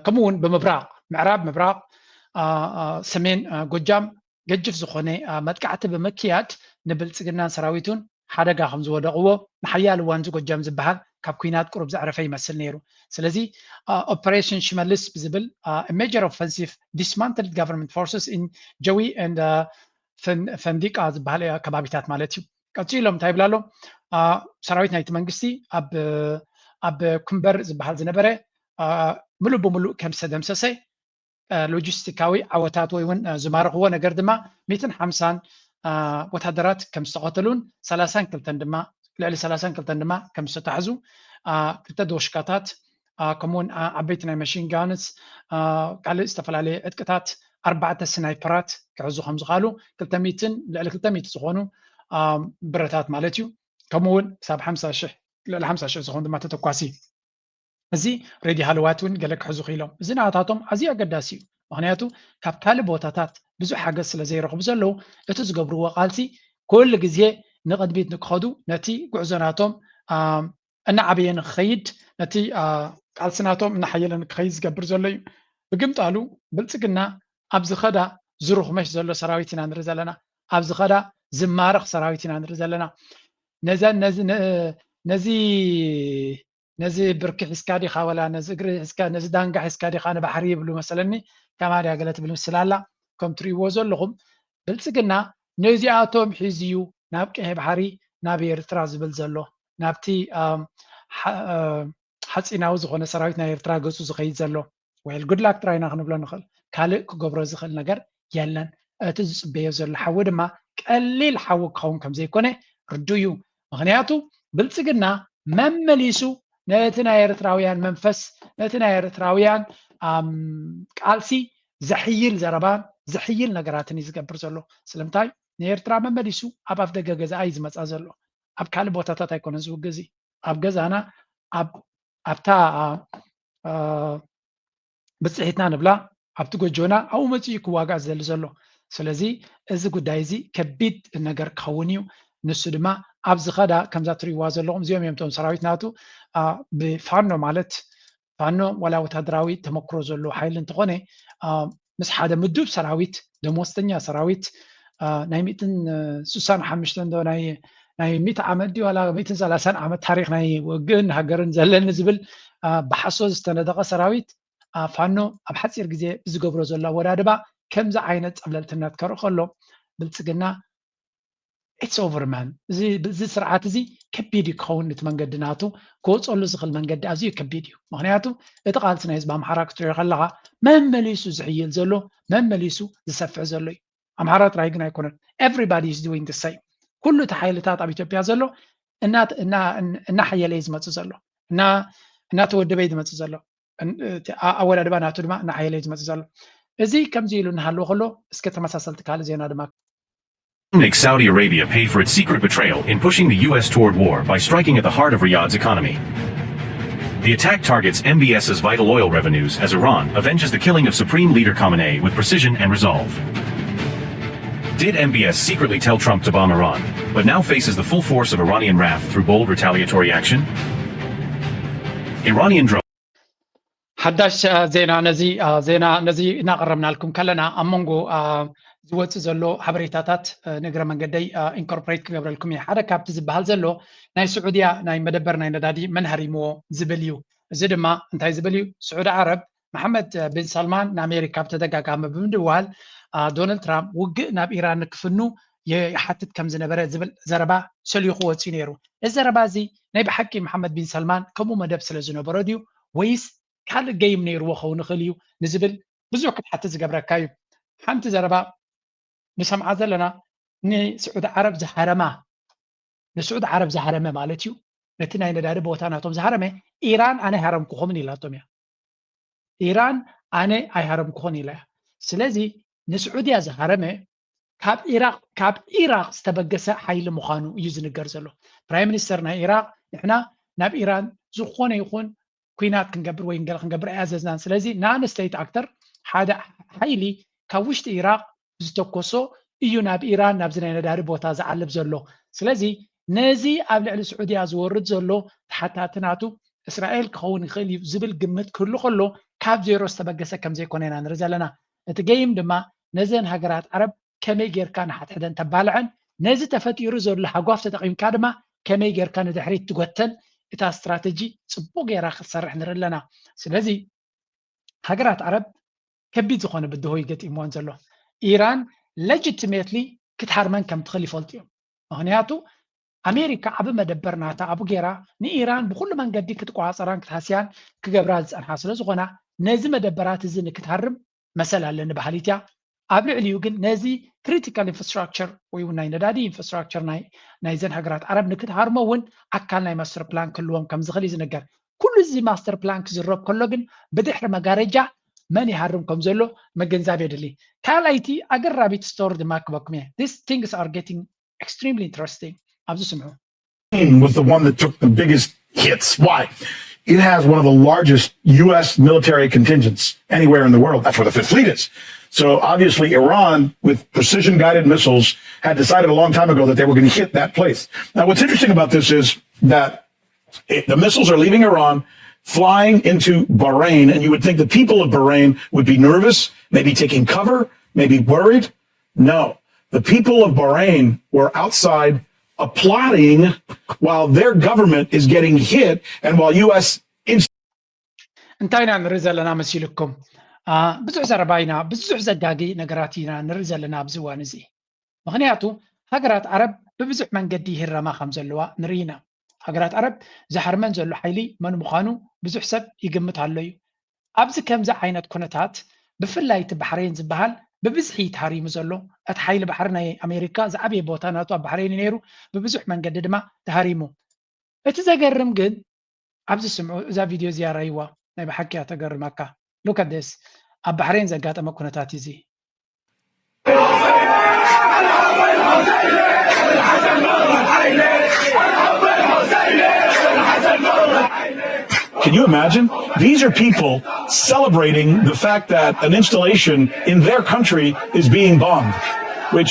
ከምኡ እውን ብምብራቕ ምዕራብ ምብራቕ ሰሜን ጎጃም ገጅፍ ዝኾነ መጥቃዕቲ ብምክያድ ንብልፅግናን ሰራዊቱን ሓደጋ ከም ዝወደቕዎ ንሓያል እዋን እዚ ጎጃም ዝበሃል ካብ ኩናት ቁሩብ ዘዕረፈ ይመስል ነይሩ። ስለዚ ኦፐሬሽን ሽመልስ ብዝብል major offensive dismantled government forces in ጀዊ and ፈንዲቃ ዝበሃል ከባቢታት ማለት እዩ። ቀፂሎም እንታይ ይብላ ኣሎ? ሰራዊት ናይቲ መንግስቲ ኣብ ኩምበር ዝበሃል ዝነበረ ምሉእ ብምሉእ ከም ዝተደምሰሰ ሎጂስቲካዊ ዓወታት ወይ እውን ዝማረኽዎ ነገር ድማ ሚትን ሓምሳን ወታደራት ከም ዝተቐተሉን ሰላሳን ክልተን ድማ ልዕሊ ሰላሳን ክልተን ድማ ከም ዝተታሕዙ ክልተ ዶሽካታት ከምኡውን ዓበይቲ ናይ መሽን ጋንስ ካልእ ዝተፈላለየ ዕጥቅታት ኣርባዕተ ስናይፐራት ክሕዙ ከም ዝኽኣሉ ክልተ ሚትን ልዕሊ ክልተ ሚእቲ ዝኾኑ ብረታት ማለት እዩ ከምኡውን ክሳብ ሓምሳ ሽሕ ልዕሊ ሓምሳ ሽሕ ዝኾኑ ድማ ተተኳሲ እዚ ሬድዮ ሃለዋት እውን ገለ ክሕዙ ክኢሎም። እዚ ንኣታቶም ኣዝዩ ኣገዳሲ እዩ፣ ምኽንያቱ ካብ ካልእ ቦታታት ብዙሕ ሓገዝ ስለ ዘይረኽቡ ዘለዉ እቲ ዝገብርዎ ቃልሲ ኩሉ ግዜ ንቕድሚት ንክኸዱ ነቲ ጉዕዞ ናቶም እናዓበየ ንክኸይድ ነቲ ቃልሲ ናቶም እናሓየለ ንክኸይድ ዝገብር ዘሎ እዩ። ብግምጣሉ ብልፅግና ኣብ ዝኸዳ ዝሩኽመሽ ዘሎ ሰራዊት ኢና ንርኢ ዘለና፣ ኣብ ዝኸዳ ዝማረኽ ሰራዊት ኢና ንርኢ ዘለና። ነዚ ነዚ ብርኪ ሒዝካ ዲኻ ወላ ነዚ እግሪ ሒዝካ ነዚ ዳንጋ ሒዝካ ዲኻ ንባሕሪ ይብሉ መሰለኒ። ከማድያ ገለ ትብል ምስላ ኣላ። ከም ትርእይዎ ዘለኹም ብልፅግና ነዚኣቶም ሒዙ እዩ ናብ ቀይሕ ባሕሪ ናብ ኤርትራ ዝብል ዘሎ ናብቲ ሓፂናዊ ዝኾነ ሰራዊት ናይ ኤርትራ ገፁ ዝኸይድ ዘሎ። Well good luck ጥራይ ኢና ክንብሎ ንኽእል። ካልእ ክገብሮ ዝኽእል ነገር የለን። እቲ ዝፅበዮ ዘሎ ሓዊ ድማ ቀሊል ሓዊ ክኸውን ከም ዘይኮነ ርዱእ እዩ። ምኽንያቱ ብልፅግና መመሊሱ ነቲ ናይ ኤርትራውያን መንፈስ ነቲ ናይ ኤርትራውያን ቃልሲ ዘሕይል ዘረባን ዘሕይል ነገራትን እዩ ዝገብር ዘሎ። ስለምንታይ ንኤርትራ መመሊሱ ኣብ ኣፍደገ ገዛኣ እዩ ዝመፃ ዘሎ። ኣብ ካልእ ቦታታት ኣይኮነን ዝውግእ እዚ ኣብ ገዛና ኣብ ኣብታ አ፣ ብፅሒትና ንብላ ኣብቲ ጎጆና ኣብኡ መፂኡ ክዋጋእ ዝደሊ ዘሎ። ስለዚ እዚ ጉዳይ እዚ ከቢድ ነገር ክኸውን እዩ። ንሱ ድማ ኣብ ዝኸዳ ከምዛ ትሪእዋ ዘለኹም እዚኦም እዮም እቶም ሰራዊት ናቱ አ፣ ብፋኖ ማለት ፋኖ ዋላ ወታደራዊ ተመክሮ ዘለዎ ሓይሊ እንተኾነ አ፣ ምስ ሓደ ምዱብ ሰራዊት ደሞዝተኛ ሰራዊት አ፣ ናይ ሚእትን ስሳን ሓሙሽተን ዶ ናይ ናይ ሚእቲ ዓመት ድዩ ዋላ ሚእትን ሰላሳን ዓመት ታሪክ ናይ ውግእን ሃገርን ዘለኒ ዝብል አ፣ ብሓሶት ዝተነደቐ ሰራዊት አ፣ ፋኖ ኣብ ሓፂር ግዜ ብዝገብሮ ዘሎ ኣወዳድባ ከምዚ ዓይነት ፀብለልትነት ከርኢ ከሎ ብልፅግና it's over man። እዚ እዚ ስርዓት እዚ ከቢድ እዩ ክኸውን እቲ መንገዲ ናቱ ክወፀሉ ዝኽእል መንገዲ ኣዝዩ ከቢድ እዩ። ምክንያቱ እቲ ቃልሲ ናይ ህዝቢ ኣምሓራ ክትሪኦ ከለኻ መመሊሱ ዝሕይል ዘሎ መመሊሱ ዝሰፍሕ ዘሎ እዩ። ኣምሓራ ጥራይ ግን ኣይኮነን። Everybody is doing the same። ኩሉ እቲ ሓይልታት ኣብ ኢትዮጵያ ዘሎ እናሓየለ እዩ ዝመፅእ ዘሎ፣ እናተወደበ እዩ ዝመፅእ ዘሎ። ኣወዳድባ ናቱ ድማ እናሓየለ እዩ ዝመፅእ ዘሎ። እዚ ከምዚ ኢሉ እናሃለወ ከሎ እስከ ተመሳሰልቲ ካልእ ዜና ድማ Makes Saudi Arabia pay for its secret betrayal in pushing the U S toward war by striking at the heart of Riyadh's economy. The attack targets M B S's vital oil revenues as Iran avenges the killing of Supreme Leader Khamenei with precision and resolve. Did M B S secretly tell Trump to bomb Iran, but now faces the full force of Iranian wrath through bold retaliatory action? Iranian drone. ሓዳሽ ዜና ነዚ ዜና ነዚ እናቐረብናልኩም ከለና ኣብ መንጎ ዝወፅእ ዘሎ ሓበሬታታት ንእግረ መንገደይ ኢንኮርፖሬት ክገብረልኩም እየ። ሓደ ካብቲ ዝበሃል ዘሎ ናይ ስዑድያ ናይ መደበር ናይ ነዳዲ መን ሃሪምዎ ዝብል እዩ። እዚ ድማ እንታይ ዝብል እዩ? ስዑዲ ዓረብ መሓመድ ቢን ሳልማን ንኣሜሪካ ብተደጋጋሚ ብምድዋል ዶናልድ ትራምፕ ውግእ ናብ ኢራን ንክፍኑ ይሓትት ከም ዝነበረ ዝብል ዘረባ ሰሊኹ ወፂኡ ነይሩ። እዚ ዘረባ እዚ ናይ ብሓቂ መሓመድ ቢን ሳልማን ከምኡ መደብ ስለ ዝነበሮ ድዩ ወይስ ካልእ ገይም ነይርዎ ክኸውን ይኽእል እዩ ንዝብል ብዙሕ ክትሓትት ዝገብረካ እዩ። ሓንቲ ዘረባ ንሰምዓ ዘለና ንስዑዲ ዓረብ ዝሃረማ ንስዑዲ ዓረብ ዝሃረመ ማለት እዩ። ነቲ ናይ ነዳዲ ቦታ ናቶም ዝሃረመ ኢራን ኣነ ሃረምኩኹምን ኢላቶም እያ። ኢራን ኣነ ኣይሃረምኩኹን ኢላ እያ። ስለዚ ንስዑድያ ዝሃረመ ካብ ኢራቅ ካብ ኢራቅ ዝተበገሰ ሓይሊ ምዃኑ እዩ ዝንገር ዘሎ። ፕራይም ሚኒስተር ናይ ኢራቅ ንሕና ናብ ኢራን ዝኾነ ይኹን ኩናት ክንገብር ወይ ገለ ክንገብር ኣይኣዘዝናን። ስለዚ ናን ስቴት ኣክተር ሓደ ሓይሊ ካብ ውሽጢ ኢራቅ ዝተኮሶ እዩ ናብ ኢራን ናብዚ ናይ ነዳዲ ቦታ ዝዓልብ ዘሎ። ስለዚ ነዚ ኣብ ልዕሊ ስዑድያ ዝወርድ ዘሎ ተሓታቲ ናቱ እስራኤል ክኸውን ይኽእል እዩ ዝብል ግምት ክህሉ ከሎ ካብ ዜሮ ዝተበገሰ ከም ዘይኮነ ኢና ንርኢ ዘለና። እቲ ገይም ድማ ነዘን ሃገራት ዓረብ ከመይ ጌርካ ንሓድሕደን ተባልዐን ነዚ ተፈጢሩ ዘሎ ሃጓፍ ተጠቒምካ ድማ ከመይ ጌርካ ንድሕሪት ትጎተን እታ ስትራተጂ ፅቡቅ ጌራ ክትሰርሕ ንርኢ ኣለና። ስለዚ ሃገራት ዓረብ ከቢድ ዝኾነ ብድሆ እዩ ገጢምወን ዘሎ። ኢራን ሌጂቲሜትሊ ክትሃርመን ከም ትኽእል ይፈልጡ እዮም። ምክንያቱ ኣሜሪካ ዓቢ መደበር ናታ ኣብኡ ጌራ ንኢራን ብኩሉ መንገዲ ክትቆፃፀራን ክትሃስያን ክገብራ ዝፀንሓ ስለ ዝኾና ነዚ መደበራት እዚ ንክትሃርም መሰል ኣለኒ በሃሊት እያ። ኣብ ልዕሊኡ ግን ነዚ ክሪቲካል ኢንፍራስትራክቸር ወይ እውን ናይ ነዳዲ ኢንፍራስትራክቸር ናይዘን ሃገራት ዓረብ ንክትሃርሞ እውን ኣካል ናይ ማስተር ፕላን ክህልዎም ከም ዝኽእል እዩ ዝንገር። ኩሉ እዚ ማስተር ፕላን ክዝረብ ከሎ ግን ብድሕሪ መጋረጃ መን ይሃርም ከም ዘሎ ምግንዛብ የድሊ። ካልኣይቲ ኣገራቢት ስቶሪ ድማ ክበኩም እየ። These things are getting extremely interesting። ኣብዚ ስምዑ። Was the one that took the biggest hits. Why? It has one of the largest U S military contingents anywhere in the world. That's where the Fifth Fleet is. So obviously, Iran, with precision guided missiles, had decided a long time ago that they were going to hit that place. Now, what's interesting about this is that it, the missiles are leaving Iran, flying into Bahrain, and you would think the people of Bahrain would be nervous, maybe taking cover, maybe worried. No, the people of Bahrain were outside applauding while their government is getting hit and while U S እንታይ ኢና ንርኢ ዘለና መሲልኩም? ብዙሕ ዘረባ ኢና፣ ብዙሕ ዘጋጊ ነገራት ኢና ንርኢ ዘለና ኣብዚ እዋን እዚ። ምክንያቱ ሃገራት ዓረብ ብብዙሕ መንገዲ ይህረማ ከም ዘለዋ ንርኢ ኢና። ሃገራት ዓረብ ዝሃርመን ዘሎ ሓይሊ መን ምዃኑ ብዙሕ ሰብ ይግምት ኣሎ እዩ። ኣብዚ ከምዚ ዓይነት ኩነታት ብፍላይ እቲ ባሕሬን ዝበሃል ብብዝሒ ተሃሪሙ ዘሎ እቲ ሓይሊ ባሕሪ ናይ ኣሜሪካ ዝዓበየ ቦታ ናቱ ኣብ ባሕሬን እዩ ነይሩ። ብብዙሕ መንገዲ ድማ ተሃሪሙ። እቲ ዘገርም ግን ኣብዚ ስምዑ፣ እዛ ቪድዮ እዚኣ ራይዋ ናይ ብሓቂ እያ ተገርመካ። Look at this። ኣብ ባሕሬን ዘጋጠመ ኩነታት እዚ። Can you imagine? These are people celebrating the fact that an installation in their country is being bombed, which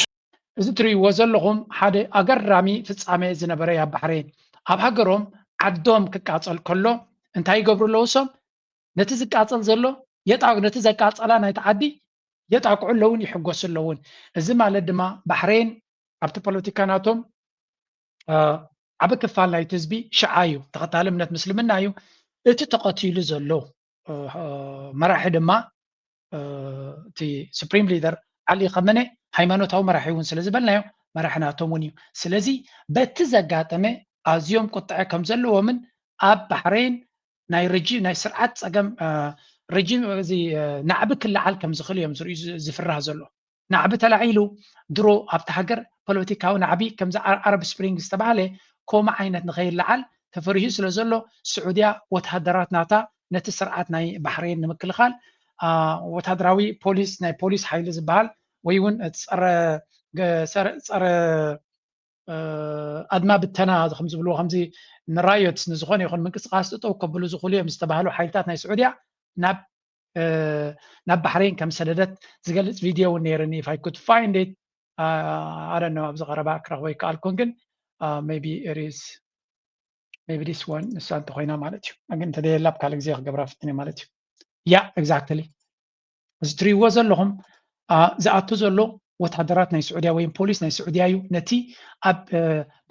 እዚ ትርእይዎ ዘለኹም ሓደ ኣገራሚ ፍጻሜ ዝነበረ ኣብ ባሕሬን። ኣብ ሃገሮም ዓዶም ክቃጸል ከሎ እንታይ ይገብሩ ኣለዉ? እሶም ነቲ ዝቃጸል ዘሎ የጣ ነቲ ዘቃጸላ ናይቲ ዓዲ የጣቅዑ ኣለውን ይሕጎሱ ኣለውን። እዚ ማለት ድማ ባሕሬን ኣብቲ ፖለቲካ ናቶም ዓቢ ክፋል ናይቲ ህዝቢ ሽዓ እዩ፣ ተኸታሊ እምነት ምስልምና እዩ። እቲ ተቐቲሉ ዘሎ መራሒ ድማ እቲ ሱፕሪም ሊደር ዓሊ ኸመነ ሃይማኖታዊ መራሒ እውን ስለ ዝበልናዮ መራሒ ናቶም እውን እዩ። ስለዚ በቲ ዘጋጠመ ኣዝዮም ቁጥዐ ከም ዘለዎምን ኣብ ባሕሬን ናይ ረጂ ናይ ስርዓት ጸገም ረጂም እዚ ናዕቢ ክለዓል ከም ዝኽእል እዮም ዝፍራህ ዘሎ። ናዕቢ ተላዒሉ ድሮ ኣብቲ ሃገር ፖለቲካዊ ናዕቢ ከምዚ ዓረብ ስፕሪንግ ዝተባህለ ከምኡ ዓይነት ንኸይለዓል ተፈሪሁ ስለ ዘሎ ስዑድያ ወተሃደራት ናታ ነቲ ስርዓት ናይ ባሕሬን ንምክልኻል ወተሃደራዊ ፖሊስ ናይ ፖሊስ ሓይሊ ዝበሃል ወይ እውን ጸረ ኣድማ ብተና ከም ዝብልዎ ከምዚ ንራዮትስ ንዝኾነ ይኹን ምንቅስቃስ ጠጠው ከብሉ ዝኽእሉ እዮም ዝተባህሉ ሓይልታት ናይ ስዑድያ ናብ ናብ ባሕሬን ከም ሰደደት ዝገልጽ ቪድዮ እውን ነይርኒ። If I could find it, I don't know፣ ኣብዚ ቀረባ ክረኽቦ ይከኣልኩን ግን maybe it is maybe this one ንሳ እንተኾይና ማለት እዩ። ግን እንተደየላ ኣብ ካልእ ግዜ ክገብራ ፍትን ማለት እዩ። ያ exactly እዚ ትሪእዎ ዘለኹም ዝኣቱ ዘሎ ወታደራት ናይ ስዑድያ ወይም ፖሊስ ናይ ስዑድያ እዩ። ነቲ ኣብ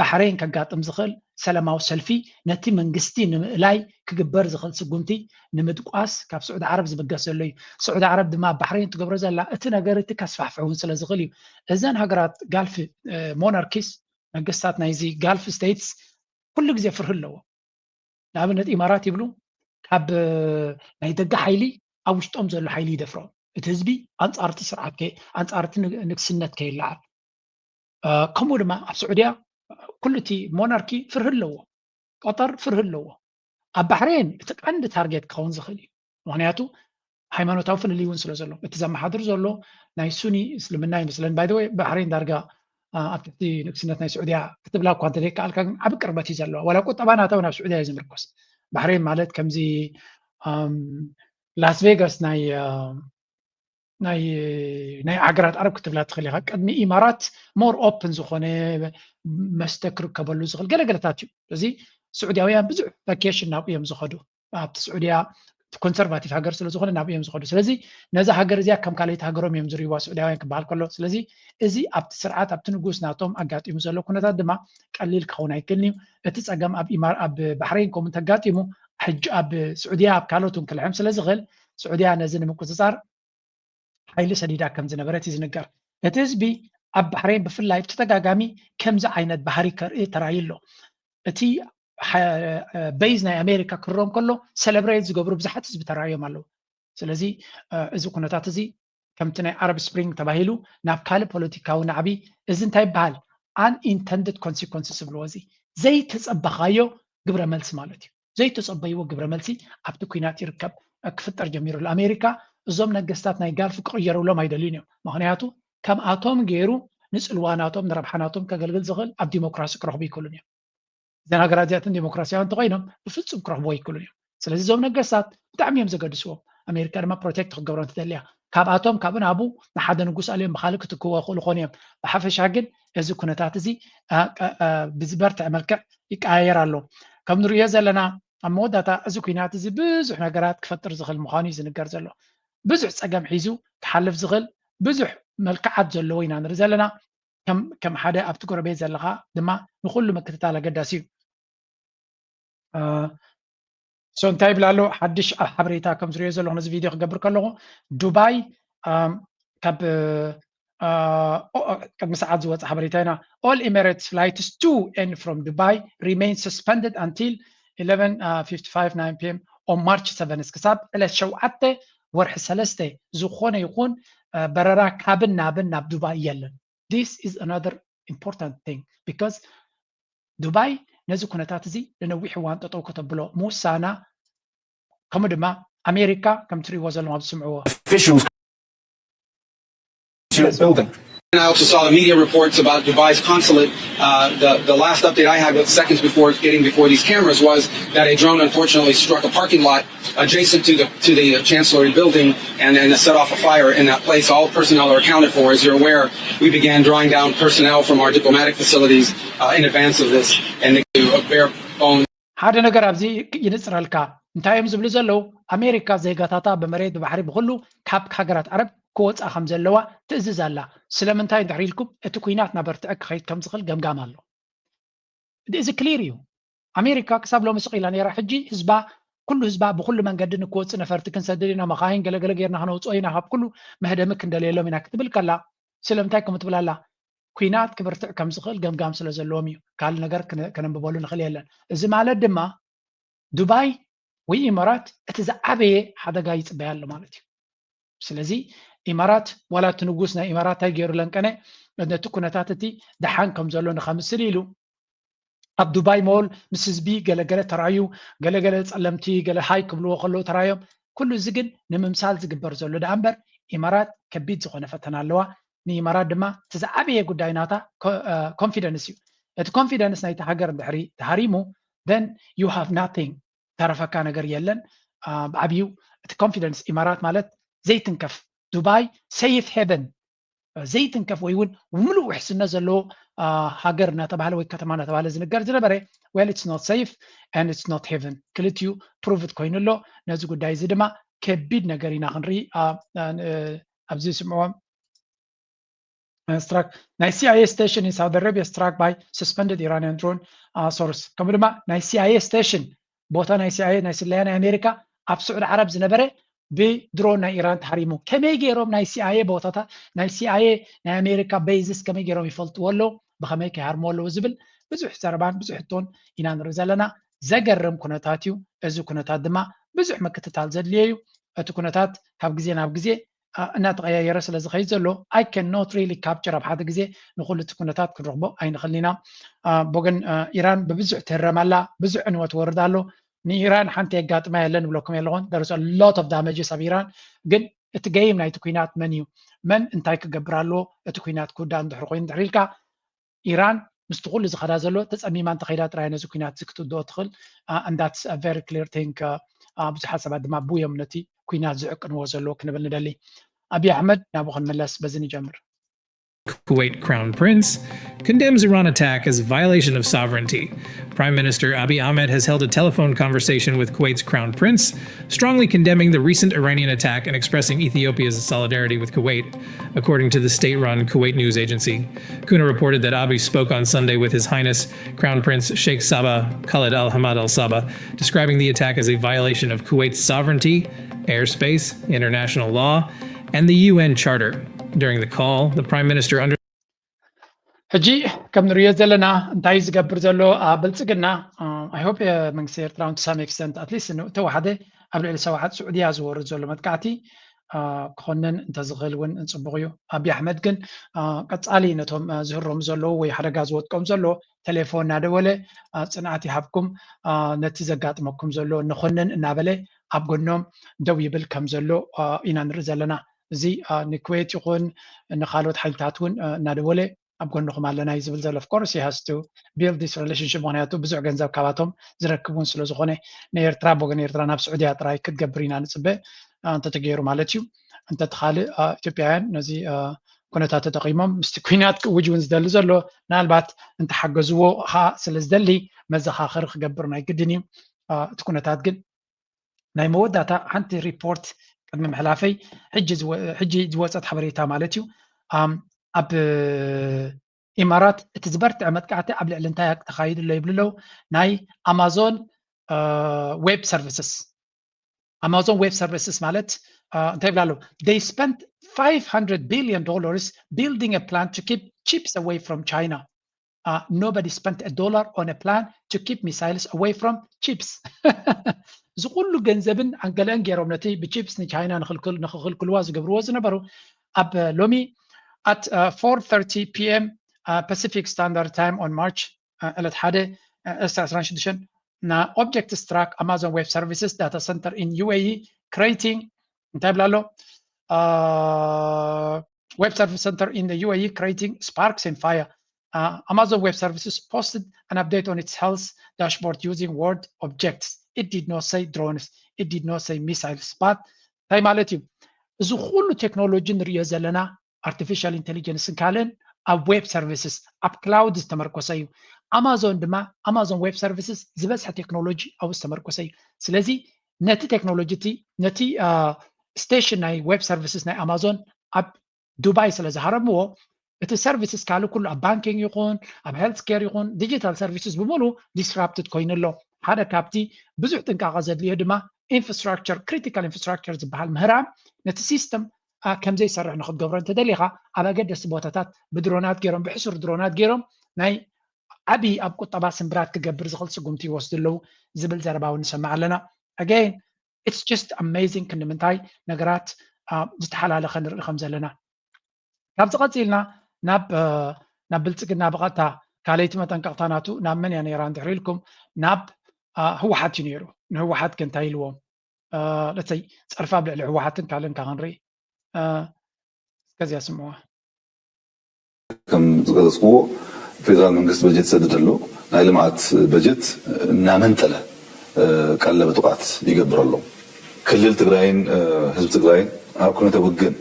ባሕሬን ከጋጥም ዝኽእል ሰላማዊ ሰልፊ ነቲ መንግስቲ ንምእላይ ክግበር ዝኽእል ስጉምቲ ንምድቋስ ካብ ስዑዲ ዓረብ ዝብገስ ዘሎ እዩ። ስዑዲ ዓረብ ድማ ኣብ ባሕሬን ትገብሮ ዘላ እቲ ነገር እቲ ከስፋሕፍሕ እውን ስለ ዝኽእል እዩ። እዘን ሃገራት ጋልፍ ሞናርኪስ ነገስታት ናይዚ ጋልፍ ስቴትስ ኩሉ ግዜ ፍርሂ ኣለዎ። ንኣብነት ኢማራት ይብሉ ካብ ናይ ደገ ሓይሊ ኣብ ውሽጦም ዘሎ ሓይሊ ይደፍሮም። እቲ ህዝቢ ኣንጻርቲ ስርዓት ኣንጻርቲ ንግስነት ከይለዓል ከምኡ ድማ ኣብ ስዑድያ ኩሉ እቲ ሞናርኪ ፍርሂ ኣለዎ። ቀጠር ፍርሂ ኣለዎ። ኣብ ባሕሬን እቲ ቀንዲ ታርጌት ክኸውን ዝኽእል እዩ። ምክንያቱ ሃይማኖታዊ ፍልልይ እውን ስለ ዘሎ እቲ ዘመሓድር ዘሎ ናይ ሱኒ እስልምና ይመስለኒ። By the way ባሕሬን ዳርጋ ኣብ ትሕቲ ንግስነት ናይ ስዑድያ ክትብላ እኳ እንተዘይከኣልካ ግን ዓብ ቅርበት እዩ ዘለዋ። ዋላ ቁጠባ ናታ እውን ኣብ ስዑድያ እዩ ዝምርኮስ። ባሕሬን ማለት ከምዚ ላስ ቬጋስ ናይ ናይ ናይ ዓገራት ዓረብ ክትብላ ትኽእል ኢኻ። ቅድሚ ኢማራት more open ዝኾነ መስተ ክርከበሉ ዝኽእል ገለገለታት እዩ። እዚ ስዑድያውያን ብዙሕ ቫኬሽን ናብኡ እዮም ዝኸዱ። ኣብቲ ስዑድያ ኮንሰርቫቲቭ ሃገር ስለ ዝኾነ ናብኡ እዮም ዝኸዱ። ስለዚ ነዛ ሃገር እዚኣ ከም ካልኣይቲ ሃገሮም እዮም ዝርእይዋ ስዑድያውያን ክበሃል ከሎ። ስለዚ እዚ ኣብቲ ስርዓት ኣብቲ ንጉስ ናቶም ኣጋጢሙ ዘሎ ኩነታት ድማ ቀሊል ክኸውን ኣይክእልን እዩ። እቲ ጸገም ኣብ ኢማር ኣብ ባሕሬን ከምኡ እንተጋጢሙ ሕጂ ኣብ ስዑድያ ኣብ ካልኦት እውን ክልሕም ስለ ዝኽእል ስዑድያ ነዚ ንምቁጽጻር ሓይሊ ሰዲዳ ከም ዝነበረት እዩ ዝንገር። እቲ ህዝቢ ኣብ ባሕሬን ብፍላይ ብተደጋጋሚ ከምዚ ዓይነት ባህሪ ከርኢ ተራእዩ ኣሎ። እቲ በይዝ ናይ ኣሜሪካ ክረም ከሎ ሰለብሬት ዝገብሩ ብዙሓት ህዝቢ ተራእዮም ኣለዉ። ስለዚ እዚ ኩነታት እዚ ከምቲ ናይ ዓረብ ስፕሪንግ ተባሂሉ ናብ ካልእ ፖለቲካዊ ናዕቢ እዚ እንታይ ይበሃል? Unintended consequences ዝብልዎ እዚ ዘይተጸበኻዮ ግብረ መልሲ ማለት እዩ። ዘይተጸበይዎ ግብረ መልሲ ኣብቲ ኲናት ይርከብ ክፍጠር ጀሚሩ ኣሎ። ኣሜሪካ እዞም ነገስታት ናይ ጋልፍ ክቕየሩሎም ኣይደልዩን እዮም። ምኽንያቱ ከምኣቶም ገይሩ ንጽልዋ ናቶም ንረብሓ ናቶም ከገልግል ዝኽእል ኣብ ዲሞክራሲ ክረኽቡ ይክእሉን እዮም። እዘን ሃገራት እዚኣተን ዲሞክራሲያዊ እንተኮይኖም ብፍጹም ክረኽብዎ ይክእሉን እዮም። ስለዚ እዞም ነገስታት ብጣዕሚ እዮም ዘገድስዎም። ኣሜሪካ ድማ ፕሮቴክት ክትገብሮም ትደሊ እያ። ካብኣቶም ካብኡ ናብኡ ንሓደ ንጉስ ኣልዮም ብካልእ ክትክዎ ይኽእሉ ኮኑ እዮም። ብሓፈሻ ግን እዚ ኩነታት እዚ ብዝበርትዐ መልክዕ ይቀያየር ኣሎ። ከም ንርእዮ ዘለና ኣብ መወዳእታ እዚ ኩናት እዚ ብዙሕ ነገራት ክፈጥር ዝኽእል ምዃኑ እዩ ዝንገር ዘሎ። ብዙሕ ጸገም ሒዙ ክሓልፍ ዝኽእል ብዙሕ መልክዓት ዘለዎ ኢና ንርኢ ዘለና። ከም ሓደ ኣብቲ ጎረቤት ዘለኻ ድማ ንኹሉ ምክትታል ኣገዳሲ እዩ። ሶ እንታይ ይብል ኣሎ ሓድሽ ሓበሬታ ከም ዝሪኦ ዘለኹ ነዚ ቪድዮ ክገብር ከለኹ ዱባይ ካብ ቅድሚ ሰዓት ዝወፀ ሓበሬታ ኢና። All Emirates flights to and from Dubai remain suspended until eleven fifty-five nine p.m. on March seven ክሳብ ዕለት ሸውዓተ ወርሒ ሰለስተ ዝኾነ ይኹን በረራ ካብን ናብን ናብ ዱባይ የለን። This is another important thing because ዱባይ ነዚ ኩነታት እዚ ንነዊሕ እዋን ጠጠው ከተብሎ ምውሳና ከምኡ ድማ ኣሜሪካ ከም ትሪእዎ ዘለኹም ኣብ ዝስምዕዎ I also saw the media reports about Dubai's consulate. Uh, the, the last update I had with seconds before getting before these cameras was that a drone unfortunately struck a parking lot adjacent to the to the Chancellery building and, and set off a fire in that place. All personnel are accounted for. As you're aware, we began drawing down personnel from our diplomatic facilities uh, in advance of this, and they do a bare bones. ሓደ ነገር ኣብዚ ይንፅረልካ። እንታይ እዮም ዝብሉ ዘለዉ? ኣሜሪካ ዜጋታታ ብመሬት ብባሕሪ ብኩሉ ካብ ሃገራት ዓረብ ክወፃ ከም ዘለዋ ትእዝዝ ኣላ። ስለምንታይ እንድሕር ኢልኩም፣ እቲ ኩናት ናበርትዐ ክኸይድ ከም ዝኽእል ገምጋም ኣሎ። እዚ ክሊር እዩ። ኣሜሪካ ክሳብ ሎሚ ስቕ ኢላ ነይራ። ሕጂ ህዝባ፣ ኩሉ ህዝባ ብኩሉ መንገዲ ንክወፅእ ነፈርቲ ክንሰድድ ኢና፣ መኻይን ገለገለ ጌርና ክነውፅኦ ኢና፣ ካብ ኩሉ መህደሚ ክንደልየሎም ኢና ክትብል ከላ፣ ስለምንታይ ከምኡ ትብል ኣላ? ኩናት ክብርትዕ ከም ዝኽእል ገምጋም ስለ ዘለዎም እዩ። ካልእ ነገር ክነ- ከነንብበሉ ንኽእል የለን። እዚ ማለት ድማ ዱባይ ወይ ኢማራት እቲ ዝዓበየ ሓደጋ ይፅበያ ኣሎ ማለት እዩ። ስለዚ ኢማራት ዋላ እቲ ንጉስ ናይ ኢማራት እንታይ ገይሩ ለንቀነ ነቲ ኩነታት እቲ ደሓን ከም ዘሎ ንኸምስል ኢሉ ኣብ ዱባይ ሞል ምስ ህዝቢ ገለገለ ተራዩ፣ ገለገለ ጸለምቲ ገለ ሃይ ክብልዎ ከለዉ ተራዮም። ኩሉ እዚ ግን ንምምሳል ዝግበር ዘሎ ደኣ እምበር ኢማራት ከቢድ ዝኾነ ፈተና ኣለዋ። ንኢማራት ድማ እቲ ዝዓበየ ጉዳይ ናታ ኮንፊደንስ እዩ። እቲ ኮንፊደንስ ናይቲ ሃገር እንድሕሪ ተሃሪሙ then you have nothing፣ ተረፈካ ነገር የለን። ብዓብዩ እቲ ኮንፊደንስ ኢማራት ማለት ዘይትንከፍ፣ ዱባይ ሴፍ ሄቨን፣ ዘይትንከፍ ወይ እውን ምሉእ ውሕስነት ዘለዎ ሃገር እናተባህለ ወይ ከተማ እናተባህለ ዝንገር ዝነበረ well it's not safe and it's not heaven ክልቲኡ ፕሩቭድ ኮይኑ ኣሎ። ነዚ ጉዳይ እዚ ድማ ከቢድ ነገር ኢና ክንርኢ ኣብዚ ዝስምዕዎም struck ናይ C I A station in Saudi Arabia struck by suspended Iranian drone source ከምኡ ድማ ናይ C I A station ቦታ ናይ C I A ናይ ስለያ ናይ ኣሜሪካ ኣብ ስዑዲ ዓረብ ዝነበረ ብድሮን ናይ ኢራን ተሃሪሙ። ከመይ ገይሮም ናይ C I A ቦታታት ናይ C I A ናይ ኣሜሪካ ቤዝስ ከመይ ገይሮም ይፈልጥዎ ኣለዉ፣ ብኸመይ ከይሃርምዎ ኣለዉ ዝብል ብዙሕ ዘረባን ብዙሕ ሕቶን ኢና ንርኢ ዘለና። ዘገርም ኩነታት እዩ። እዚ ኩነታት ድማ ብዙሕ ምክትታል ዘድልዮ እዩ። እቲ ኩነታት ካብ ግዜ ናብ ግዜ እናተቐያየረ ስለ ዝኸይድ ዘሎ I cannot really capture ኣብ ሓደ ግዜ ንኹሉ እቲ ኩነታት ክንረኽቦ ኣይንኽእልን ኢና። ብወገን ኢራን ብብዙሕ ትህረም ኣላ፣ ብዙሕ ዕንወት ወርድ ኣሎ። ንኢራን ሓንቲ የጋጥማ የለን ንብለኩም የለኹን። There is a lot of damages ኣብ ኢራን። ግን እቲ ገይም ናይቲ ኩናት መን እዩ? መን እንታይ ክገብር ኣለዎ? እቲ ኩናት ክውዳእ እንድሕር ኮይኑ እንድሕር ኢልካ ኢራን ምስቲ ኩሉ ዝኸዳ ዘሎ ተጸሚማ እንተኸይዳ ጥራይ ነዚ ኩናት እዚ ክትውድኦ ትኽእል። And that's a very clear thing። ብዙሓት ሰባት ድማ ብኡ እዮም ነቲ ኩናት ዝዕቅንዎ ዘለዉ ክንብል ንደሊ። ኣብይ ኣሕመድ ናብኡ ክንምለስ በዚ ንጀምር። Kuwait Crown Prince condemns Iran attack as violation of sovereignty. Prime Minister Abiy Ahmed has held a telephone conversation with Kuwait's Crown Prince, strongly condemning the recent Iranian attack and expressing Ethiopia's solidarity with Kuwait, according to the state-run Kuwait news agency. Kuna reported that Abiy spoke on Sunday with His Highness Crown Prince Sheikh Sabah Khaled Al Hamad Al Sabah, describing the attack as a violation of Kuwait's sovereignty, airspace, international law, and the U N Charter. During the call, the Prime Minister under ሕጂ ከም ንርእዮ ዘለና እንታይ ዝገብር ዘሎ ብልፅግና I hope መንግስቲ ኤርትራ to some extent at least ተወሓደ ኣብ ልዕሊ ሰውሓት ስዑድያ ዝወርድ ዘሎ መጥቃዕቲ ክኾንን እንተዝኽእል እውን ፅቡቕ እዩ። ኣብይ ኣሕመድ ግን ቀፃሊ ነቶም ዝህረሙ ዘለዉ ወይ ሓደጋ ዝወጥቀም ዘሎ ቴሌፎን እናደወለ ፅንዓት ይሃብኩም፣ ነቲ ዘጋጥመኩም ዘሎ ንኾንን እናበለ ኣብ ጎኖም ደው ይብል ከም ዘሎ ኢና ንርኢ ዘለና። እዚ ንኩዌት ይኹን ንካልኦት ሓይልታት እውን እናደወለ ኣብ ጎንኹም ኣለና እዩ ዝብል ዘሎ። Of course he has to build this relationship ምክንያቱ ብዙሕ ገንዘብ ካባቶም ዝረክብ እውን ስለ ዝኾነ ንኤርትራ ብወገን ኤርትራ ናብ ስዑድያ ጥራይ ክትገብር ኢና ንፅበ እንተተገይሩ ማለት እዩ። እንተቲ ካልእ ኢትዮጵያውያን ነዚ ኩነታት ተጠቒሞም ምስቲ ኩናት ክእውጅ እውን ዝደሊ ዘሎ ምናልባት እንተሓገዝዎ ከዓ ስለ ዝደሊ መዘኻኸሪ ክገብር ናይ ግድን እዩ። እቲ ኩነታት ግን ናይ መወዳእታ ሓንቲ ሪፖርት ቅድሚ ምሕላፈይ ሕጂ ዝወፀት ሓበሬታ ማለት እዩ ኣብ ኢማራት እቲ ዝበርትዐ መጥቃዕቲ ኣብ ልዕሊ እንታይ ተኻይዱ ኣሎ ይብሉ ኣለዉ ናይ ኣማዞን ዌብ ሰርቪስስ ኣማዞን ዌብ ሰርቪስስ ማለት እንታይ ይብላ ኣለዉ they spent five hundred billion dollars building a plant to keep chips away from China. Uh, nobody spent a dollar on a plan to keep missiles away from chips. እዚ ኩሉ ገንዘብን ኣንገለአን ገይሮም ነቲ ብቺፕስ ንቻይና ንኽልክልዋ ዝገብርዎ ዝነበሩ ኣብ ሎሚ at uh, four thirty p.m. Uh, Pacific Standard Time on March ዕለት ሓደ ዕስራ ዕስራን ሽዱሽተን ና object struck Amazon Web Services data center in U A E creating እንታይ ብላ ኣሎ Web Service Center in the U A E creating sparks and fire. Uh, Amazon Web Services posted an update on its health dashboard using word objects. It did not say drones. It did not say missiles. But እንታይ ማለት እዩ? እዚ ኩሉ ቴክኖሎጂ ንሪኦ ዘለና ኣርቲፊሻል ኢንቴሊጀንስን ካልእን ኣብ ዌብ ሰርቪስስ ኣብ ክላውድ ዝተመርኮሰ እዩ። ኣማዞን ድማ ኣማዞን ዌብ ሰርቪስስ ዝበዝሐ ቴክኖሎጂ ኣብኡ ዝተመርኮሰ እዩ። ስለዚ ነቲ ቴክኖሎጂ እቲ ነቲ ስቴሽን ናይ ዌብ ሰርቪስስ ናይ ኣማዞን ኣብ ዱባይ ስለ ዝሃረምዎ እቲ ሰርቪስስ ካልእ ኩሉ ኣብ ባንኪንግ ይኹን ኣብ ሄልት ኬር ይኹን ዲጂታል ሰርቪስስ ብምሉ ዲስራፕትድ ኮይኑ ኣሎ። ሓደ ካብቲ ብዙሕ ጥንቃቐ ዘድልዮ ድማ ኢንፍራስትራክቸር ክሪቲካል ኢንፍራስትራክቸር ዝበሃል ምህራም ነቲ ሲስተም ከምዘይሰርሕ ንክትገብሮ እንተደሊኻ ኣብ ኣገደስቲ ቦታታት ብድሮናት ገይሮም ብሕሱር ድሮናት ገይሮም ናይ ዓብዪ ኣብ ቁጠባ ስምብራት ክገብር ዝኽእል ስጉምቲ ይወስዱ ኣለዉ ዝብል ዘረባ እውን ንሰምዕ ኣለና። Again, it's just amazing ክንዲ ምንታይ ነገራት ዝተሓላለኸ ንርኢ ከም ዘለና። ካብዚ ቀፂልና ናብ ናብ ብልፅግና ብቐጥታ ካልኣይቲ መጠንቀቕታ ናቱ ናብ መን እያ ነይራ እንድሕር ኢልኩም ናብ ህወሓት እዩ ነይሩ። ንህወሓት ከ እንታይ ኢልዎም? ለተይ ፀርፊ ኣብ ልዕሊ ህወሓትን ካልእን ካብ ክንርኢ እስከዚኣ ስምዕዋ። ከም ዝገለፅክዎ ፌደራል መንግስቲ በጀት ይሰድድ ኣሎ። ናይ ልምዓት በጀት እናመንጠለ ቀለብ ጥቕዓት ይገብር ኣሎ። ክልል ትግራይን ህዝቢ ትግራይን ኣብ ኩነተ ውግን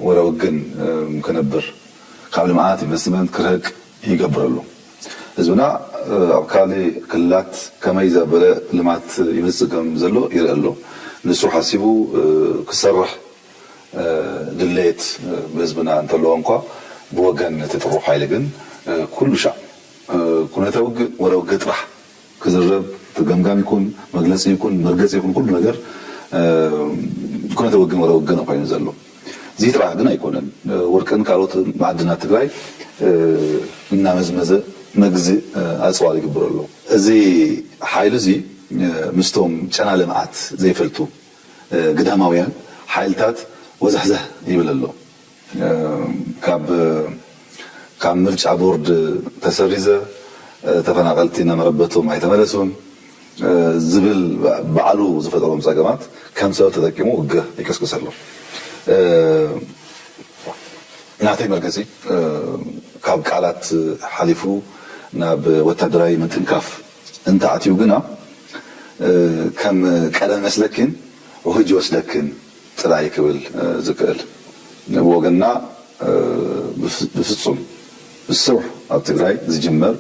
ወረ ውግን ክነብር ካብ ልምዓት ኢንቨስትመንት ክርህቅ ይገብር ኣሎ። ህዝብና ኣብ ካልእ ክልላት ከመይ ዘበለ ልማት ይመፅእ ከም ዘሎ ይርኢ ኣሎ። ንሱ ሓሲቡ ክሰርሕ ድሌት ብህዝብና እንተለዎ እንኳ ብወገን እቲ ጥሩፍ ሓይሊ ግን ኩሉ ሻዕ ኩነተ ውግእ ወረ ውግእ ጥራሕ ክዝረብ ገምጋም ይኩን መግለፂ ይኩን መርገፂ ይኩን ኩሉ ነገር ኩነተ ውግን ወረ ውግን ኮይኑ ዘሎ። እዚ ጥራሕ ግን ኣይኮነን። ወርቅን ካልኦት ማዕድናት ትግራይ እናመዝመዘ መግዝእ ኣፅዋር ይግብር ኣሎ። እዚ ሓይሊ እዚ ምስቶም ጨና ልምዓት ዘይፈልጡ ግዳማውያን ሓይልታት ወዘሕዘሕ ይብል ኣሎ። ካብ ካብ ምርጫ ቦርድ ተሰሪዘ ተፈናቀልቲ ናብ መረበቶም ኣይተመለሱን ዝብል ባዕሉ ዝፈጠሮም ፀገማት ከም ሰበብ ተጠቂሙ ውግእ ይቅስቅስ ኣሎ። ናተይ መርገፂ ካብ ቃላት ሓሊፉ ናብ ወታደራዊ ምትንካፍ እንተኣትዩ ግና ከም ቀደም መስለኪን ውህጅ ወስደክን ጥራይ ክብል ዝክእል ብወገንና ብፍፁም ብስሩዕ ኣብ ትግራይ ዝጅመር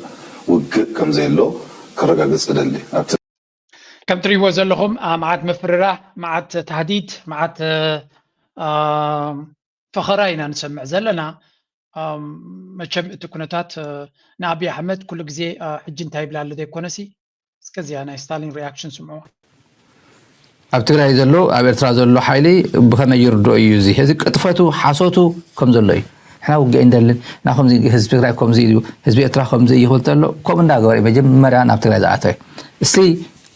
ውግእ ከም ዘየሎ ከረጋግፅ እደሊ። ኣብ ከም ትሪእዎ ዘለኹም መዓት ምፍርራህ፣ መዓት ታህዲድ፣ መዓት ፈኸራ ኢና ንሰምዕ ዘለና። መቸም እቲ ኩነታት ንኣብይ ኣሕመድ ኩሉ ግዜ ሕጂ እንታይ ይብላ ኣሎ ዘይኮነሲ እስከዚኣ ናይ ስታሊን ሪያክሽን ስምዑ። ኣብ ትግራይ ዘሎ ኣብ ኤርትራ ዘሎ ሓይሊ ብኸመይ ይርድኦ እዩ እዚ ሕዚ ቅጥፈቱ ሓሶቱ ከም ዘሎ እዩ። ንሕና ውግእ ኣይንደልን፣ ንሕና ከምዚ ህዝቢ ትግራይ ከምዚ እዩ፣ ህዝቢ ኤርትራ ከምዚ እዩ ክብል ተሎ ከምኡ እንዳገበረ እዩ መጀመርያ ናብ ትግራይ ዝኣተወ። እስቲ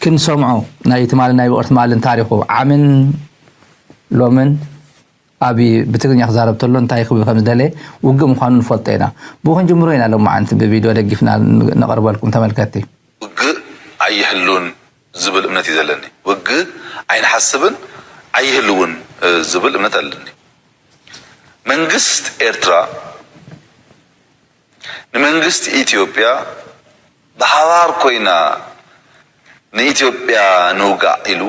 ክንሰምዖ ናይ ትማልን ናይ ብቕርት ትማልን ታሪኹ ዓምን ሎምን ኣብይ ብትግርኛ ክዛረብ ተሎ እንታይ ክብል ከም ዝደለየ ውግእ ምዃኑ ንፈልጦ ኢና። ብኡ ክንጅምሮ ኢና ሎማዓንቲ ብቪድዮ ደጊፍና ነቕርበልኩም ተመልከትቲ። ውግእ ኣይህሉን ዝብል እምነት እዩ ዘለኒ። ውግእ ኣይንሓስብን ኣይህልውን ዝብል እምነት ኣለኒ። መንግስት ኤርትራ ንመንግስት ኢትዮጵያ ብሓባር ኮይና ንኢትዮጵያ ንውጋእ ኢሉ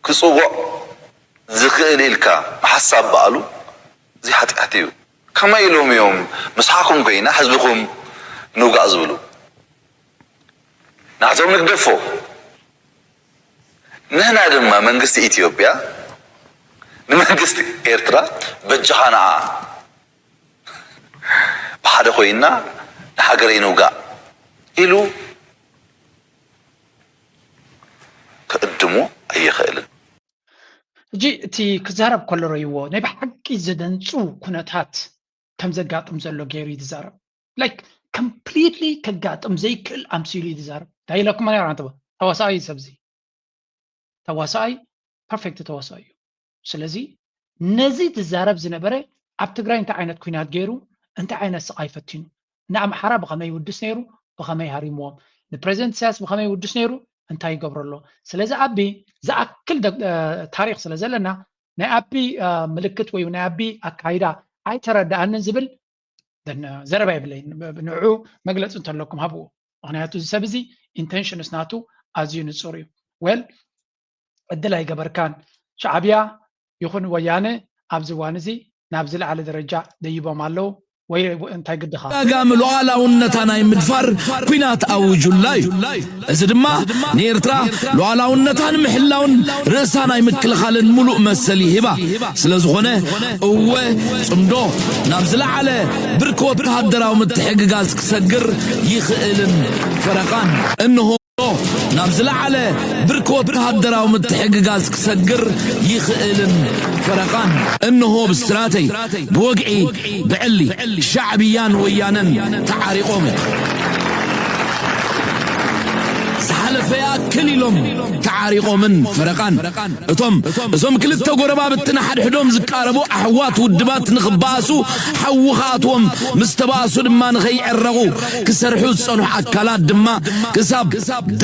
ክፅውዕ ዝኽእል ኢልካ ምሓሳብ በኣሉ እዚ ሓጢኣት እዩ። ከመይ ኢሎም እዮም ምሳኹም ኮይና ህዝብኹም ንውጋእ ዝብሉ? ናቶም ንግደፎ። ንሕና ድማ መንግስቲ ኢትዮጵያ ንመንግስቲ ኤርትራ በጃኻ ንዓ ብሓደ ኮይና ንሃገረይ ንውጋእ ኢሉ ክእድሞ ኣይኽእልን። ሕጂ እቲ ክዛረብ ከሎ ረይዎ ናይ ብሓቂ ዘደንጹ ኩነታት ከም ዘጋጥም ዘሎ ገይሩ እዩ ዝዛረብ። ላይክ ኮምፕሊትሊ ከጋጥም ዘይክእል ኣምሲሉ እዩ ዝዛረብ። እንታይ ኢለኩም ነራ ንትበ ተዋሳኣይ እዩ ሰብዚ ተዋሳኣይ ፐርፌክት ተዋሳኣይ እዩ። ስለዚ ነዚ ዝዛረብ ዝነበረ ኣብ ትግራይ እንታይ ዓይነት ኩናት ገይሩ እንታይ ዓይነት ስቓይ ፈቲኑ ንኣምሓራ ብኸመይ ይውድስ ነይሩ ብኸመይ ሃሪምዎም ንፕሬዚደንት ኢሳያስ ብኸመይ ይውድስ ነይሩ እንታይ ይገብሮ ኣሎ። ስለዚ ኣቢ ዝኣክል ታሪክ ስለ ዘለና ናይ ኣቢ ምልክት ወይ ናይ ኣቢ ኣካይዳ ኣይተረዳኣንን ዝብል ዘረባ የብለይ። ንዑ መግለፂ እንተለኩም ሃብዎ። ምክንያቱ እዚ ሰብ እዚ ኢንቴንሽንስ ናቱ ኣዝዩ ንፁር እዩ። ወል ዕድል ኣይገበርካን። ሻዕብያ ይኹን ወያነ ኣብዚ እዋን እዚ ናብ ዝለዓለ ደረጃ ደይቦም ኣለዉ ወይ እንታይ ግድኻ? ተደጋጋሚ ሉዓላውነታ ናይ ምድፋር ኲናት ኣውጁላ እዩ። እዚ ድማ ንኤርትራ ሉዓላውነታ ንምሕላውን ርእሳ ናይ ምክልኻልን ምሉእ መሰል ይህባ። ስለ ዝኾነ እወ ጽምዶ ናብ ዝለዓለ ብርኪ ወተሃደራዊ ምትሕግጋዝ ክሰግር ይኽእልን ፈረቓን። እንሆ ናብ ዝለዓለ ብርኪ ወተሃደራዊ ምትሕግጋዝ ክሰግር ይኽእልን ፈረቓን። እንሆ ብስራተይ ብወግዒ ብዕሊ ሻዕብያን ወያነን ተዓሪቖም ዝሓለፈ ይኣክል ኢሎም ተዓሪቖምን ፈረቓን። እቶም እዞም ክልተ ጎረባብቲ ንሓድሕዶም ዝቃረቡ ኣሕዋት ውድባት ንኽበኣሱ ሓዊ ክኣትዎም፣ ምስ ተባእሱ ድማ ንኸይዕረቑ ክሰርሑ ዝጸንሑ ኣካላት ድማ ክሳብ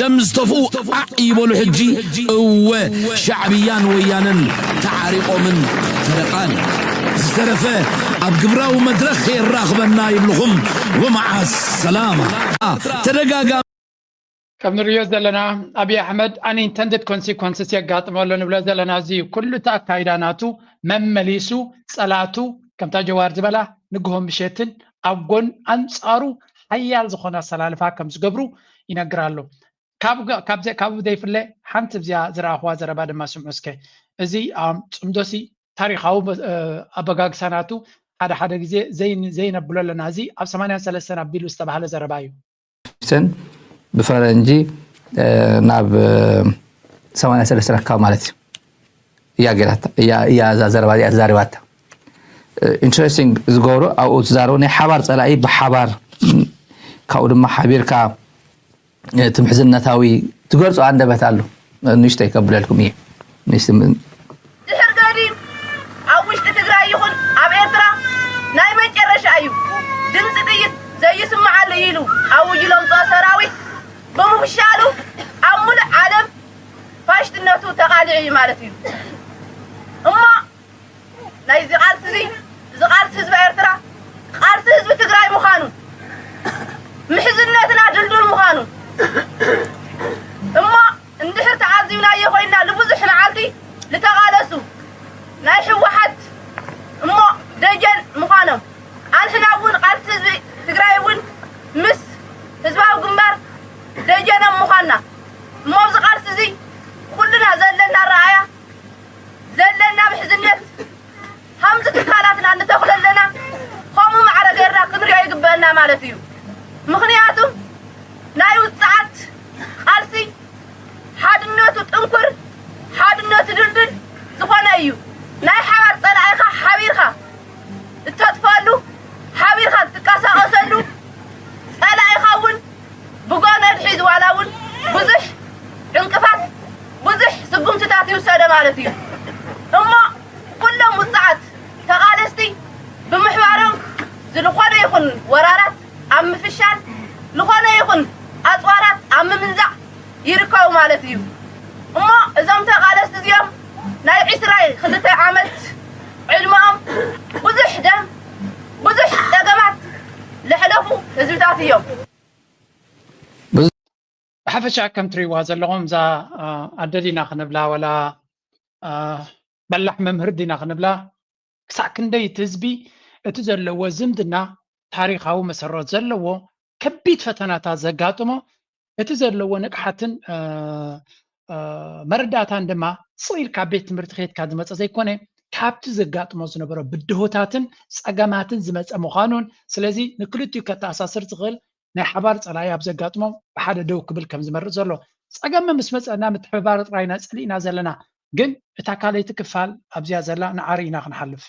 ደም ዝተፍኡ ዓዕ ይበሉ። ሕጂ እወ ሻዕብያን ወያነን ተዓሪቖምን ፈረቓን። ዝተረፈ ኣብ ግብራዊ መድረኽ ከየራኽበና ይብልኹም። ወመዓ ሰላማ። ተደጋጋሚ ከም ንሪኦ ዘለና ኣብይ ኣሕመድ unintended consequences የጋጥሞ ኣሎ ንብሎ ዘለና እዚ ኩሉ እቲ ኣካይዳ ናቱ መመሊሱ ጸላእቱ ከምታ ጀዋር ዝበላ ንግሆ ምሸትን ኣብ ጎን ኣንጻሩ ሓያል ዝኾነ ኣሰላልፋ ከም ዝገብሩ ይነግር ኣሎ። ካብኡ ዘይፍለ ሓንቲ እዚኣ ዝረኣኽዋ ዘረባ ድማ ስምዑ እስከ። እዚ ጽምዶሲ ታሪኻዊ ኣበጋግሳ ናቱ ሓደ ሓደ ግዜ ዘይነብሎ ኣለና። እዚ ኣብ ሰማንያን ሰለስተን ኣቢሉ ዝተባህለ ዘረባ እዩ። ን ብፈረንጂ ናብ ሰማንያ ሰለስተ ኣካባቢ ማለት እዩ እያ ገይራታ እያ እያ እዛ ዘረባ እዚኣ ተዛሪባታ። ኢንትረስቲንግ ዝገብሮ ኣብኡ ትዛረቡ ናይ ሓባር ፀላኢ ብሓባር ካብኡ ድማ ሓቢርካ እቲ ምሕዝነታዊ ትገልፆ ኣንደበት ኣሎ። ንእሽተይ ከብለልኩም እየ። ንእሽተይ ም- ድሕር ገዲም ኣብ ውሽጢ ትግራይ ይኹን ኣብ ኤርትራ ናይ መጨረሻ እዩ። ድምፂ ጥይት ዘይስምዓሉ ኢሉ ኣውጅ ለምፅኦ ሰራዊት ብምፍሻሉ ኣብ ሙሉእ ዓለም ፋሽትነቱ ተቓሊዑ እዩ ማለት እዩ። እሞ ናይዚ ቃልሲ እዚ እዚ ቃልሲ ህዝቢ ኤርትራ ቃልሲ ህዝቢ ትግራይ ምዃኑ ምሕዝነትና ድልዱል ምዃኑ እሞ እንድሕር ተዓዚብናዮ ኮይንና ንብዙሕ መዓልቲ ዝተቓለሱ ናይ ህወሓት እሞ ደጀን ምዃኖም ኣንሕና እውን ቃልሲ ህዝቢ ትግራይ እውን ምስ ህዝባዊ ግንባር ደጀኖም ምዃንና እሞ ኣብዚ ቃልሲ እዚ ኩልና ዘለና ኣረኣእያ ዘለና ምሕዝነት ከምዚ ትካላትና ንተኽሎ ኣለና ከምኡ ማዕረ ገይርና ክንሪኦ ይግበአና ማለት እዩ። ምኽንያቱ ናይ ውፅዓት ቃልሲ ሓድነቱ ጥንኩር ሓድነቱ ድልድል ዝኾነ እዩ። ናይ ሓባር ፀላኢኻ ሓቢርካ እተጥፈሉ ሓቢርካ እትቀሳቐሰሉ ፀላኢኻ እውን ብጎነድ ሒዙ ዋላ እውን ብዙሕ ዕንቅፋት ብዙሕ ስጉምትታት ይውሰደ ማለት እዩ። እሞ ኩሎም ውፅዓት ተቓለስቲ ብምሕባሮም ዝልኾነ ይኹን ወራራት ኣብ ምፍሻል ዝኾነ ይኹን ኣፅዋራት ኣብ ምምንዛዕ ይርከቡ ማለት እዩ። እሞ እዞም ተቓለስቲ እዚኦም ናይ ዕስራ ክልተ ዓመት ዕድመኦም ብዙሕ ደም ብዙሕ ፀገማት ለሕለፉ ህዝብታት እዮም። ብሓፈሻ ከም ትሪእዋ ዘለኹም እዛ ኣደዲና ክንብላ ወላ በላሕ መምህር ዲና ክንብላ ክሳዕ ክንደይ እቲ ህዝቢ እቲ ዘለዎ ዝምድና ታሪኻዊ መሰረት ዘለዎ ከቢድ ፈተናታት ዘጋጥሞ እቲ ዘለዎ ንቕሓትን መረዳእታን ድማ ስቕ ኢልካ ቤት ትምህርቲ ከይድካ ዝመፀ ዘይኮነ ካብቲ ዘጋጥሞ ዝነበረ ብድሆታትን ፀገማትን ዝመፀ ምዃኑን ስለዚ ንክልቲኡ ከተኣሳስር ዝኽእል ናይ ሓባር ፀላኢ ኣብ ዘጋጥሞ ብሓደ ደው ክብል ከም ዝመርፅ ዘሎ ፀገም ምስ መፀና ምትሕብባር ጥራይና ፀሊእና ዘለና ግን እታ ካልኣይቲ ክፋል ኣብዚኣ ዘላ ንዓ ርኢና ክንሓልፍ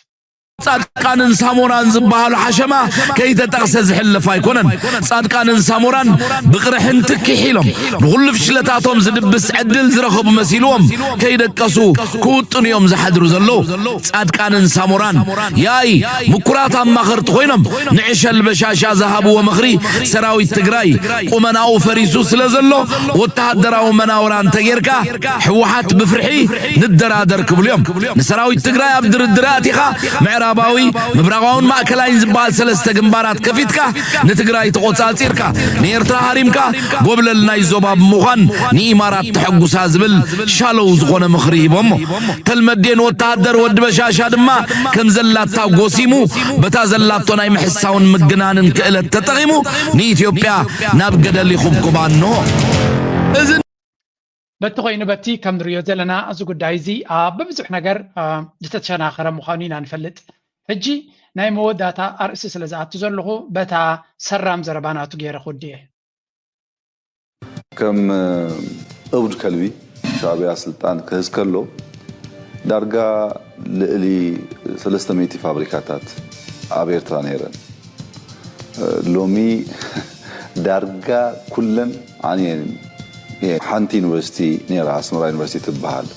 ጻድቃንን ሳሞራን ዝበሃሉ ሓሸማ ከይተጠቕሰ ዝሕለፍ ኣይኮነን። ጻድቃንን ሳሞራን ብቕርሕን ትኪሕ ኢሎም ንኹሉ ፍሽለታቶም ዝድብስ ዕድል ዝረኸቡ መሲልዎም ከይደቀሱ ክውጥኑ እዮም ዝሓድሩ ዘለዉ። ጻድቃንን ሳሞራን ያይ ምኩራት ኣማኸርቲ ኮይኖም ንዕሸል በሻሻ ዝሃብዎ ምኽሪ ሰራዊት ትግራይ ቁመናኡ ፈሪሱ ስለ ዘሎ ወተሃደራዊ መናውራ እንተጌርካ ህወሓት ብፍርሒ ንደራደር ክብሉ እዮም። ንሰራዊት ትግራይ ኣብ ድርድር ኣእቲኻ ምዕራባዊ ምብራቓውን ማእከላይን ዝበሃል ሰለስተ ግንባራት ከፊትካ ንትግራይ ተቖጻጺርካ ንኤርትራ ሃሪምካ ጎብለል ናይ ዞባ ብምዃን ንኢማራት ተሐጉሳ ዝብል ሻለው ዝኾነ ምኽሪ ሂቦሞ። ተልመዴን ወተሃደር ወዲ በሻሻ ድማ ከም ዘላታ ጎሲሙ በታ ዘላቶ ናይ ምሕሳውን ምግናንን ክእለት ተጠቒሙ ንኢትዮጵያ ናብ ገደል ይኹብኩባ እንሆ። እዚ በቲ ኮይኑ በቲ ከም ንሪኦ ዘለና እዚ ጉዳይ እዚ ኣብ ብብዙሕ ነገር ዝተሸናኸረ ምዃኑ ኢና ንፈልጥ። ሕጂ ናይ መወዳእታ ኣርእስቲ ስለ ዝኣቱ ዘለኹ በታ ሰራም ዘረባ ናቱ ገይረ ክውድእ እየ። ከም እብድ ከልቢ ሻዕብያ ስልጣን ክህዝ ከሎ ዳርጋ ልእሊ ሰለስተ ሚእቲ ፋብሪካታት ኣብ ኤርትራ ነይረን። ሎሚ ዳርጋ ኩለን ዓንየን። ሓንቲ ዩኒቨርሲቲ ነይራ፣ ኣስመራ ዩኒቨርሲቲ ትበሃል።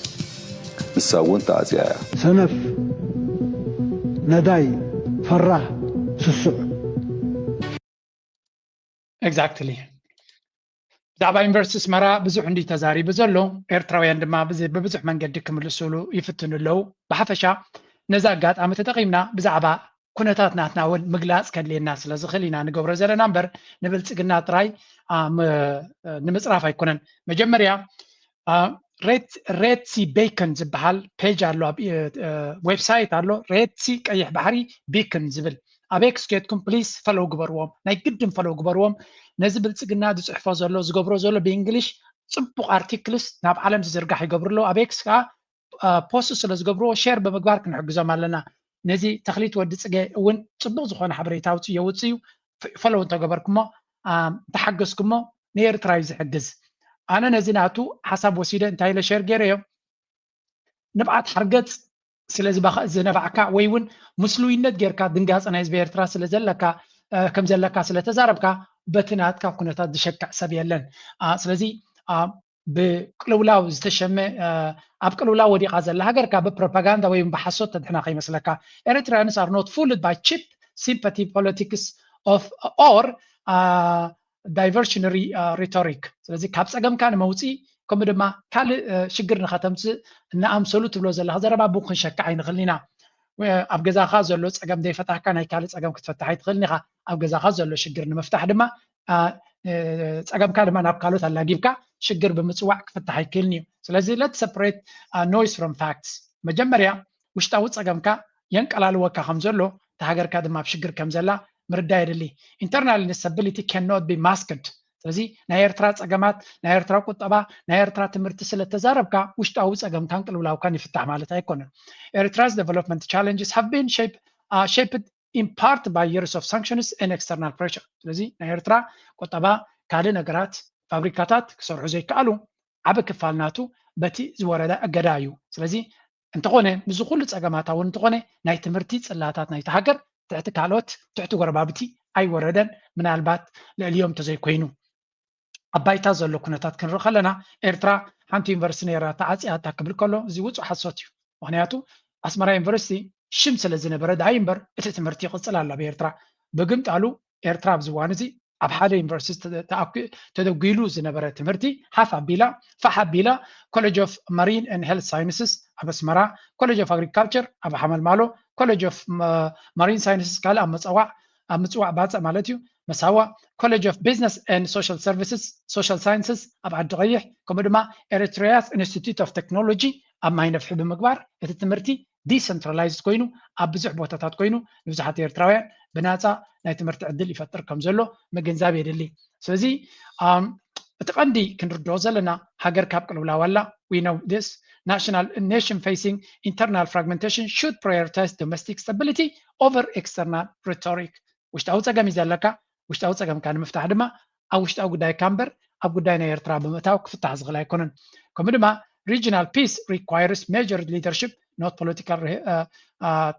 ንሳ እውን ተዓፅያ እያ። ሰነፍ፣ ነዳይ፣ ፈራህ፣ ስሱዕ። Exactly። ብዛዕባ ዩኒቨርሲቲ ኣስመራ ብዙሕ እንዲ ተዛሪቡ ዘሎ፣ ኤርትራውያን ድማ ብብዙሕ መንገዲ ክምልስሉ ይፍትኑ ኣለዉ። ብሓፈሻ ነዚ ኣጋጣሚ ተጠቒምና ብዛዕባ ኩነታት ናትና እውን ምግላፅ ከድልየና ስለ ዝኽእል ኢና ንገብሮ ዘለና እምበር ንብልፅግና ጥራይ ንምፅራፍ ኣይኮነን። መጀመርያ ሬትሲ ቤከን ዝበሃል ፔጅ ኣሎ፣ ዌብሳይት ኣሎ። ሬትሲ ቀይሕ ባሕሪ ቤከን ዝብል ኣብ ኤክስ ኬድኩም ፕሊስ ፈሎው ግበርዎም፣ ናይ ግድን ፈሎው ግበርዎም። ነዚ ብልፅግና ዝፅሕፎ ዘሎ ዝገብሮ ዘሎ ብእንግሊሽ ፅቡቕ ኣርቲክልስ ናብ ዓለም ዝዝርጋሕ ይገብሩ ኣለዉ። ኣብ ኤክስ ከዓ ፖስት ስለ ዝገብርዎ ሼር ብምግባር ክንሕግዞም ኣለና። ነዚ ተኽሊት ወዲ ፅገ እውን ፅቡቕ ዝኾነ ሓበሬታ ኣውፅእ የውፅእ እዩ። ፈሎው እንተገበርኩሞ እንተሓገዝኩሞ ንኤርትራ እዩ ዝሕግዝ። ኣነ ነዚ ናቱ ሓሳብ ወሲደ እንታይ ኢለ ሼር ገይረዮ፣ ንብዓት ሓርገፅ ስለ ዝነባዕካ ወይ እውን ምስሉይነት ጌርካ ድንጋፀ ናይ ህዝቢ ኤርትራ ስለ ዘለካ ከም ዘለካ ስለ ተዛረብካ በቲ ናትካ ኩነታት ዝሸክዕ ሰብ የለን። ስለዚ ብቅልውላው ዝተሸመ ኣብ ቅልውላው ወዲቓ ዘላ ሃገርካ ብፕሮፓጋንዳ ወይ ብሓሶት ተድሕና ከይመስለካ። Eritreans are not fooled by cheap sympathy politics of or diversionary rhetoric። ስለዚ ካብ ፀገምካ ንመውፅኢ ከምኡ ድማ ካልእ ሽግር ንኸተምፅእ እናኣምሰሉ ትብሎ ዘለኻ ዘረባ ብኡ ክንሸክዕ ኣይንኽእልን ኢና። ኣብ ገዛኻ ዘሎ ፀገም ዘይፈታሕካ ናይ ካልእ ፀገም ክትፈትሕ ኣይትኽእልን ኢኻ። ኣብ ገዛኻ ዘሎ ሽግር ንምፍታሕ ድማ ፀገምካ ድማ ናብ ካልኦት ኣላጊብካ ሽግር ብምፅዋዕ ክፍታሕ ኣይክእልን እዩ። ስለዚ let's separate noise from facts። መጀመርያ ውሽጣዊ ፀገምካ የንቀላልወካ ከም ዘሎ እታ ሃገርካ ድማ ኣብ ሽግር ከም ዘላ ምርዳእ የድሊ። Internal instability cannot be masked። ስለዚ ናይ ኤርትራ ፀገማት፣ ናይ ኤርትራ ቁጠባ፣ ናይ ኤርትራ ትምህርቲ ስለ ተዛረብካ ውሽጣዊ ፀገምካን ቅልውላውካን ይፍታሕ ማለት ኣይኮነን። Eritrea's development challenges have been shaped, uh, shaped in part by years of sanctions and external pressure። ስለዚ ናይ ኤርትራ ቁጠባ ካልእ ነገራት ፋብሪካታት ክሰርሑ ዘይከኣሉ ዓቢ ክፋል ናቱ በቲ ዝወረደ እገዳ እዩ። ስለዚ እንተኾነ ምስዚ ኩሉ ጸገማታ እውን እንተኾነ ናይ ትምህርቲ ጽላታት ናይታ ሃገር ትሕቲ ካልኦት ትሕቲ ጎረባብቲ ኣይወረደን፣ ምናልባት ልዕሊኦም እንተዘይኮይኑ። ኣብ ባይታ ዘሎ ኩነታት ክንርኢ ከለና ኤርትራ ሓንቲ ዩኒቨርሲቲ ነይራ ተዓጽያ እታ ክብል ከሎ እዚ ውጹእ ሓሶት እዩ። ምኽንያቱ ኣስመራ ዩኒቨርሲቲ ሽም ስለ ዝነበረ ደኣ እምበር እቲ ትምህርቲ ይቕጽል ኣሎ ኣብ ኤርትራ። ብግምጣሉ ኤርትራ ኣብዚ እዋን እዚ ኣብ ሓደ ዩኒቨርሲቲ ተደጒሉ ዝነበረ ትምህርቲ ሓፍ ኣቢላ ፋሕ ኣቢላ College of Marine and Health Sciences ኣብ ኣስመራ፣ College of Agriculture ኣብ ሓመልማሎ፣ College of Marine Sciences ካልእ ኣብ መጸዋዕ ኣብ ምጽዋዕ ባጽዕ ማለት እዩ መሳዋ፣ College of Business and Social Services Social Sciences ኣብ ዓዲ ቀይሕ ከምኡ ድማ Eritrea's Institute of Technology ኣብ ማይ ነፍሒ ብምግባር እቲ ትምህርቲ decentralized ኮይኑ ኣብ ብዙሕ ቦታታት ኮይኑ ንብዙሓት ኤርትራውያን ብናፃ ናይ ትምህርቲ ዕድል ይፈጥር ከም ዘሎ ምግንዛብ የድሊ። ስለዚ እቲ ቀንዲ ክንርድኦ ዘለና ሃገር ካብ ቅልውላው ኣላ። We know this. National nation facing internal fragmentation should prioritize domestic stability over external rhetoric. ውሽጣዊ ፀገም እዩ ዘለካ። ውሽጣዊ ፀገምካ ንምፍታሕ ድማ ኣብ ውሽጣዊ ጉዳይካ እምበር ኣብ ጉዳይ ናይ ኤርትራ ብምእታው ክፍታሕ ዝኽእል ኣይኮነን። ከምኡ ድማ regional peace requires measured leadership not political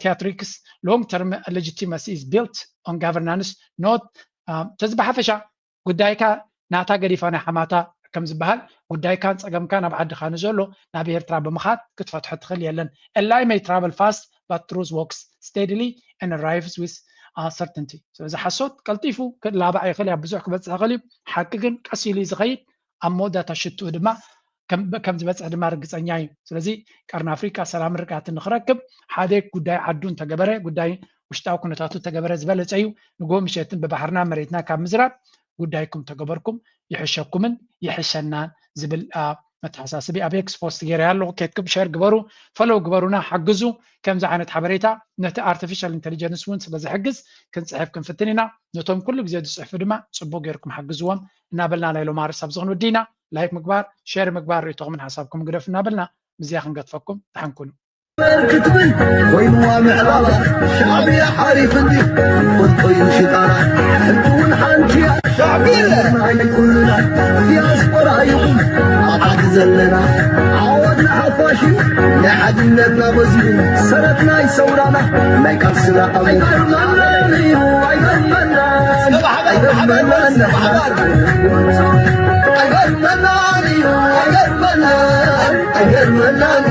theatrics. Long term legitimacy is built on governance, not ተዚ ብሓፈሻ ጉዳይካ ናታ ገዲፋ ናይ ሓማታ ከም ዝበሃል፣ ጉዳይካን ጸገምካ ናብ ዓድኻ ንዘሎ ናብ ኤርትራ ብምኻድ ክትፈትሖ ትኽእል የለን። A lie may travel fast, but truth walks steadily and arrives with certainty. ስለዚ ሓሶት ቀልጢፉ ክላባዕ ይኽእል እያ፣ ብዙሕ ክበጽሕ ይኽእል እዩ። ሓቂ ግን ቀስ ኢሉ እዩ ዝኸይድ። ኣብ መወዳእታ ሽትኡ ድማ ከም ዝበጽሕ ድማ ርግጸኛ እዩ። ስለዚ ቀርኒ ኣፍሪቃ ሰላምን ርግኣትን ንኽረክብ ሓደ ጉዳይ ዓዱ እንተገበረ፣ ጉዳይ ውሽጣዊ ኩነታቱ እንተገበረ ዝበለጸ እዩ። ንግሆ ምሸትን ብባሕርና መሬትና ካብ ምዝራብ ጉዳይኩም ተገበርኩም ይሕሸኩምን ይሕሸናን ዝብል መተሓሳስቢ ኣብ ኤክስ ፖስት ገይረ ኣለኹ። ኬድኩም ሸር ግበሩ፣ ፈሎው ግበሩና፣ ሓግዙ። ከምዚ ዓይነት ሓበሬታ ነቲ ኣርቲፊሻል ኢንቴሊጀንስ እውን ስለ ዝሕግዝ ክንጽሕፍ ክንፍትን ኢና። ነቶም ኩሉ ግዜ ዝጽሕፉ ድማ ጽቡቅ ጌርኩም ሓግዝዎም እናበልና ናይ ሎማ ርሳብ ዝኽንወዲ ኢና። ላይክ ምግባር፣ ሸር ምግባር፣ ርእይቶኹምን ሓሳብኩም ግደፍ እናበልና ምስዚኣ ክንገድፈኩም ተሓንኩኑ። ክትብል ኮይንዋ ምዕባባ ሻዕብያ ሓሪፍኒ ፈልጦ እዩ ሽጣራ ሕንቲ እውን ሓንቲ እያ ሻዕብያ ናይ ኩልና ዲያስፖራ ይኹን ኣብ ዓዲ ዘለና ዓወት ንሓፋሽ እዩ ናይ ሓድነትና መዝሙር ሰረት ናይ ሰውራና ናይ ቃልስና ኣቡ ኣይገርመናን እዩ ኣይገርመናን ኣይገርመናን